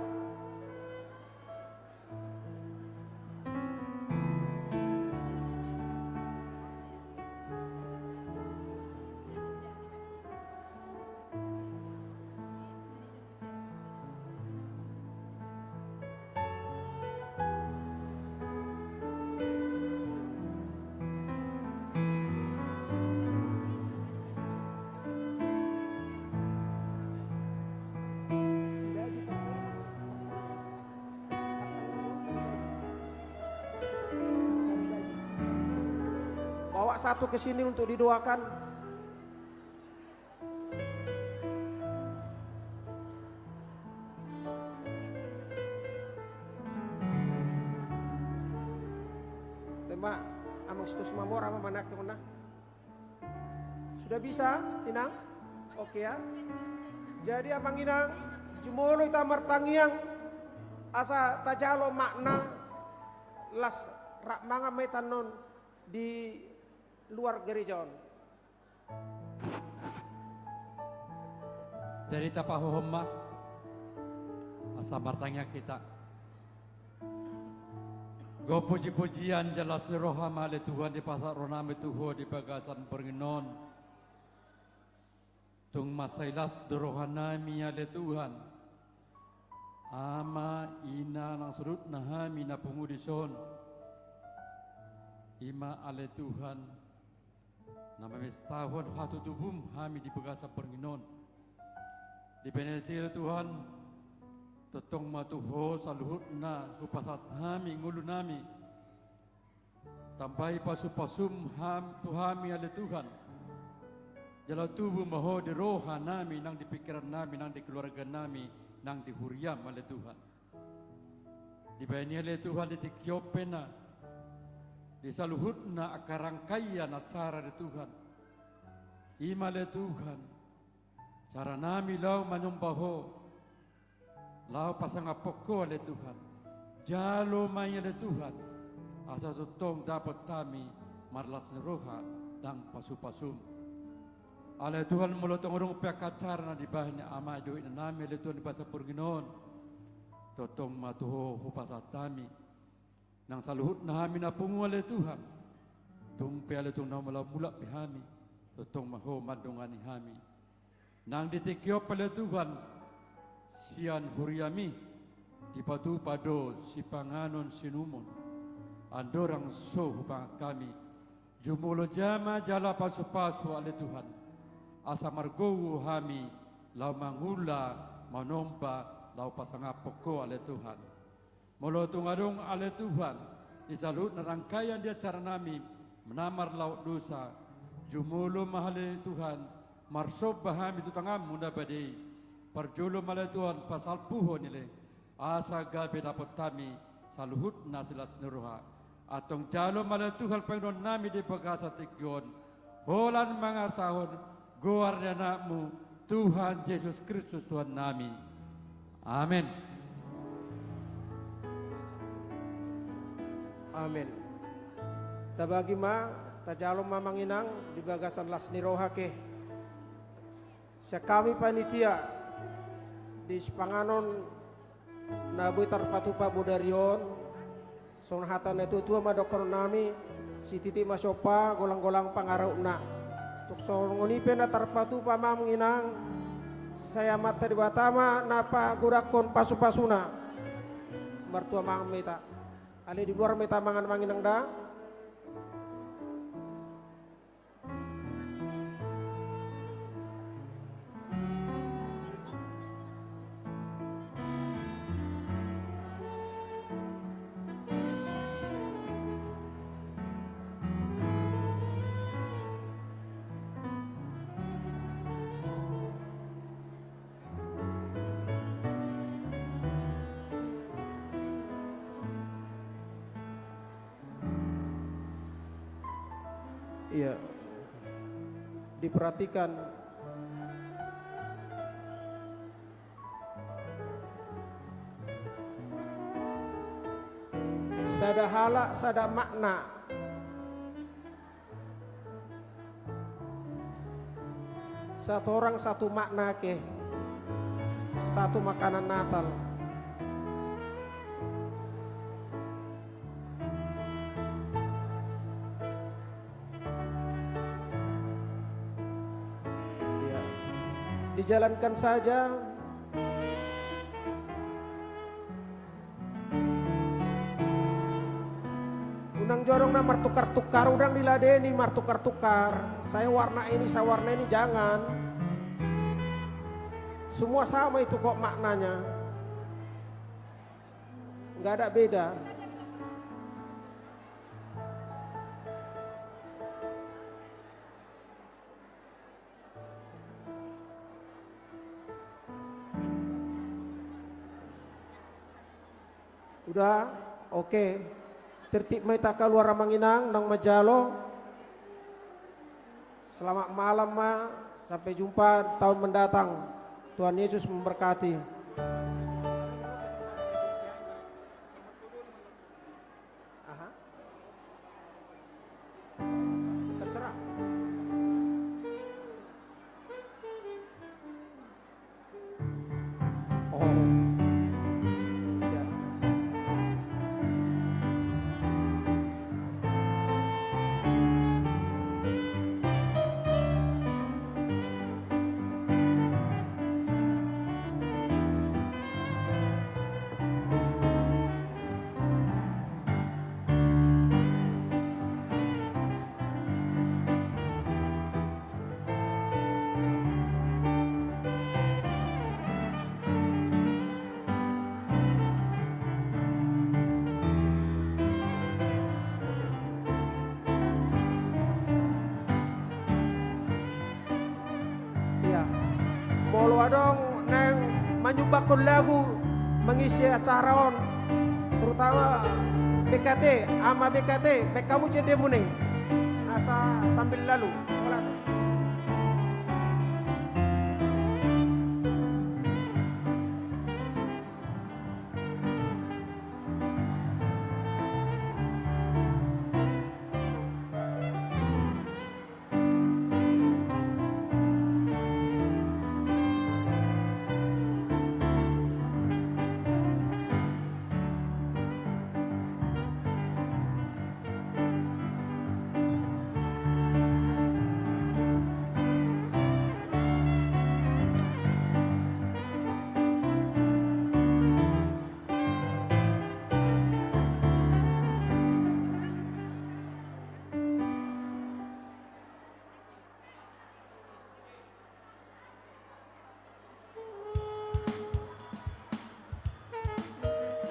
Bawa satu ke sini untuk didoakan. Tema amang situs mamora ma manake ona. Sudah bisa, Inang? Oke ya. Jadi amang inang, jumolo hita martangiang asa tajalo makna las rap mangan ma hita annon di luar gereja on. Jadi tapahohom ma, asa martangiang hita. Gok puji-pujian jala las ni roha ma ale Tuhan dipasahat rohanami tu Ho di bagasan borngin on. Tung mansai las do rohanami ale Tuhan. Ama, ina nang saluhutna hami na pungu dison. Ima ale Tuhan, na mamestahon hatutubum hami di bagasan borngin on. Dibahen ni ale Tuhan, tongtong ma tu Ho saluhutna hupasahat hami ngolunami. Tambai pasu-pasum ham, tu hami ale Tuhan. Jala tubu ma Ho di rohanami, nang di pingkirannami, nang di keluarganami, nang di huriam ale Tuhan. Dibahen ni ale Tuhan di tingki on pe na, di saluhutna angka rangkaian acara ale Tuhan. Ima ale Tuhan, caranami laho manyomba Ho, laho pasangaphon Ho ale Tuhan. Jalo ma i ale Tuhan, asa tongtong dapot hami marlas ni roha nang pasu-pasum. Ale Tuhan, molo tong adong pe angka acara na dibahen ni ama dohot inanami ale Tuhan di bagasan borngin on, tongtong ma tu Ho hupasahat hami. Nang saluhutna hami na pungu ale Tuhan, tung pe ale Tuhan na mulak-mulak pe hami, tongtong ma Ho mandongani hami. Nang di tingki on pe ale Tuhan, sian huriami dipatupa do sipanganon sinumon, andorang so hupangan hami. Jumolo jama jala pasu-pasu ale Tuhan, asa margogo hami laho mangula, manomba, laho pasangaphon Ho ale Tuhan. Molo tung adong ale Tuhan di saluhutna rangkaian di acaranami na marlaok dosa, jumolo ma ale Tuhan marsomba hami tu tanganmu na badia i. Parjolo ma ale Tuhan pasalpuhon i ale, asa gabe dapot hami saluhutna silas ni roha. Antong jalo ma ale Tuhan pangidoannami di bagasan tingki on, holan mangasahon goar ni Anakmu, Tuhan Jesus Kristus Tuhannami. Amen. Amen. Tabagi ma, tajalo ma amang inang di bagasan las ni roha ke. Sian hami panitia di sipanganon na boi tarpatupa bodari on, songon hata ni natua-tua ma dohononnami, sititi ma sompa, golang-golang pangarahutna. Tung songon i pe na tarpatupa amang inang, Sai Amanta Debata ma na pagodangkon pasupasuna. Martua mangan ma hita. Alai di luar ma hita mangan, amang inang, da. Iya. Diperhatikan. Sada halak, sada makna. Satu orang satu makna, oke. Satu makanan Natal. Iya. Dijalankan saja. Unang jolo na martukar-tukar, unang diladeni martukar-tukar. Sai warna ini, sai warna ini, jangan. Semua sama itu kok maknanya. Nggak ada beda. Udah, oke. Tertib ma hita kaluar, amang inang, naung manjalo. Selamat malam ma, sampai jumpa tahun mendatang. Tuhan Yesus memberkati. Aha. Terserah. Oh. Ya. Iya. Molo adong naeng manyumbangkon lagu mangisi acara on, terutama B K T, ama B K T, baen hamu jendemuna i. Asa sambil lalu.